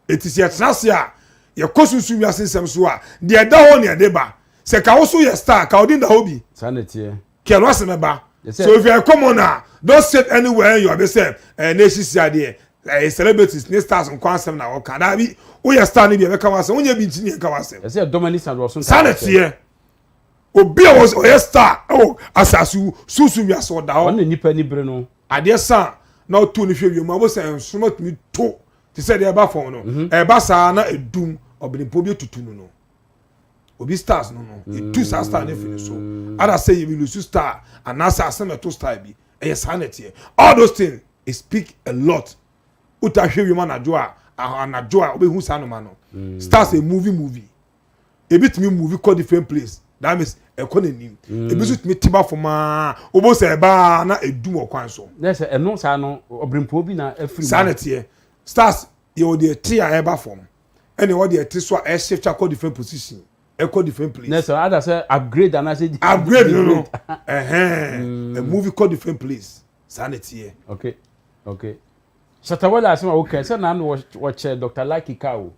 Speaker 2: Enti sɛ yɛtena ase a, yɛkɔ sunsum wiase nsɛm so a, deɛ ɛda hɔ na yɛde ba. Sɛ ka wo so yɛ star, ka wo din da hɔ bi.
Speaker 1: Saa na ɛteɛ.
Speaker 2: Ka ɛno asɛm ɛba. So if you are a commoner, don't sit anywhere in your bɛ sɛ ɛɛ na esisi adeɛ, ɛɛ celebrities ne stars nko asɛm na wɔka. Daabi, woyɛ star no bi a ɛbɛka w'asɛm, wonyɛ bi nti ne yɛnka w'asɛm.
Speaker 1: Ɛsɛ ɛdɔm ani sa do ɔso
Speaker 2: Saa na ɛteɛ. Obi a ɔyɛ star ɛwɔ asase sunsum wiase ɔda hɔ.
Speaker 1: Ɔno na nipa ani bere no.
Speaker 2: Adeɛ sa a, na ɔto no hwɛ wiem a, wobɛhu sɛ nsoromma tumi to te sɛ deɛ ɛba fam no. Mhm. Ɛba saa na ɛdum ɔbenepɔ bi atutu no no. Obi stars no no, ɛtu saa star no firi ne so. Ada sɛ yɛbi lusu star anaasɛ asɛm ɛto star bi. Ɛyɛ saa na ɛteɛ. All those things, it speak a lot. Wota hwɛ wiem anadwo a, anadwo a wobɛhu saa noma no. Mm. Stars a movie movie. Ebi tumi move kɔ different place that means ɛkɔ n'anim mm. ebi nso tumi te ba fam aa wobɔ sɛ ɛbaa na edum ɔkwan so.
Speaker 1: Ne sɛ ɛno saa no ɔbrempɔ bi na afiri mu.
Speaker 2: Saa na ɛteɛ stars yɛ wɔ deɛ ɛte a ɛba fam ɛna ɛwɔ deɛ ɛte so a ɛshift akɔ different position ɛkɔ different place.
Speaker 1: Ne sɛ ada sɛ upgrade anaasɛ.
Speaker 2: Upgrade no no ɛhɛn mm. move kɔ different place saa na ɛteɛ.
Speaker 1: Okay okay. Shatta Wale asɛm a woka sɛ na ano wɔkyɛ Dr. Lucky kaa o.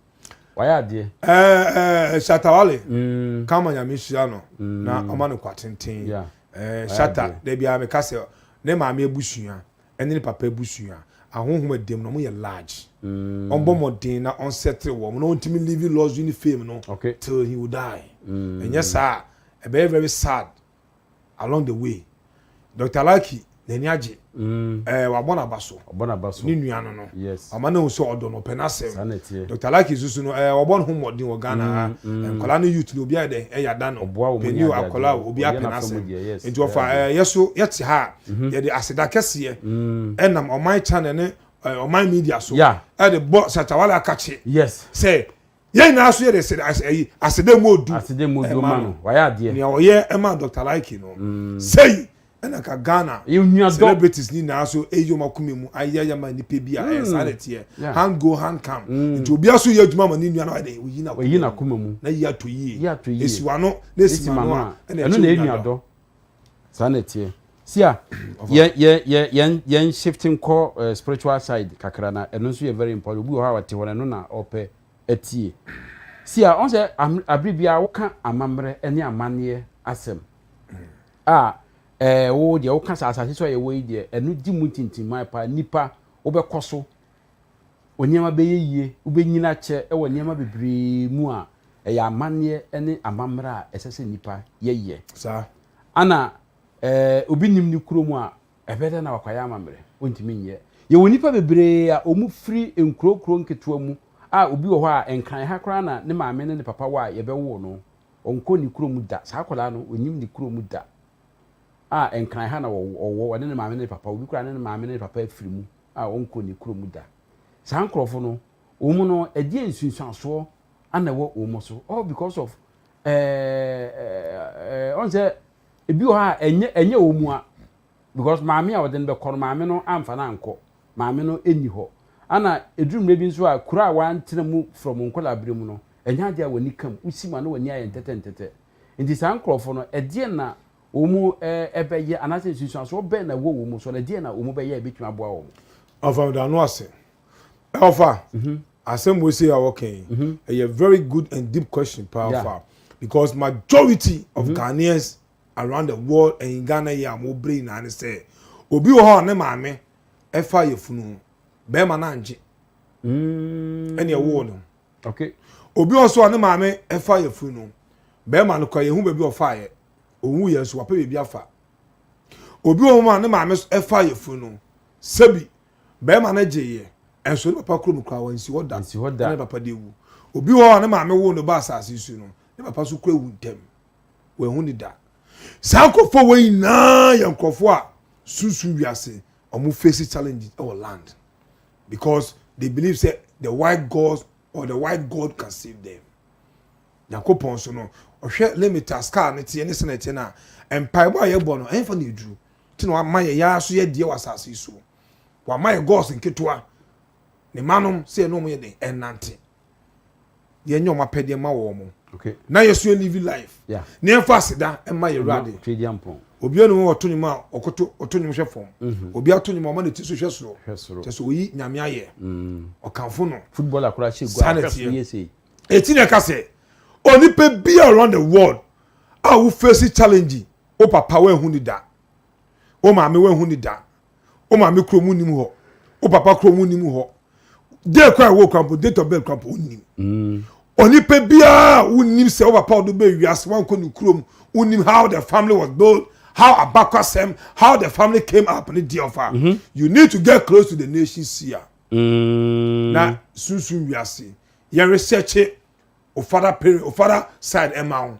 Speaker 1: Wayɛ adeɛ.
Speaker 2: Ɛɛ ɛɛ Shatta Wale. Mm. Kama nyame hyira no. Mm. Na ɔma no kwa tenten. Yeah. Ɛɛ Shatta da biara meka sɛ ne maame abusua ɛne ne papa abusua ahonhom ɛdɛm no ɔmo yɛ large. Mm. Ɔmbɔ mmɔden na ɔnsɛtere wɔn na ɔntumi live luxury ne fame no.
Speaker 1: Okay.
Speaker 2: Till he will die. Mm. Ɛnyɛ saa ɛbɛyɛ very sad. along the way Doctor Lucky n'ani agye mm. ɛɛ eh, wabɔ n'aba so ne nua no no ɔma ne ho sɛ ɔdɔ no ɔpɛ n'asɛm Doctor Lucky soso no ɛɛ eh, ɔbɔ ne ho mmɔden wɔ Ghana ha mm, mm. nkɔla ne youth no obi ayɛ dɛ ɛyɛ ada no panyin o akɔla o obi apɛ n'asɛm nti ɔfa ɛɛ eh, yɛ so yɛte ha mhm. yɛde aseda kɛseɛ ɛnam ɔman channel ne ɔman media so ɛde bɔ Shatta Wale akakye sɛ. Yɛn nyinaa nso yɛde sɛ ɛyi aseda mu odu
Speaker 1: aseda mu odu ma no wayɛ adeɛ
Speaker 2: nea ɔyɛ ɛma Dr. Laiki no mm. sɛyi ɛna ka Ghana celebrities ni nyinaa so eyi wɔn akoma mu ayɛ yɛ ma nipa bi a ɛyɛ saa na ɛteɛ hand go hand come mm. nti obi aso yɛ adwuma ma ne nua na ɔyɛ dɛ oyi na
Speaker 1: akoma mu
Speaker 2: na yi ato yie esi wano na esi ma no a ɛna ɛkyɛ
Speaker 1: onua dɔ saa na ɛteɛ sia yɛn yɛn yɛn yɛn shifting kɔ eh, spiritual side kakra na ɛno nso yɛ very important obi wɔ hɔ a ɔte hɔ na ɛno na ɔpɛ atie sia ɔn sɛ abere biara woka amammerɛ ne amanneɛ asɛm a ɛɛ wo deɛ woka sɛ asase so a yɛwɔ yi deɛ ɛno di mu ntintimman paa nipa wobɛkɔ so wo nneɛma bɛyɛ yie wobɛnyini akyɛ wɔ nneɛma bebree mu a ɛyɛ amanneɛ ne amammerɛ a ɛsɛ sɛ nipa yɛyɛ
Speaker 2: saa
Speaker 1: ana ɛɛ obi nim ne kurom a Ɛbɛyɛ dɛn na wakɔayɛ amammerɛ? Ontumi nyɛ. Yɛwɔ nnipa bebree a wɔfiri nkuro kuro nketewa mu a obi wɔ hɔ a Nkran ha koraa na ne maame ne ne papa wɔ a yɛbɛwoo no. Ɔnkɔɔ ne kuro mu da. Saa akwadaa no, ɔnnim ne kuro mu da. A Nkran ha na ɔwɔ, ɔne ne maame ne ne papa. Obi koraa ne ne maame ne ne papa afiri mu a ɔnkɔɔ ne kuro mu da. Saa nkorɔfo no, wɔn no, ɛdeɛn nsunsuansoɔ na ɛwɔ wɔn so? All because of ɛɛ, ɔn sɛ ebi wɔ hɔ a ɛnyɛ ɛnyɛ wɔn mua. Because maame a ɔde no bɛkɔ no, maame no amfa no ankɔ. Maame no nni hɔ. Ɛna ɛduru mmerɛ bi nso a, kuro a wantena mu from nkwadaa berɛ mu no, ɛnyɛ adeɛ a w'ani ka mu. Wosi mu a na w'ani ayɛ ntɛtɛ ntɛtɛ. Nti saa nkurɔfoɔ no, ɛdeɛn na wɔn ɛbɛyɛ anaasɛ nsunsuansoɔ bɛn na ɛwɔ wɔn mu so na ɛdeɛn na wɔn bɛyɛ a ɛbɛtumi aboa wɔn?
Speaker 2: Ɔfa, meda ano ase. Ɔfa, asɛm wo se a wɔka yi, ɛyɛ very good and deep question paa, ɔfa, because majority of Ghanaians around the world and in Ghana yi a mo bere nyinaa ne sɛ obi wɔ hɔ a ne maame ɛfa yɛfunu, bɛrima no angye ɛne ɛwoo no. Obi wɔ so a ne maame ɛfa yɛfunu no, bɛrima no kora yɛhu baabi ɔfa yɛ, owu yɛn so wapɛ baabi afa. Obi wɔ hɔ a ne maame ɛfa yɛfunu no, sɛbi, bɛrima no gye yɛ, ɛnso ne papa kurom kora wɔnsi hɔ da.
Speaker 1: Nsi hɔ da.
Speaker 2: Ne papa de ewu. Obi wɔ hɔ a ne maame wo no ba asase so no, ne papa so kura ewu ntɛm, wɔn ne da. Saa nkurɔfoɔ wɔ nyinaa yɛ nkurɔfoɔ a sunsun wiase wɔn face challenges ɛwɔ land because they believe say the white gods or the white god can save them. Nyankopɔn so no, ɔhwɛ limit a scar ne teɛ ne sɛ teɛ na mpaebɔ a yɛbɔ no ɛnfa na eduru ti na wama yɛ yaa so yɛ deɛ wɔ asase yi so. Wama yɛ gods nketewa ne manom sɛ ɛno wɔn yɛ den ɛnante, yɛnyɛ wɔn apɛdeɛ ma wɔn mo na yɛ so yɛ live life na yɛmfa aseda ɛma yɛ Awurade. Obi anu wɔn ɔto nnwom a ɔkoto ɔto nnwom hwɛ fam, obi ato nnwom a ɔma ne ti so hwɛ soro, kyɛ sɛ oyi Nyame ayɛ, ɔkanfo no.
Speaker 1: Football akora hyɛ
Speaker 2: gua ahwɛ so yɛ sei. Eti na ɛka sɛ onipa bi around the world a wo face challenge, o papa wɔn ni da, o maame wɔn ni da, o maame kurom nim hɔ, o papa kurom nim hɔ, date kora ɛwɔ kora mpo, date of birth kora mpo onim. Onipa biara wonim sɛ o papa ɔdo bɛ wiase, wankɔ ne kurom, wonim how the family was built, how abakwasɛm, how the family came up ne deɛ ɔfa. You need to get close to the nation seer na sunsun wiase yɛn research o father parent, o father side ɛma wo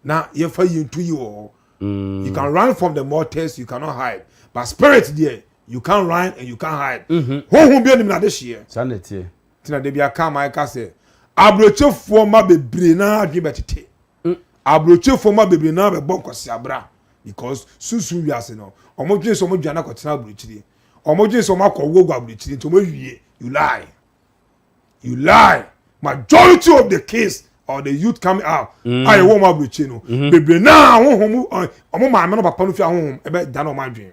Speaker 2: na yɛfa yi nto yi wɔ hɔ. You can run from the mortals, you cannot hide, but spirit there, you can run and you can hide. Honhom bi anim na ade hyeɛ.
Speaker 1: Saa na ɛteɛ.
Speaker 2: Tina de bi aka ama ɛka sɛ aburokyefoɔ ma bebree naa adwene bɛtete, aburokyefoɔ ma bebree naa bɛbɔ nkɔsiabra because sunsun wiase no, wɔn dwene sɛ wɔn dwane akɔtena aburokyire, wɔn dwene sɛ wɔn akɔ wo gu aburokyire nti wɔn awie. You lie, you lie. Majority of the case or the youth coming out a yɛwɔ wɔn aburokyire no bebree naa ahohom, wɔn maame no papa no fi ahohom ɛbɛ dan wɔn adwene.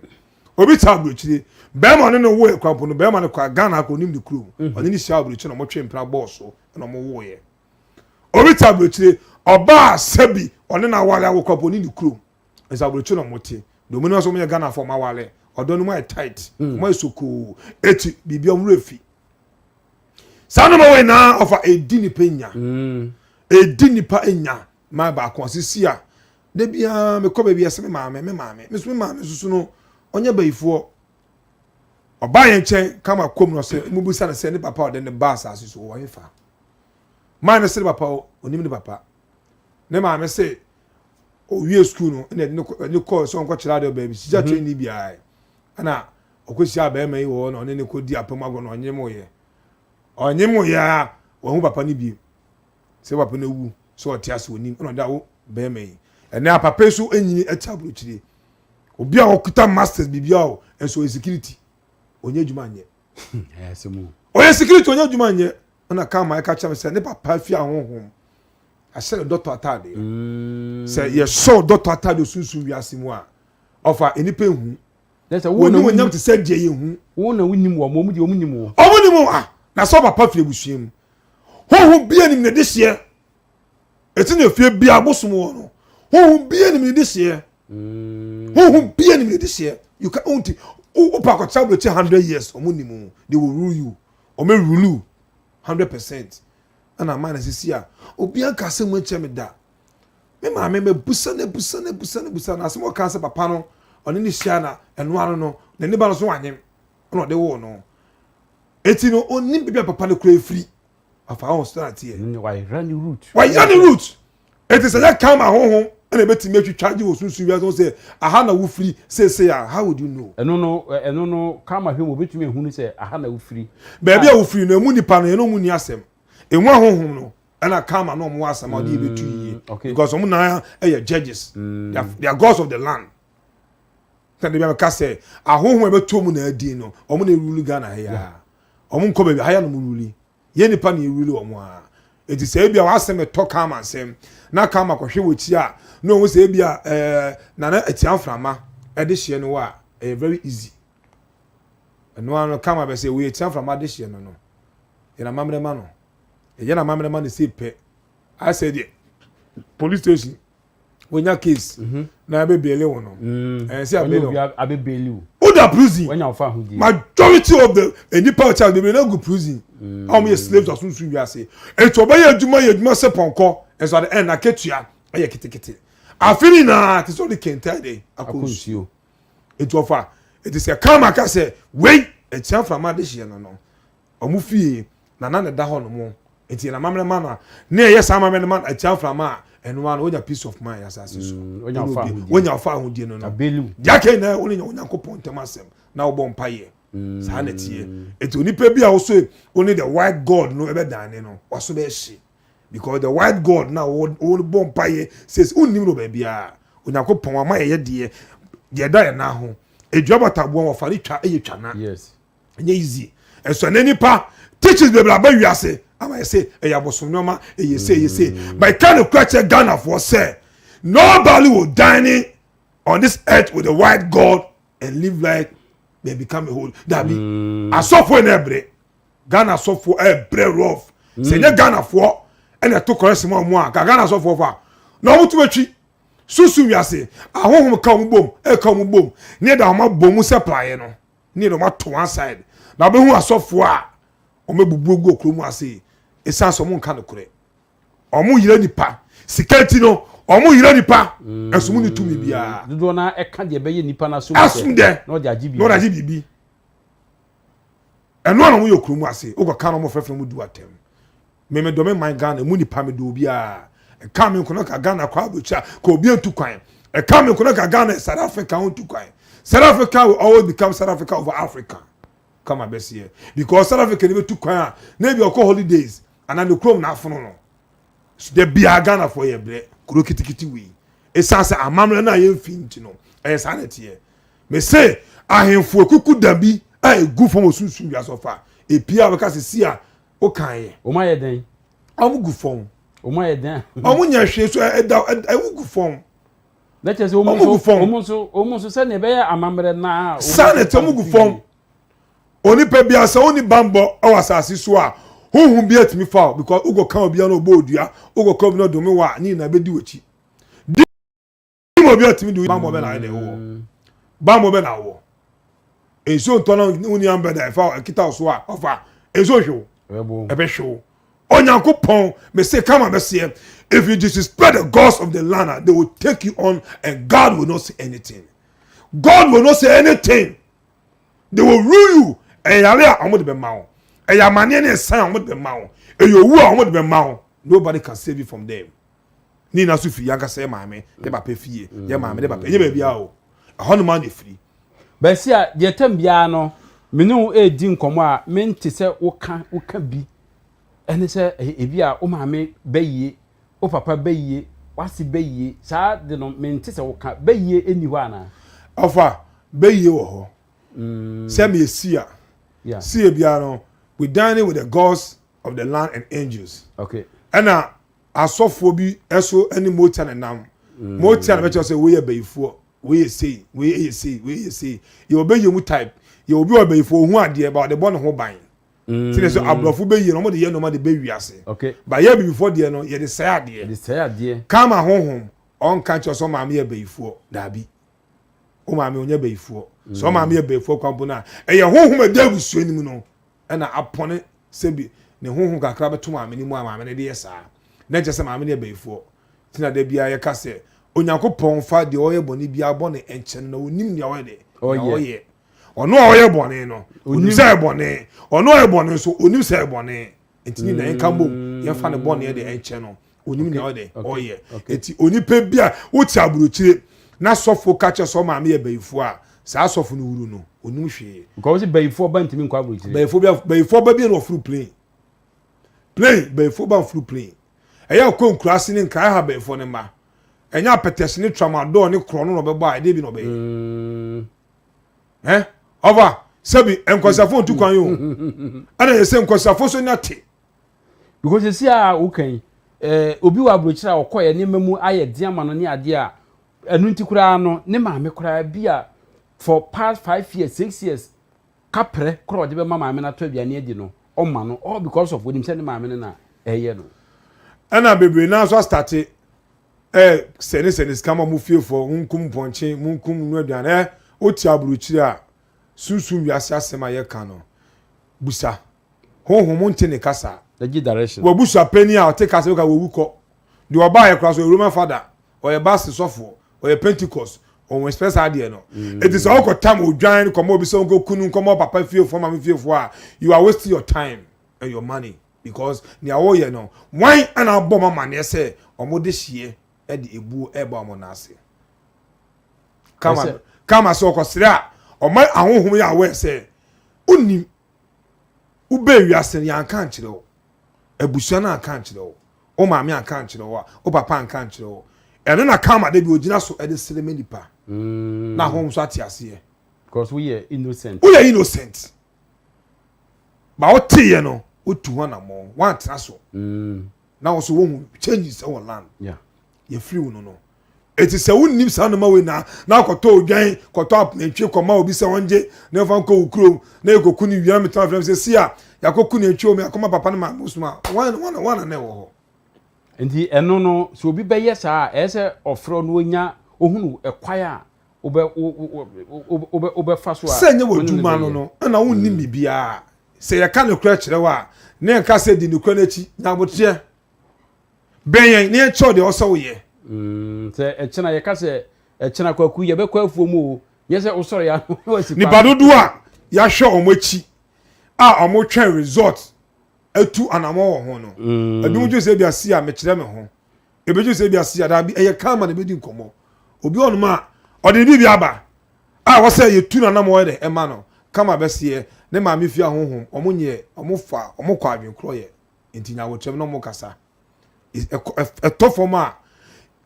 Speaker 2: Obi ta aburokyire, bɛrima ɔne no wo ekrampo no, bɛrima no kɔ Ghana akɔ onim ne kurom, ɔne ne hyia aburokyire na ɔmo twe mpena bɔɔl so ɛna ɔmo wo yɛ. Obi ta aburokyire, ɔbaa sɛbi ɔne na awale awo krampo ne ne kurom nsa aburokyire na ɔmo te na ɔmo nso ɔmo yɛ Ghana fɔ, ɔmo awale, ɔdɔ no mu ayɛ tight, ɔmo ayɛ sokoo, eti biribi ɔmo werɛ fi saa nneɛma wɔ nyinaa. Ɔfa edi nipa nya, edi nipa nya maa baako asisi a de biara mekɔ baabi ɛsɛ me maame, me maame me so, me maame soso no ɔnyɛ bayifoɔ. Ɔbaa yɛn nkyɛn kama kom no sɛ mo bisa no sɛ ne papa ɔde ne ba asase so wɔ hefa. Maa no sɛ ne papa onim ne papa, ne maame sɛ owie sukuu no ɛna ɛde ne kɔɔ sɛ ɔnkɔkyerɛ adeɛ baabi sisi atwa ni biara, ɛna ɔkɔhyia bɛrima yi wɔ hɔ na ɔne ne kɔdi apam agorɔ na ɔnye mo yɛ, ɔnye mo yɛ a wɔn ho papa no bi sɛ papa no ewu sɛ ɔte ase onim, ɛna ɔde awo bɛrima yi. Ɛnɛ apapa yi so enyini ɛte aburokyire, obi a ɔkuta masters biribiara o, nso ɔyɛ security, ɔnyɛ adwuma nyɛ. Ɔyɛ security, ɔnyɛ adwuma nyɛ. Ɛna kama ɛka kyerɛ me sɛ ne papa fi ahohom ahyɛ no dɔtɔ ataadeɛ sɛ yɛhyɛ dɔtɔ ataadeɛ osunsun wiase mu a, ɔfa nipa ehu wɔn wɔn nyam te sɛ deɛ yɛ hu.
Speaker 1: Wɔn na wonim wɔn, wɔn deɛ wɔn nim
Speaker 2: wɔn. Wɔn nim wɔn a na sɛ ɔpapa fi abusua mu, honhom bia nim ne de seɛ, eti na efie bia abosom wɔ no, honhom bia nim ne de seɛ, honhom bia nim ne de seɛ. You can ohun o pa akɔtena aburokyi 100 years, wɔn nim o, they will rule you, wɔn rule you 100%. Ɛna ama na sisi a obi anka asɛm nkyɛn mi da me maame mɛ busa na busa na busa na busa na asɛm ɔka sɛ papa no ɔne ne hyia na ɛno ano no n'ani ba no so wanyem ɛna ɔde woo no, eti no onim bibi a papa no kura efiri afa ahɔ so na teɛ.
Speaker 1: Wayera ne root.
Speaker 2: Wayera ne root. Eti sɛ yɛ kan ma ahoho ɛna ebetumi atwitwa gye wɔ sunsun wiase sɛ aha na wofiri seesei a, how would you know?
Speaker 1: Ɛno no kama hwɛ mu, obetumi ehunu sɛ aha na wofiri.
Speaker 2: Baabi a wofiri no, emu nipa no yɛn no mu ni asɛm emu ahohom no ɛna kama na ɔmo wɔ asɛm a ɔde yɛ bɛtu yie because ɔmo nan ɛyɛ judges, they are gods of the land. Na de bi ka sɛ ahohom a ɛbɛtɔ mu na adi no, wɔn na erule Ghana ha yi a. Wɔn nkɔ baabi ha yɛ na wɔn rule. Yɛn nipa na erule wɔn a. Eti sɛ ebi a w'asɛm ɛtɔ Karma nsɛm na Karma kɔhwɛ wɔ akyi a na ohun sɛ ebi a ɛɛ Nana Atia Mframa ɛde hyeɛ no wɔ a, ɛyɛ very easy. Ɛno ara no Karma bɛ sɛ wei Atia Mframa de hyeɛ no no. Yɛn amammerɛ ma no. Yɛyɛ n'amammerɛ ma no sei pɛ. Ayɛ sɛ deɛ police station wonya case mhm. na abe bail wo no. Mm. Ɛn sɛ abe wo.
Speaker 1: Abe bail wo.
Speaker 2: O da prison. Wanya ofa ahodie. Majority of the eh, nipa ɔkyɛ bebree na gu prison. Mm. A wɔn yɛ slaves asunsun wiase. Etu ɔbɛyɛ adwuma yɛ adwuma sɛ pɔnkɔ. Ɛnso ade ɛn n'akatua ɛyɛ ketekete. Afe nyinaa te sɛ ɔde kente de akɔ nsuo. Etu ɔfa eti sɛ kama ka sɛ wei ɛkyɛn frama de hyɛ no no. Wɔn fie na na ne da hɔ nom nti yɛn amammerɛ ma no a na ɛyɛ saa amammerɛ no ma no atia mframa a ɛno ara no wonya peace of mind asase so mm, wonya ɔfa ahodie no no deɛ aka nyinaa wo ne Onyankopɔn ntam asɛm na wobɔ mpayɛ mm. saa na teɛ nti onipa bi a wosɔ wo ne the white god no ɛbɛdane no waso bɛhye because the white god na wobɔ mpayɛ says wonnim no baabiara Onyankopɔn ama yɛyɛ deɛ deɛ ɛda yɛn nan ho edua bataboa wɔfa ne twa ɛyɛ twa na yes ɛnyɛ easy ɛsɔ ne nipa teachings bebree aba wiase ama yɛ sɛ ɛyɛ abosom nneɛma ɛyɛ se ɛyɛ se mm. but ɛka ne kura kyerɛ Ghanafoɔ sɛ nobody will dine on this earth with a white God and live like they become a whole dabi mm. asɔfoɔ na ɛbrɛ Ghana asɔfoɔ ɛbrɛ rough sɛ ɛnyɛ mm. Ghanafoɔ ɛna ɛto kɔrɛsɛm a wɔn a ka Ghana asɔfoɔ fa na wɔn to atwi susu wiase ahohom ka wɔn bom ɛka wɔn bom ne ɛda wɔn abɔ mu sɛ praeɛ no. ne yɛde wɔn ato one side na wobɛhu asɔfoɔ a wɔabubu agu okuro mu ase ɛsiane sɛ wɔn nka nokorɛ wɔn yera nipa sika nti no wɔn yera nipa ɛso mu ne tumi biara
Speaker 1: dodoɔ no ɛka deɛ ɛbɛyɛ nipa no asom
Speaker 2: asom dɛ
Speaker 1: na ɔde agye
Speaker 2: biribi na ɔde agye biribi ɛno a na wɔn yɛ okuro mu ase wokɔka na wɔn frɛfrɛ mu du atɛm Me me dɔ me man Ghana emu nipa me dɔ obiara. Ɛka me nko na ka Ghana kɔ aburokyire a ka obi ntu kwan. Ɛka me nko na ka Ghana South Africa ho ntu kwan. South Africa will always become South Africa over Africa. Kama bɛseɛ because South Africa ni bɛtu kwan a na ebi ɔkɔ holidays anaa ne kurom na afono no. So da biara Ghana foɔ yɛ brɛ kuro kitikiti wei. Ɛsiane sɛ amammerɛ no a yɛmfi nti no ɛyɛ saa na ɛteɛ. Mese ahemfo akuku da bi a ɛgu fam wɔ sunsum wiase ɔfa epia a wɔka sɛ si a o kan yɛ.
Speaker 1: Wɔn ayɛ dɛn?
Speaker 2: Wɔn gu fam.
Speaker 1: Wɔn ayɛ dɛn?
Speaker 2: Wɔn nyɛ hwee so ɛda ɛwɔ gu fam.
Speaker 1: Na kyerɛ sɛ wɔn nso wɔn nso wɔn nso sɛnea ɛbɛyɛ amammerɛ naa.
Speaker 2: Saa na ɛte wɔn gu fam. Onipa bi asɛ wɔn ni bambɔ ɛwɔ asase so a huhu bi atumi fa o because wokɔ kan obi ano ɔbɔ odua wokɔ kan obi na ɔdome wa ne nyinaa bɛdi w'akyi. Di obi atumi di bambɔ bɛ na ayɛ dɛ wɔ bambɔ bɛ na wɔ nsuo ntɔ na wo ni ambɛ da ɛfa ɛkita so a ɔfa nsuo hwew ɛbɛ hwew Onyankopɔn mese kama bɛseɛ if you disrespect the gods of the land they will take you on and God will not say anything God will not say anything they will rule you ɛyɛ yare a wɔn de bɛ ma wo ɛyɛ amaneɛ ne ɛsan a wɔn de bɛ ma wo ɛyɛ owu a wɔn de bɛ ma wo nobody can save you from them. Ne nyinaa so firi yankasa yɛ maame ne papa fie yɛ maame ne papa ɛnyɛ baabi a o ɛhɔ nom a na ɛfiri.
Speaker 1: Bɛsi a deɛ tɛm biara no me ne wo redi nkɔmmɔ a mente sɛ woka woka bi ɛne sɛ ebi a wo maame bɛyie wo papa bɛyie w'ase bɛyie saa de no mente sɛ woka bɛyie ɛnni hɔ anaa?
Speaker 2: Ɔfa bɛyie wɔ hɔ mm. sɛ meyɛ sia yeah. sia biara no we dine with the gods of the land and angels
Speaker 1: okay.
Speaker 2: ɛna Asɔfoɔ bi so ne motia na nam. Motia na bɛkyerɛ sɛ wei yɛ bayifoɔ, wei yɛ sei, wei yɛ sei, wei yɛ sei. Yɛwɔ bɛyɛ mu type. Yɛwɔ obi wɔ bayifoɔ, ohu adeɛ ba ɔde bɔ ne ho ban. Ti ne sɛ aborɔfo bɛyie no, wɔde yɛ nneɛma de bɛ wiase. Ba yɛ abibifoɔ deɛ no, yɛde sɛe adeɛ.
Speaker 1: Yɛde sɛe adeɛ.
Speaker 2: Karma honhom, ɔnka nkyerɛ sɛ ɔmaame yɛ bayifoɔ. Daabi. Wo maame ɔnyɛ bayifoɔ. Sɛ ɔmaame yɛ bayifoɔ kwan po no a, ɛyɛ honhom ɛda abusua no mu no. ɛna apɔne sɛ bi ne honhom kakra bɛto maame no mu a maame no de yɛ saa na ɛnkyɛ sɛ maame no yɛ bayifoɔ nti na da biara yɛka sɛ Onyankopɔn fa deɛ ɔyɛ bɔne biara bɔne nkyɛ no na ɔnim nea ɔyɛ dɛ nea ɔyɛ ɔno a ɔyɛ bɔne no ɔnim sɛ ɛyɛ bɔne ɔno a ɔyɛ bɔne nso ɔnim sɛ ɛyɛ bɔne nti ne nyinaa yɛnka mbom yɛmfa ne bɔne de nkyɛ no onim nea ɔde ɔyɛ eti onipa bi a wote aburokyire na sɔfo ka kyerɛ sɛ ɔmaame yɛ bayifoɔ a saa sɔfo no wuru no onim hwee.
Speaker 1: Nkɔwɔ sɛ bayifoɔ ba ntumi nkɔ aburokyire.
Speaker 2: Bayifoɔ bi bayifoɔ ba bi na ɔforo plane plane bayifoɔ ba nforo plane ɛyɛ ɔkɔ nkuraase ne nkran ha bayifoɔ ne mma ɛnyɛ apɛtɛsi ne tramadol ne korɔ no na ɔbɛbɔ a ɛdeɛ bi na ɔbɛyɛ. Mm. Eh? Ɔfa sɛbi nkɔsafo ntu kwan o. Ɛna yɛ sɛ nkɔsafo so nya te.
Speaker 1: Because esi a woka yi, eh, obi wɔ aburokyire a ɔkɔɛ nneɛma mu ayɛ den ama no ne adeɛ a, ɛno nti koraa no, ne maame koraa bi a for past 5 years, 6 years, kaprɛ koraa ɔde bɛma maame no atɔ aduane adi no, ɔma no, all because of onim sɛ ne maame no na ɛyɛ no.
Speaker 2: Ɛna bebree naa nso astate sɛne sika ma mo fiefoɔ, monkum mpɔnkye, monkum nu aduane. Wote aburokyire a, sunsun wiase asɛm a yɛka no, busa honhom nte ne kasa.
Speaker 1: Ɛgye direction.
Speaker 2: Wabusua panyin a ɔte kasa woka wɔwu kɔ deɛ ɔbaa yɛ kora so, Roman father, ɔyɛ baasi sɔfoɔ, ɔyɛ Pentecost, ɔwɔ express adeɛ no. Eti sɛ ɔkɔ tam odwan kɔmɔ obi sɛ ɔnkɔ kunu nkɔmɔ papa fiefoɔ, maame fiefoɔ a, you are wasting your time and your money, because nea wɔyɛ no wɔn ɛna abɔ ɔmo amaneɛ sɛ ɔmo de hyɛ ɛde ebuo ɛbɔ ɔmo n'ase kama. Kama sɛ ɔkɔsrɛ a, ɔmo ahohom yɛ awɛ sɛ onim wobɛ wiase no, yɛanka nkyerɛ wo, abusua no anka nkyerɛ wo, wo maame anka nkyerɛ wo a, wo papa anka nkyerɛ wo. Ɛno na kama de bi ogyina so ɛde sere me nipa na ahohom so ate aseɛ.
Speaker 1: Because woyɛ innocent.
Speaker 2: Woyɛ innocent ba, woteeɛ no, wotu ho anammɔn, woantena so na wo so wohu changes ɛwɔ land. Yɛfiri wo no, eti sɛ wonnim saa nneɛma wei na akɔtɔ odwan, kɔtɔ apɔntwe kɔma obi sɛ ɔngye na ɛfa nkɔ wo kurom na yɛkɔku ne wia metena fam sɛ si a yɛakɔku ne antwi omi akɔma papa no ma mosoma wɔn wɔn wɔn na ɛwɔ hɔ.
Speaker 1: Nti ɛno no, sɛ obi bɛyɛ saa a, ɛyɛ sɛ ɔfrɛ no, onya ohunu ɛkwan a wobɛ wobɛ wobɛfa so a.
Speaker 2: Sɛ nyɛ wɔ adwuma no, ɛna wonnim biribiara. Sɛ yɛka nokorɛ kyerɛ wo a, na yɛnka sɛ di nokorɛ no akyi na aboteɛ bɛn yɛn na yɛnkyerɛw deɛ ɔsɛ woyɛ.
Speaker 1: Sɛ ɛkyena yɛka sɛ ɛkyena kwaku yɛbɛkɔ afuo mu o, nyɛ sɛ wosɔre ya no wasi
Speaker 2: kwan. Nipa dodoɔ a yɛahwɛ wɔn akyi a wɔn twɛn result atu anamɔ wɔ ho no, ebi mo dwe sɛ ebi ase a mekyerɛ me ho, ebi dwe sɛ ebi ase a daabi, ɛyɛ kama na ebedi nkɔmɔ. Obi wɔ nom a ɔde ne biribi aba a wɔsɛ yɛtu n'anamɔ yɛ dɛ ɛma no kama bɛseɛ ne maame fie ahohom wɔn nyɛ wɔn fa wɔn kɔ adwenkorɔ yɛ nti nyawokyɛm na wɔn kasa ɛtɔ fam a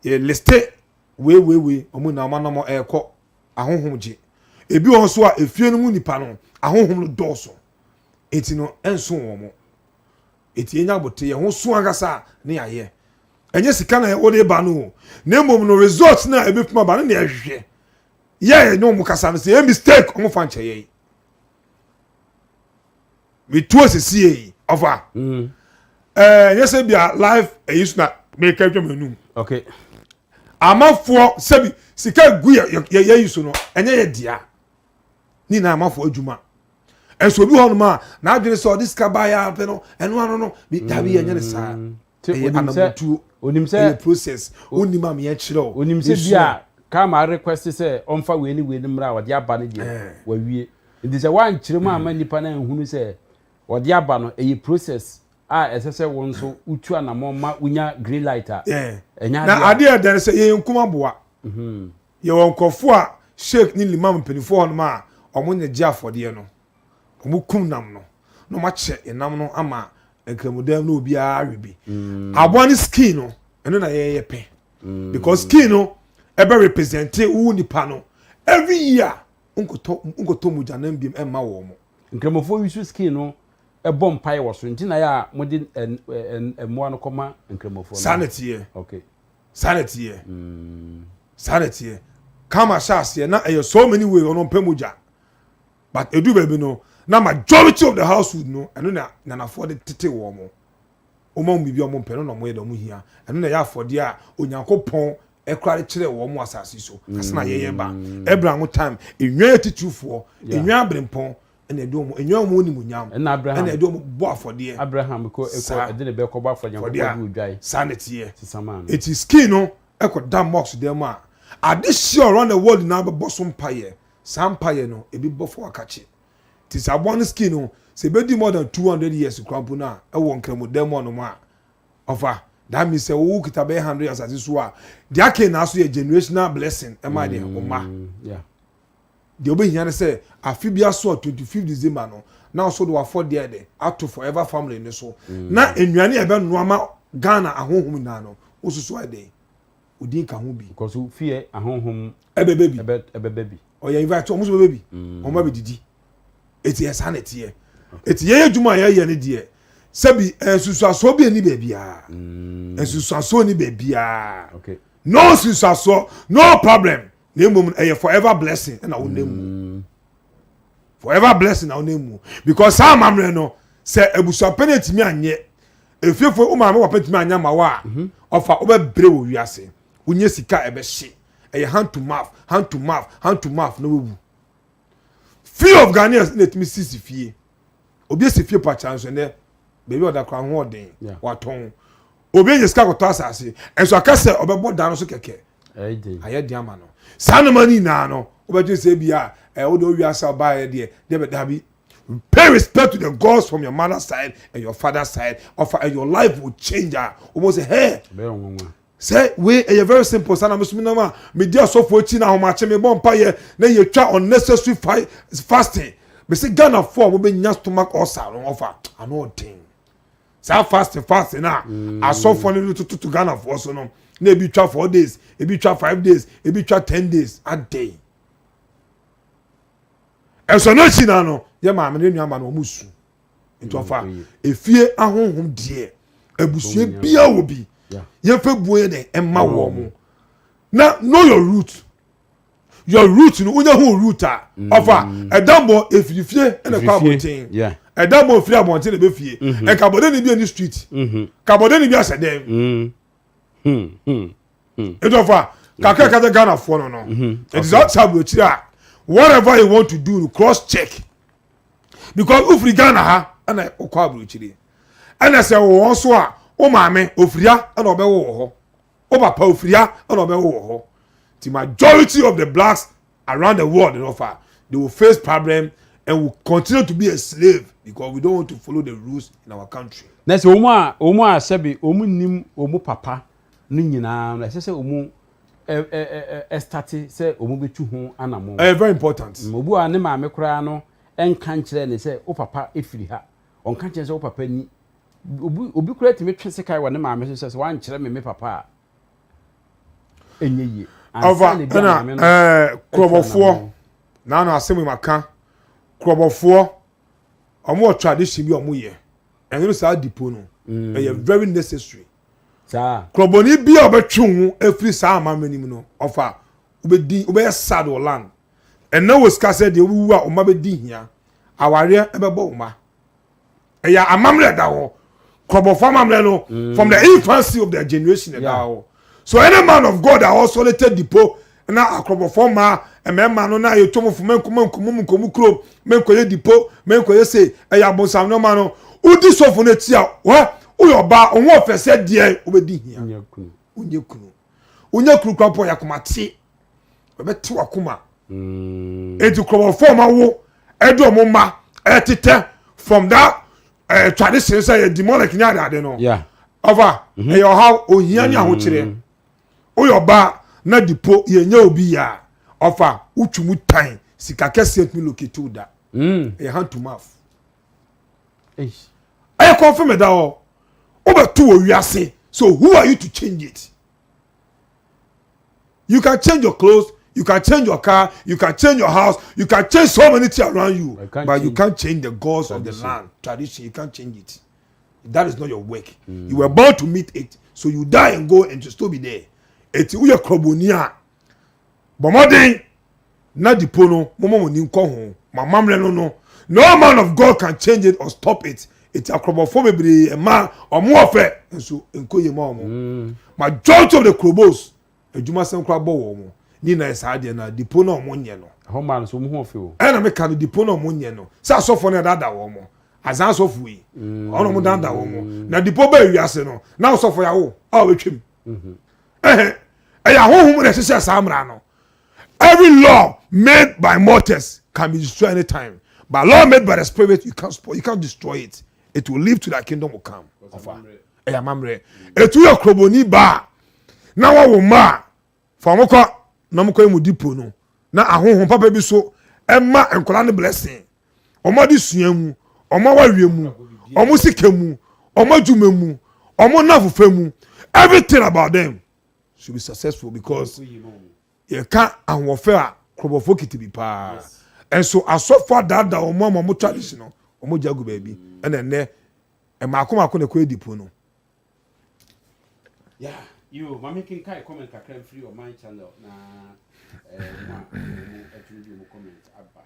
Speaker 2: yɛ liste wei wei wei, wɔn nyinaa wɔn anamɔ ɛrekɔ ahohom gye. Ebi wɔn nso a efie no mu nipa no ahohom no dɔɔso, eti no ɛnso wɔn eti enya abote yɛn ho so ankasa ne yɛayɛ. Ɛnyɛ sika na wɔde ba no o, na mmom no result na ebefuma ba no na ɛhwehwɛ yɛ ne wɔn kasa no sɛ yɛ mistake wɔn fa nkyɛn yɛn metu osisi yi ɔfa nyɛ sɛ bia live ɛyi so na meka atwa m'anum. Amafoɔ sɛbi sika gu yɛ yɛ yɛ yi so no, ɛnyɛ yɛ dea ne nyinaa, amafoɔ adwuma. Ɛnso obi hɔ nom a n'adwene sɛ ɔde sika ba yɛ apɛ no, ɛno ano no bi dabi, yɛ nyɛ ne saa. Ɛyɛ anamotuo,
Speaker 1: onim sɛ
Speaker 2: ɛyɛ process. Onim a meyɛ kyerɛ o.
Speaker 1: Onim sɛ bi a kama request sɛ ɔmfa wei ne wei ne mmra a ɔde aba no deɛ wawie, nti sɛ woankyerɛ mu ama nnipa no anhunu sɛ ɔde aba no ɛyɛ process a ɛsɛ sɛ wo nso wotu anammɔn ma wonya green light a, ɛnyɛ
Speaker 2: na adeɛ ɛdɛ no sɛ yɛyɛ nkum aboa. Yɛwɔ nkurɔfoɔ a sheik ne limam mpanimfoɔ hɔ nom a wɔn na gye afɔdeɛ no, wɔn kum nam no na wɔn akyɛ nam no ama nkramodan na obiara awe bi. Aboa no skin no, ɛno na yɛyɛ pɛ, because skin no ɛbɛ represent wo nipa no. Every year nkotɔ nkotɔ mogya nam biem ɛmma wɔn mo.
Speaker 1: Nkramofoɔ yi so skin no ɛbɔ mpaeɛ wɔ so, nti na yɛ a mode mmoa no kɔma nkramofoɔ no.
Speaker 2: Saa na teɛ. Saa na teɛ, saa na teɛ. Kama hyɛ aseɛ na ɛyɛ so many ways, ɔno mpɛ mogya, but edu baabi no na majority of the household no, ɛno na nanafoɔ de tete wɔn mo, wɔn a wɔn biribi a wɔn mpɛ no na wɔn yɛ dɛ wɔn hia. Ɛno na ɛyɛ afɔdeɛ a Onyankopɔn ɛkora de kyerɛ wɔn mo asase so asena yɛyɛ ba Abraham time. Enwa yɛ titirifoɔ, enwa abirempɔn ɛna ɛde wɔn, enwa wɔn nimunyam.
Speaker 1: Ɛna Abraham
Speaker 2: ɛna ɛde wɔn bɔ afɔdeɛ.
Speaker 1: Abraham kɔ ɛkɔ ɛde ne bɛ kɔ bɔ afɔdeɛ,
Speaker 2: Nyankopɔn de odwae saa na teɛ. Sisamaa no. Eti skin no ɛkɔ da mosque dan mu a ade hyia around the world nyinaa bɛbɔ so mpayɛ. Saa mpayɛ no ebi bɔ fɔ akakye ti sɛ aboa no skin no sɛ ebedi more than 200 years kura mpo no a ɛwɔ nkramodan mu ɔnom a ɔfa, that means sɛ wowu kita bɛyɛ 100 asase so a, deɛ aka nyinaa so yɛ generational blessing ɛma deɛ ɔma. Deɛ wobɛhia no sɛ afe bi aso a 25 December no na ɔso de wafɔdeɛ de ato forever family no so na nnuane a ɛbɛnoa ma Ghana ahohom nyinaa no wososo ayɛ den odin ka ho bi.
Speaker 1: Because fie ahohom
Speaker 2: ɛbɛbɛ bi.
Speaker 1: Ɛbɛbɛ bi.
Speaker 2: Ɔyɛ invite ɔmo nso bɛbɛ bi. Ɔmo ba bɛ didi. Eti ɛsa na ɛteɛ. Eti yɛyɛ adwuma a yɛyɛ ne deɛ, sɛbi, nsusuasoɔ bi ɛni baabiara. Nsusuasoɔ ni baabiara. No nsusuasoɔ, no problem. Na emom ɛyɛ forever blessing ɛna wɔn nam mu. Forever blessing na wɔn nam mu because saa amammerɛ no, sɛ abusuapɛn etimi anyɛ, efiefo wo maame papa etimi anyɛ ama wo a, ɔfa wobɛbrɛ wɔ wiase. Wonyɛ sika ɛbɛhye, ɛyɛ hand to mouth, hand to mouth, hand to mouth na wawu. Few of Ghanaians na etimi sisi fie. Obi esi fie pakya nso, ɛnɛ beebi a ɔda kora ho ɔden, watɔn. Obi enya sika kɔtɔ asase nso, aka sɛ ɔbɛbɔ dan no so kɛkɛ, ayɛ den ama no. Saa nneɛma no nyinaa no, wobɛgye sɛ bi a ɛ wode owi asa ɔbaayɛ deɛ deɛ bɛ dabi. Pay respect to the gods from your mother side and your father side ɔfa, and your life will change. A wɔn sɛ, hey, sɛ wei ɛyɛ very simple. Sanni amesom nam a medi asɔfo akyi na ahomakye mi bɔ mpa yɛ na yɛtwa unnecessary fasting. Bɛsɛ Ghana fo a wɔbɛnya stomach ulcer no, ɔfa ano ɔden. Saa fasting fasting na asɔfo no tututu Ghana foɔ so no, na ebi twa 4 days, ebi twa 5 days, ebi twa 10 days adan. Ɛsɔ n'akyi na no yɛ maame ne nua ma no, wɔn su. Nti ɔfa efie ahohom deɛ, abusua bia wɔ bi, yɛmfɛ buo yɛ dɛ ɛma wɔn mo. Na know your root. Your root no, wonya ho root a, ɔfa ɛdambɔ efirifie ɛna kɔ abɔnten. Ɛdambɔ efiri abɔnten na ebe fie. Ɛka bɔdɛ ni bi ɛni street, ka bɔdɛ ni bi asɛ dɛm. Etu ɔfa kakra kata Ghana foɔ no, eti sɛ ɔte aburokyire a, whatever you want to do, cross check, because ofiri Ghana ha ɛna ɔkɔ aburokyire, ɛna sɛ wɔn so a, o maame ofiri ha ɛna ɔbɛwɔ wɔ hɔ, o papa ofiri ha ɛna ɔbɛwɔ wɔ hɔ. The majority of the blacks around the world in offer, they will face problem and will continue to be a slave because we don't want to follow the rules in our country.
Speaker 1: Na sɛ wɔn a sɛbi wɔn nim wɔn papa no nyinaa no, ɛsɛ sɛ wɔn ɛ ɛ ɛ ɛstart sɛ wɔn bɛtu ho anamɔ.
Speaker 2: Ɛyɛ very important.
Speaker 1: Obi a ne maame koraa no ɛnka nkyerɛ ne sɛ o papa efiri ha, ɔnka nkyerɛ sɛ o papa ni. Obi koraa tumi twe sekan wɔ ne maame so sɛ wankyerɛ me me papa a, ɛnyɛ yie.
Speaker 2: Ɔfa ɛna kurɔbɔfoɔ naanu asɛm yi ma ka kurɔbɔfoɔ, ɔmo wɔ tradition bi a ɔmo yɛ. Ɛno no, saa dipo no ɛyɛ very necessary. Kurɔbɔni bi a ɔbɛtwe ho efiri saa amammerɛ nim no, ɔfa wobɛdi, wobɛyɛ sad wɔ land. Ɛnna wɔ sika sɛ deɛ wowu a, ɔma bɛdi hia, awareɛ ɛbɛbɔ wo ma. Ɛyɛ amammerɛ da hɔ, kurɔbɔfoɔ amammerɛ no, from the infancy of their generation ɛda hɔ. So any man of God a ɔsɔlete dipo na akorɔbɔfoɔ mmaa mmarima no na yɛtɔ mu fo, mɛnkɔ mɛnkɔ mu nkɔ mu kurom, mɛnkɔ yɛ dipo, mɛnkɔ yɛ se, ɛyɛ abonsam nneɛma no. Wodi sɔfo no akyi a, wɛ woyɛ ɔbaa, ɔho ɔfɛ sɛ deɛ wobɛdi hia, wonyɛ kunu, wonyɛ kunu kura pɔ yɛ akoma te, ɔbɛte wakoma. Eti kurɔbɔfoɔ ɔmo awo ɛde ɔmo mma ɛtetɛ from that tradition sɛ yɛ demonic ne adeade no, ɔfa ɛyɛ ɔhaw, ohia ne ahokyerɛ. Woyɛ ɔbaa na dipo yɛnyɛ obi yɛ a, ɔfa wotwi mu tan, sika kɛseɛ tumi locate wo da. Ɛyɛ hand to mouth. Ɛyɛ confirm ɛda hɔ, wobɛto wɔ wiase. So who are you to change it? You can change your clothes, you can change your car, you can change your house, you can change so many things around you, but you can't change the gods of the land, tradition. You can't change it. That is not your work. You were born to meet it, so you die and go and to still be there. Eti woyɛ kurɔboni a, bɔmmɔden na dipo no, mɔmɔ mo ni nkɔ ho ma mamrɛ no. No man of God can change it or stop it. Eti akorɔbɔfo bebree mmaa, ɔmo ɔfɛ nso nko yie ma ɔmo. Majority of the krobos, adwuma sɛm koraa bɔ wɔn mo ne na saa deɛ na dipo na ɔmo nyɛ no.
Speaker 1: Ɛhɔ maa no so, ɔmo ho ɔfɛ o.
Speaker 2: Ɛna mi ka no, dipo na ɔmo nyɛ no sɛ asɔfo no ɛdada wɔn mo, azan asɔfo yi ɔno ɔmo dada wɔn mo. Na dipo bɛɛ wiase no na asɔfo yawo a ɔbɛtwam ɛhɛ, ɛyɛ ahohom na ɛhyehyɛ saa mmara no. Every law made by mortals can be destroyed anytime, but law made by the spirit, you can't spoil, you can't destroy it. It will live to the kingdom will come. Ɔfa ɛyɛ amammerɛ. Etu yɛ kuroboni baa na wɔwɔ mma a, fa wɔn kɔ na wɔn kɔ emu dipo no na ahohom papa bi so ɛma nkɔla no blessing. Wɔn ade sua mu, wɔn awareɛ mu, wɔn sika mu, wɔn adwuma mu, wɔn nafofa mu, everything about them should be successful because yɛka ahoɔfɛ a Kurɔbɔfoɔ kiti bi paa. Ɛnso asɔfo adaadaa wɔn ama wɔn tradition no wɔn gya gu baabi. Ɛna ɛnɛ mmaako mmaako na ɛkɔ edi po no.
Speaker 1: Yeah, yo, maame kenkan comment kakra mfiri Ɔman Channel na wɔn a wɔn atumi de wɔn comment aba.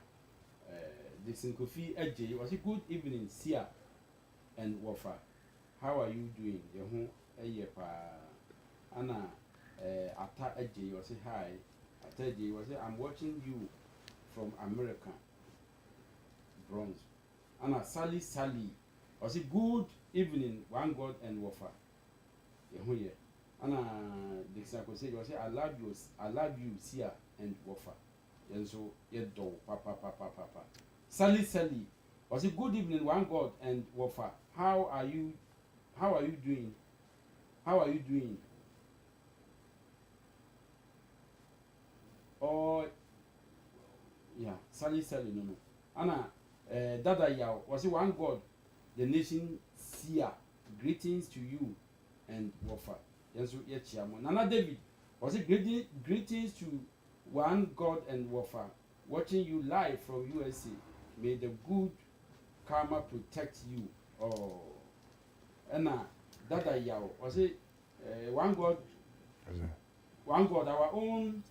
Speaker 1: Dixon Kofi Adjei, ɔsi, "Good evening, Sia and Wɔfa. How are you doing?" Yɛ ho yɛ paa. Ana Ata Adjei, ɔsi, "Hi." Ata Adjei, ɔsi, "I'm watching you from America, Bronx." Ana Sally Sally, ɔsi, "Good evening, One God and Wɔfa." Yɛ ho yɛ. Ana Dixon Akwasi, ɔsi, "I love you, I love you, Sia and Wɔfa." Yɛn nso yɛ dɔw papapapapa. Sally Sally, ɔsi, "Good evening, One God and Wɔfa. How are you? How are you doing? How are you doing?" Oh yeah, Sally Sally no. Ana Dada Yaw, ɔsi, "One God, the nation Sia. Greetings to you and Wɔfa." Yɛn nso yɛkyia mo. Nana David, ɔsi, "Greetings to One God and Wɔfa. Watching you live from USA. May the good karma protect you." Oh. Ɛna Dada Yaw, ɔsi, "One God, One God, our own,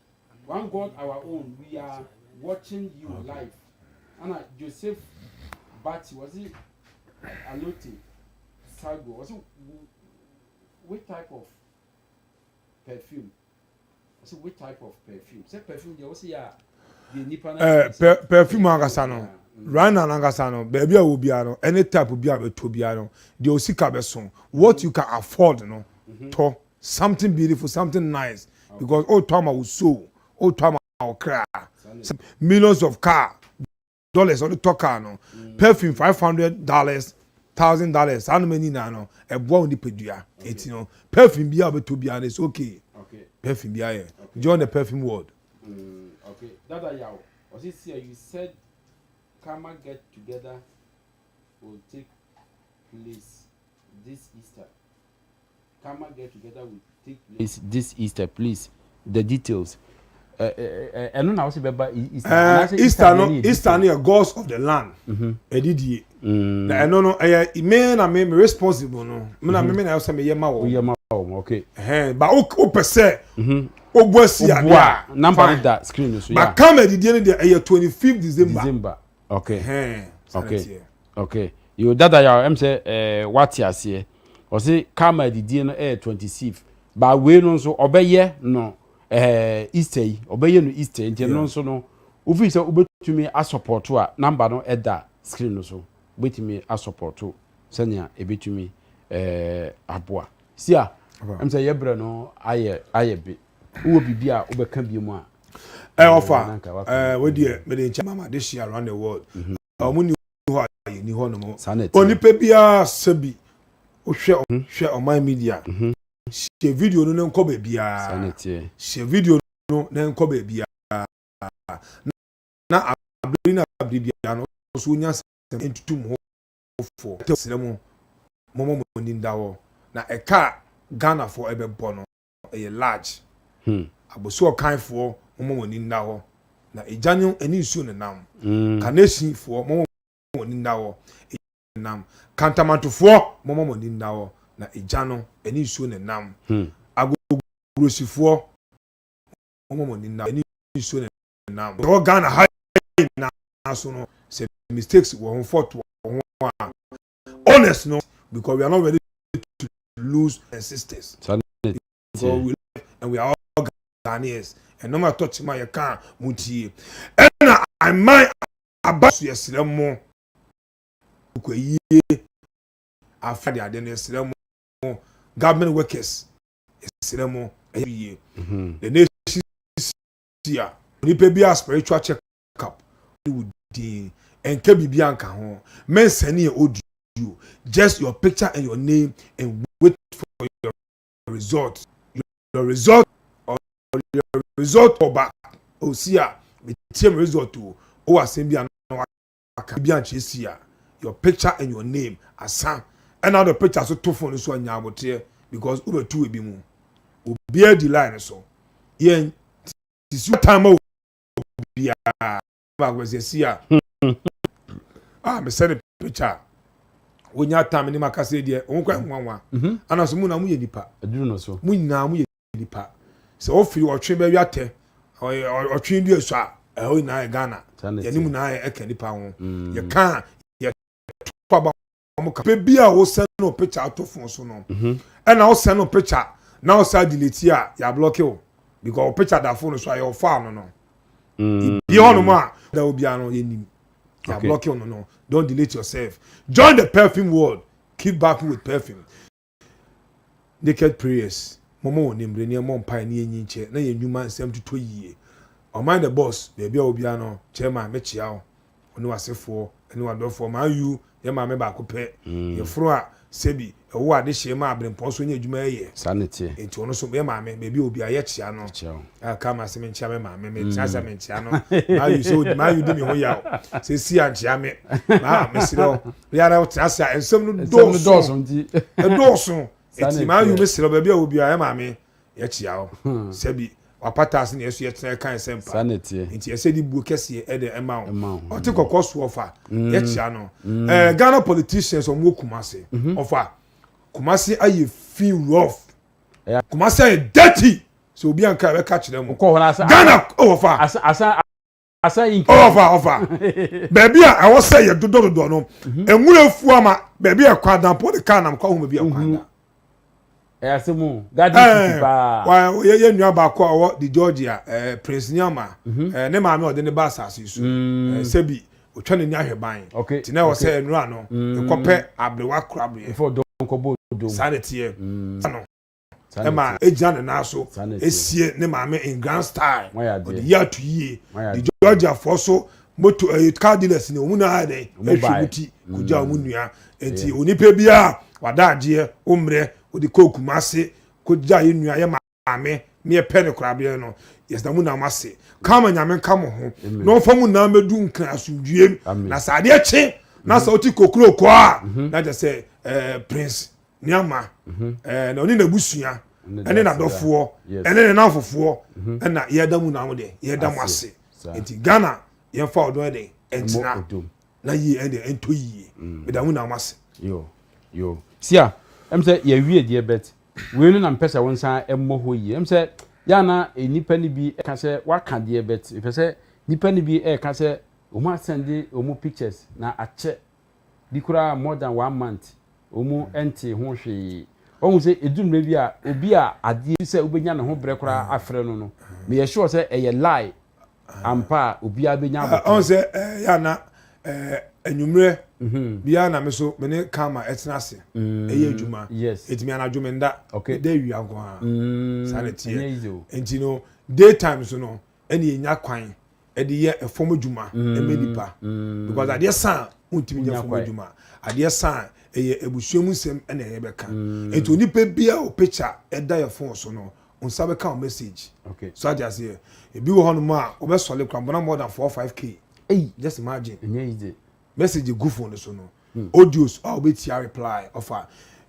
Speaker 1: One God, our own. We are watching you live." Ɛna Joseph Bati, ɔsi, "Alote Sago," ɔsi, "Which type of perfume?" Ɔsi, "Which type of perfume?" Sɛ perfume deɛ, ɔsi yɛ a deɛ nipa na.
Speaker 2: Perfume ankasa no, right now ankasa no, baabi a wɔ biara no, any type bi a bɛtɔ biara no, deɛ osika bɛso, what you can afford no, tɔ something beautiful, something nice, because o tɔ ama wo soul, o tɔ ama wo kra. Millions of car dollars ɔde tɔ car no, perfume $500, $1,000, saa nneɛma nyinaa no ɛboa wo nipadua. Eti no perfume bi a ɔbɛtɔ biara no, it's okay. Perfume bi ayɛ, join the perfume world.
Speaker 1: Okay, Dada Yaw, ɔsi, "Sia, you said karma get together will take place this Easter. Karma get together will take place this Easter. Please, the details." Ɛno na wɔsi bɛba Easter.
Speaker 2: Easter no, Easter no yɛ Gods of the Land ɛdidie na ɛno no ɛyɛ me na me responsible no, me na me na ɛsɛ me yɛ ma wɔ.
Speaker 1: Yɛ ma wɔn, okay.
Speaker 2: Ɛhɛn, ba o pɛ sɛ o bu esi adeɛ a,
Speaker 1: number no da screen so.
Speaker 2: Ba karma ɛdidie no deɛ, ɛyɛ 25 December.
Speaker 1: December, okay. Okay, yo, Dada Yaw, ɛm sɛ wate aseɛ. Ɔsi karma adidie no ɛyɛ 26, ba wei no nso ɔbɛyɛ no Easter yi, ɔbɛyɛ no Easter, nti ɛno nso no wofi sɛ wobɛtumi asupport a, number no ɛda screen no so, wobɛtumi asupport sɛnea ɛbɛtumi aboa si a ɛm sɛ yɛbrɛ no ayɛ bi wowɔ biribi a wobɛka bi mu a.
Speaker 2: Ɔfa wɔdeɛ mɛde nkyɛn mama de hyia around the world, ɔmo ni hɔ a yɛ ni hɔ nom. Onipa biara sɛbi wohwɛ hwɛ Ɔman Media, hyɛ video no ne nkɔ baabiara, hyɛ video no ne nkɔ baabiara, na abiri na abiri biara no nso wonya sɛm ntutu mu ho fo srɛ mu mɔmɔ mo ani da hɔ na ɛka Ghanafoɔ ɛbɛbɔ no ɛyɛ large. Abosi ɔkanfoɔ, mɔmɔ mo ani da hɔ na egya no ɛne nsuo nenam. Kanesifoɔ, mɔmɔ mo ani da hɔ nam. Kantamantofoɔ, mɔmɔ mo ani da hɔ na egya no ɛne nsuo nenam. Agorosifoɔ, mɔmɔ mo ani da ɛne nsuo nenam. Ɛwɔ Ghana ha nyinaa so no, sɛ mistakes wɔ ho, fault wɔ ho a, honest no, because we are not ready to lose our sisters, because we live and we are all Ghanaians. Ɛnum atɔ kyima yɛ kan mo tie, ɛna aman aba so, yɛsrɛ mo kɔ yie afa de ade no, yɛsrɛ mo government workers, yɛsrɛ mo ɛyɛ yie. The nation si a nipa bi a spiritual check up ne wo din nka biribi anka ho, mɛnsɛne yɛ audio, just your picture and your name, and wait for your result, your result or your result. Ɔba osi a metie mi result o, o asɛm bi a na waka bi ankyerɛ si a your picture and your name asa, ɛna the picture so to phone so anya aboteɛ, because wobɛtu ebi mu obiara di line so yɛn sisi time a. Obiara baako bɛ sɛ si a a mesɛ ne picture a wonya tam ne ma kasa deɛ wɔn kɔ nwanwa ana so mu na mo yɛ nipa mo nyinaa mo yɛ nipa sɛ ofiri ɔtwe bɛ wi atɛ ɔtwe dua so a, ɛhɔ nyinaa yɛ Ghana. Yɛne mu nyinaa yɛ ɛka nipa ho. Yɛ ka yɛ to aba wɔn ka pɛ bi a wosɛn no picture ato phone so no, ɛna wosɛn no picture na wosan delete a, yɛ block o, because o picture da phone so a, yɛ ɔfa no bi hɔnom a da obiara no yɛ nim yɛ block o. No, don't delete yourself. Join the perfume world, keep bathing with perfume. Naked prayers mɔmɔ wɔ nimire ne ɛmɔ mpae ne yɛnyi nkyɛ na yɛn nnwuma nsɛm tutɔ yie. Ɔman the boss, beebi a obiara no, chairman, mekyia wo, ɔne w'asefoɔ ɛne w'adɔfoɔ. Maa yu yɛ maame baako pɛ yɛforo a sɛbi ɛwɔ ade hyɛ mu a abirempɔn so nyɛ adwuma yɛ.
Speaker 1: Saa ne teɛ.
Speaker 2: Nti ɔno so yɛ maame, beebi a obiara yɛkyia no.
Speaker 1: Kyia wo.
Speaker 2: Aka ma sɛ menkyia me maame, mekyia sɛ menkyia no, maa yu sɛ maa yu di mi ho yaw sɛ si a nkyia me maa mesrɛ wo yàrá wotena ase a nsɛm no
Speaker 1: nsɛm no
Speaker 2: dɔɔso.
Speaker 1: Dɔɔso nti.
Speaker 2: Ɛdɔɔso.
Speaker 1: Saa
Speaker 2: eti
Speaker 1: na
Speaker 2: maa yu
Speaker 1: ɛteɛ.
Speaker 2: mesrɛ wo, baabi a obiara yɛ maame, yɛkyia wo sɛbi wapata ase na yɛso yɛtena ɛka nsɛm pa.
Speaker 1: Saa na ɛteɛ.
Speaker 2: Nti ɛsɛ de buo kɛseɛ ɛde ɛma
Speaker 1: Ɛma
Speaker 2: wo.
Speaker 1: Wo.
Speaker 2: Ɔte kɔkɔ so ɔfa yɛkyia no. Ghana politicians, ɔmo wɔ Kumase, ɔfa Kumase ayɛ fi rough. Kumase ayɛ dirty sɛ obi anka ɛbɛka kyerɛ mo.
Speaker 1: Wokɔ hɔ no asa
Speaker 2: Ghana ɔwɔfa.
Speaker 1: Asa asa asa yi.
Speaker 2: Ɔwɔfa, ɔfa baabi a ɛwɔ sɛ yɛ dodɔdodɔ no, nwura efu ama baabi a ɛkɔ adampo de kaa nam kɔ ahoma bi a ɛkɔ ada.
Speaker 1: Ɛyɛ asɛm o, garden city paa.
Speaker 2: Wa yɛ nua baako a ɔwɔ di Georgia, Prince Nyama, ne maame a ɔde ne ba asase yi so, sɛbi otwa n'ani ahwɛ ban ti na ɛwɔ sɛ nnura no nkɔpɛ aberewa kora abereɛ.
Speaker 1: Before dɔn kɔbɔ dom.
Speaker 2: Saa na teɛ no.
Speaker 1: Saa na
Speaker 2: ɛma
Speaker 1: ɛteɛ.
Speaker 2: egyina ne nan so.
Speaker 1: Saa na ɛteɛ.
Speaker 2: Esie ne maame in grand style.
Speaker 1: Wayɛ adeɛ.
Speaker 2: Ɔde yi ato yie.
Speaker 1: Wayɛ
Speaker 2: di
Speaker 1: adeɛ.
Speaker 2: Georgia fɔ so moto car dealers ni wɔn nyinaa yɛ dɛ
Speaker 1: Wɔn
Speaker 2: ehwɛ
Speaker 1: bae.
Speaker 2: mu ti kogya wɔn nua. Nti onipa biara wada agyeɛ omrɛ ɔde kɔ Kumase kogya yɛ nua yɛ maame ne yɛ pɛ ne korabeɛ no, yɛsɛ mu nam ase kama. Nyame nka mo ho na ɔmfa mu nam bɛdu nkran asomdwiem.
Speaker 1: Amen.
Speaker 2: Na sɛ adeɛ kye na sɛ wote kokuro kɔ a, na kyɛ sɛ Prince Nneama na ɔne n'abusua ɛne n'adɔfoɔ ɛne ne nanfofoɔ ɛna yɛda mu nam de yɛda mo ase.
Speaker 1: Saa.
Speaker 2: Nti Ghana, yɛmfa ɔdɔn ɛde
Speaker 1: Ɛmmɔ
Speaker 2: ɛntena
Speaker 1: odom.
Speaker 2: Na yie ɛde ɛntɔ yie. Meda mu nam ase.
Speaker 1: Yo yo, sia sɛ yɛwie deɛ bɛt wei no na mpɛ sɛ wo nsa mmɔ hɔ yie. Sɛ yɛana nnipa no bi ka sɛ waka deɛ bɛt pɛ sɛ nnipa no bi ɛka sɛ ɔmu asɛnde ɔmu pictures na akyɛ bi koraa more than one month, ɔmu ɛnte ho hwee. Ɔhu sɛ ɛduru mmerɛ bi a obi a adeɛ sɛ wobɛnya ne ho berɛ koraa afrɛ no, meyɛ sure sɛ ɛyɛ lie ampa a obiara bɛnya
Speaker 2: ɔn
Speaker 1: abɔtɔ.
Speaker 2: Sɛ yɛana anwummerɛ biara na me so me ne kama ɛtena ase ɛyɛ adwuma. Ɛtumi anadwo me nda da, awia nko a saa na
Speaker 1: ɛnyɛ
Speaker 2: teɛ.
Speaker 1: Easy o.
Speaker 2: Nti no daytime so no ɛne yɛnya kwan ɛde yɛ ɛfɔm adwuma ɛmɛ nipa, because adeɛ san wontumi nyɛ
Speaker 1: Wonya
Speaker 2: fɔm
Speaker 1: kwan.
Speaker 2: adwuma. Adeɛ san ɛyɛ abusua mu nsɛm ɛna ɛyɛ bɛka. Nti onipa biara o picture ɛda yɛ phone so no, nsa bɛka o message. So ate aseɛ, ebi wɔ hɔnom a wɔbɛsɔle kora mbɔna more than 4, 5K.
Speaker 1: Ei.
Speaker 2: Just imagine.
Speaker 1: Ɛnyɛ easy.
Speaker 2: Message gu phone so no, audios a wobɛtia reply, ɔfa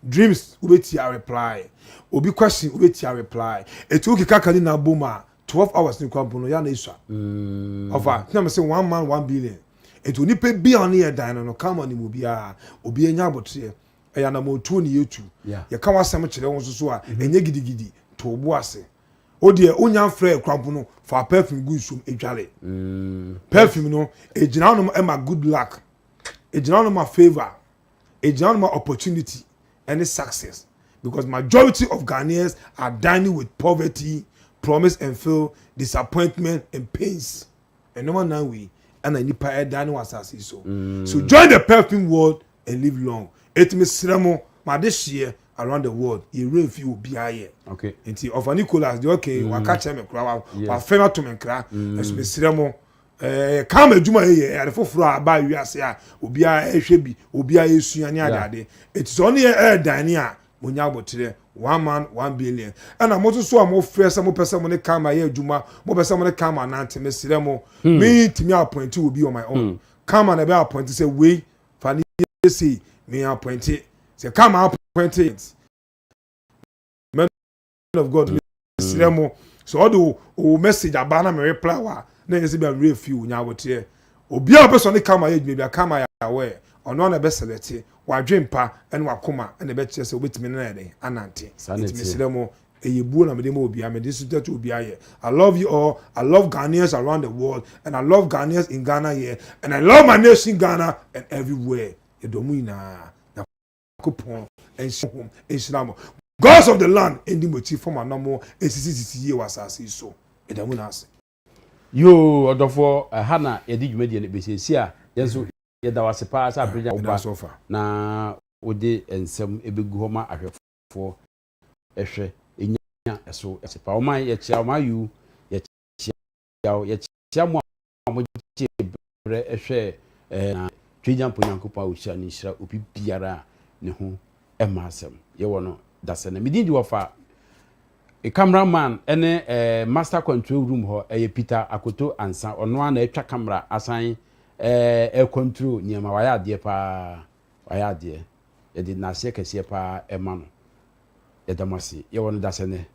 Speaker 2: dreams wobɛtia reply, obi question wobɛtia reply. Etu wokeka ka ne na bom a, 12 hours ne kwan po no yana esua. Ɔfa tina mi sɛ one man 1 billion. Etu onipa bi a ɔne yɛ dan no kama ne mu biara obi anya abotire, ɛyɛ anamotuo ne yɛtu. Yɛka w'asɛm kyerɛ wɔn nso so a, ɛnyɛ gidigidi, to o bo ase. O deɛ onya frɛ kwan po no, fa perfume gu nsuom edwale. Perfume no egyina hɔnom ɛma good luck, egyina hɔnom ma favour, egyina hɔnom ma opportunity ɛne success, because majority of Ghanaians are dining with poverty, promise and fail, disappointment and pains. Ɛnɔma nan wei ɛna nipa ɛdan wɔ asase yi so. So join the perfume world and live long. Etimi srɛ mo ma de hyɛ around the world, yɛwura nfi obiara yɛ. Nti ɔfa Nicholas deɛ ɔkè waka kyerɛ me kora wa wafɛn ato me nkra. Ɛso mesrɛ mo, kama adwuma yɛ yɛ ade foforɔ a aba wiase a obiara ɛhwɛ bi, obiara esua ne ade ade. Eti sɛ ɔne yɛ ɛɛdan ne a, mo nya abotire. One man 1 billion. Ɛna mo nso so a mo frɛ sɛ mo pɛ sɛ mo ne kama yɛ adwuma, mo pɛ sɛ mo ne kama nante, mesrɛ mo, me ntumi appoint obi on my own. Kama na ɛbɛ appoint sɛ wei fa ne yɛ sei. Me appoint sɛ kama appoint men of God. Mesrɛ mo, Sɛ ɔde wo wo message aba na me reply wo a, na ɛnyɛ sɛ bi a me werɛ fi wo, nya aboteɛ. Obiara a ɔpɛ sɛ ɔne Karma yɛ adwuma biara, Karma yɛ aware, ɔno ara na ɛbɛ select, w'adwen pa ne w'akoma na ɛbɛkyerɛ sɛ wobɛtumi ne no ayɛ dɛn anante.
Speaker 1: Saa na
Speaker 2: Nti
Speaker 1: ɛteɛ.
Speaker 2: mesrɛ mo, ɛyɛ buo na mede ma obiara, mede nso to obiara yɛ. I love you all, I love Ghanaians around the world, and I love Ghanaians in Ghana here, and I love my nation Ghana and everywhere. Yɛdɔ mo nyinaa. Nyankopɔn nhyira mo, nhyira mo. Gods of the land ndi mo akyi fam anam nsisi sisi yie wɔ asase yi so. Yɛda mo nyinaa ase.
Speaker 1: Yoo ɔdɔfoɔ ɛha na yɛde dwumadie no bɛsiesie a yɛn nso yɛda wo ase paa sɛ abere nya wo ba na wode nsɛm bɛgu hɔ ma ahwɛfoɔ hwɛ nya ɛso ase paa. Ɔman yɛkyea ɔman you yɛkyea wo yɛkyea mo a mogye berɛ hwɛ na Tweagyampɔ Nyankopɔn a ɔhyira no nhyira obi biara a ne ho ɛma asɛm yɛwɔ no dasɛ na medin de wɔfa camera man ɛne eh, master control room hɔ ɛyɛ Peter Akoto Ansa ɔno ara na ɛtwa camera asan eh, ɛcontrol nneɛma wayɛ adeɛ paa wayɛ adeɛ yɛde naseɛ kɛseɛ paa ɛma no yɛda mo ase yɛwɔ no dasɛ nɛ.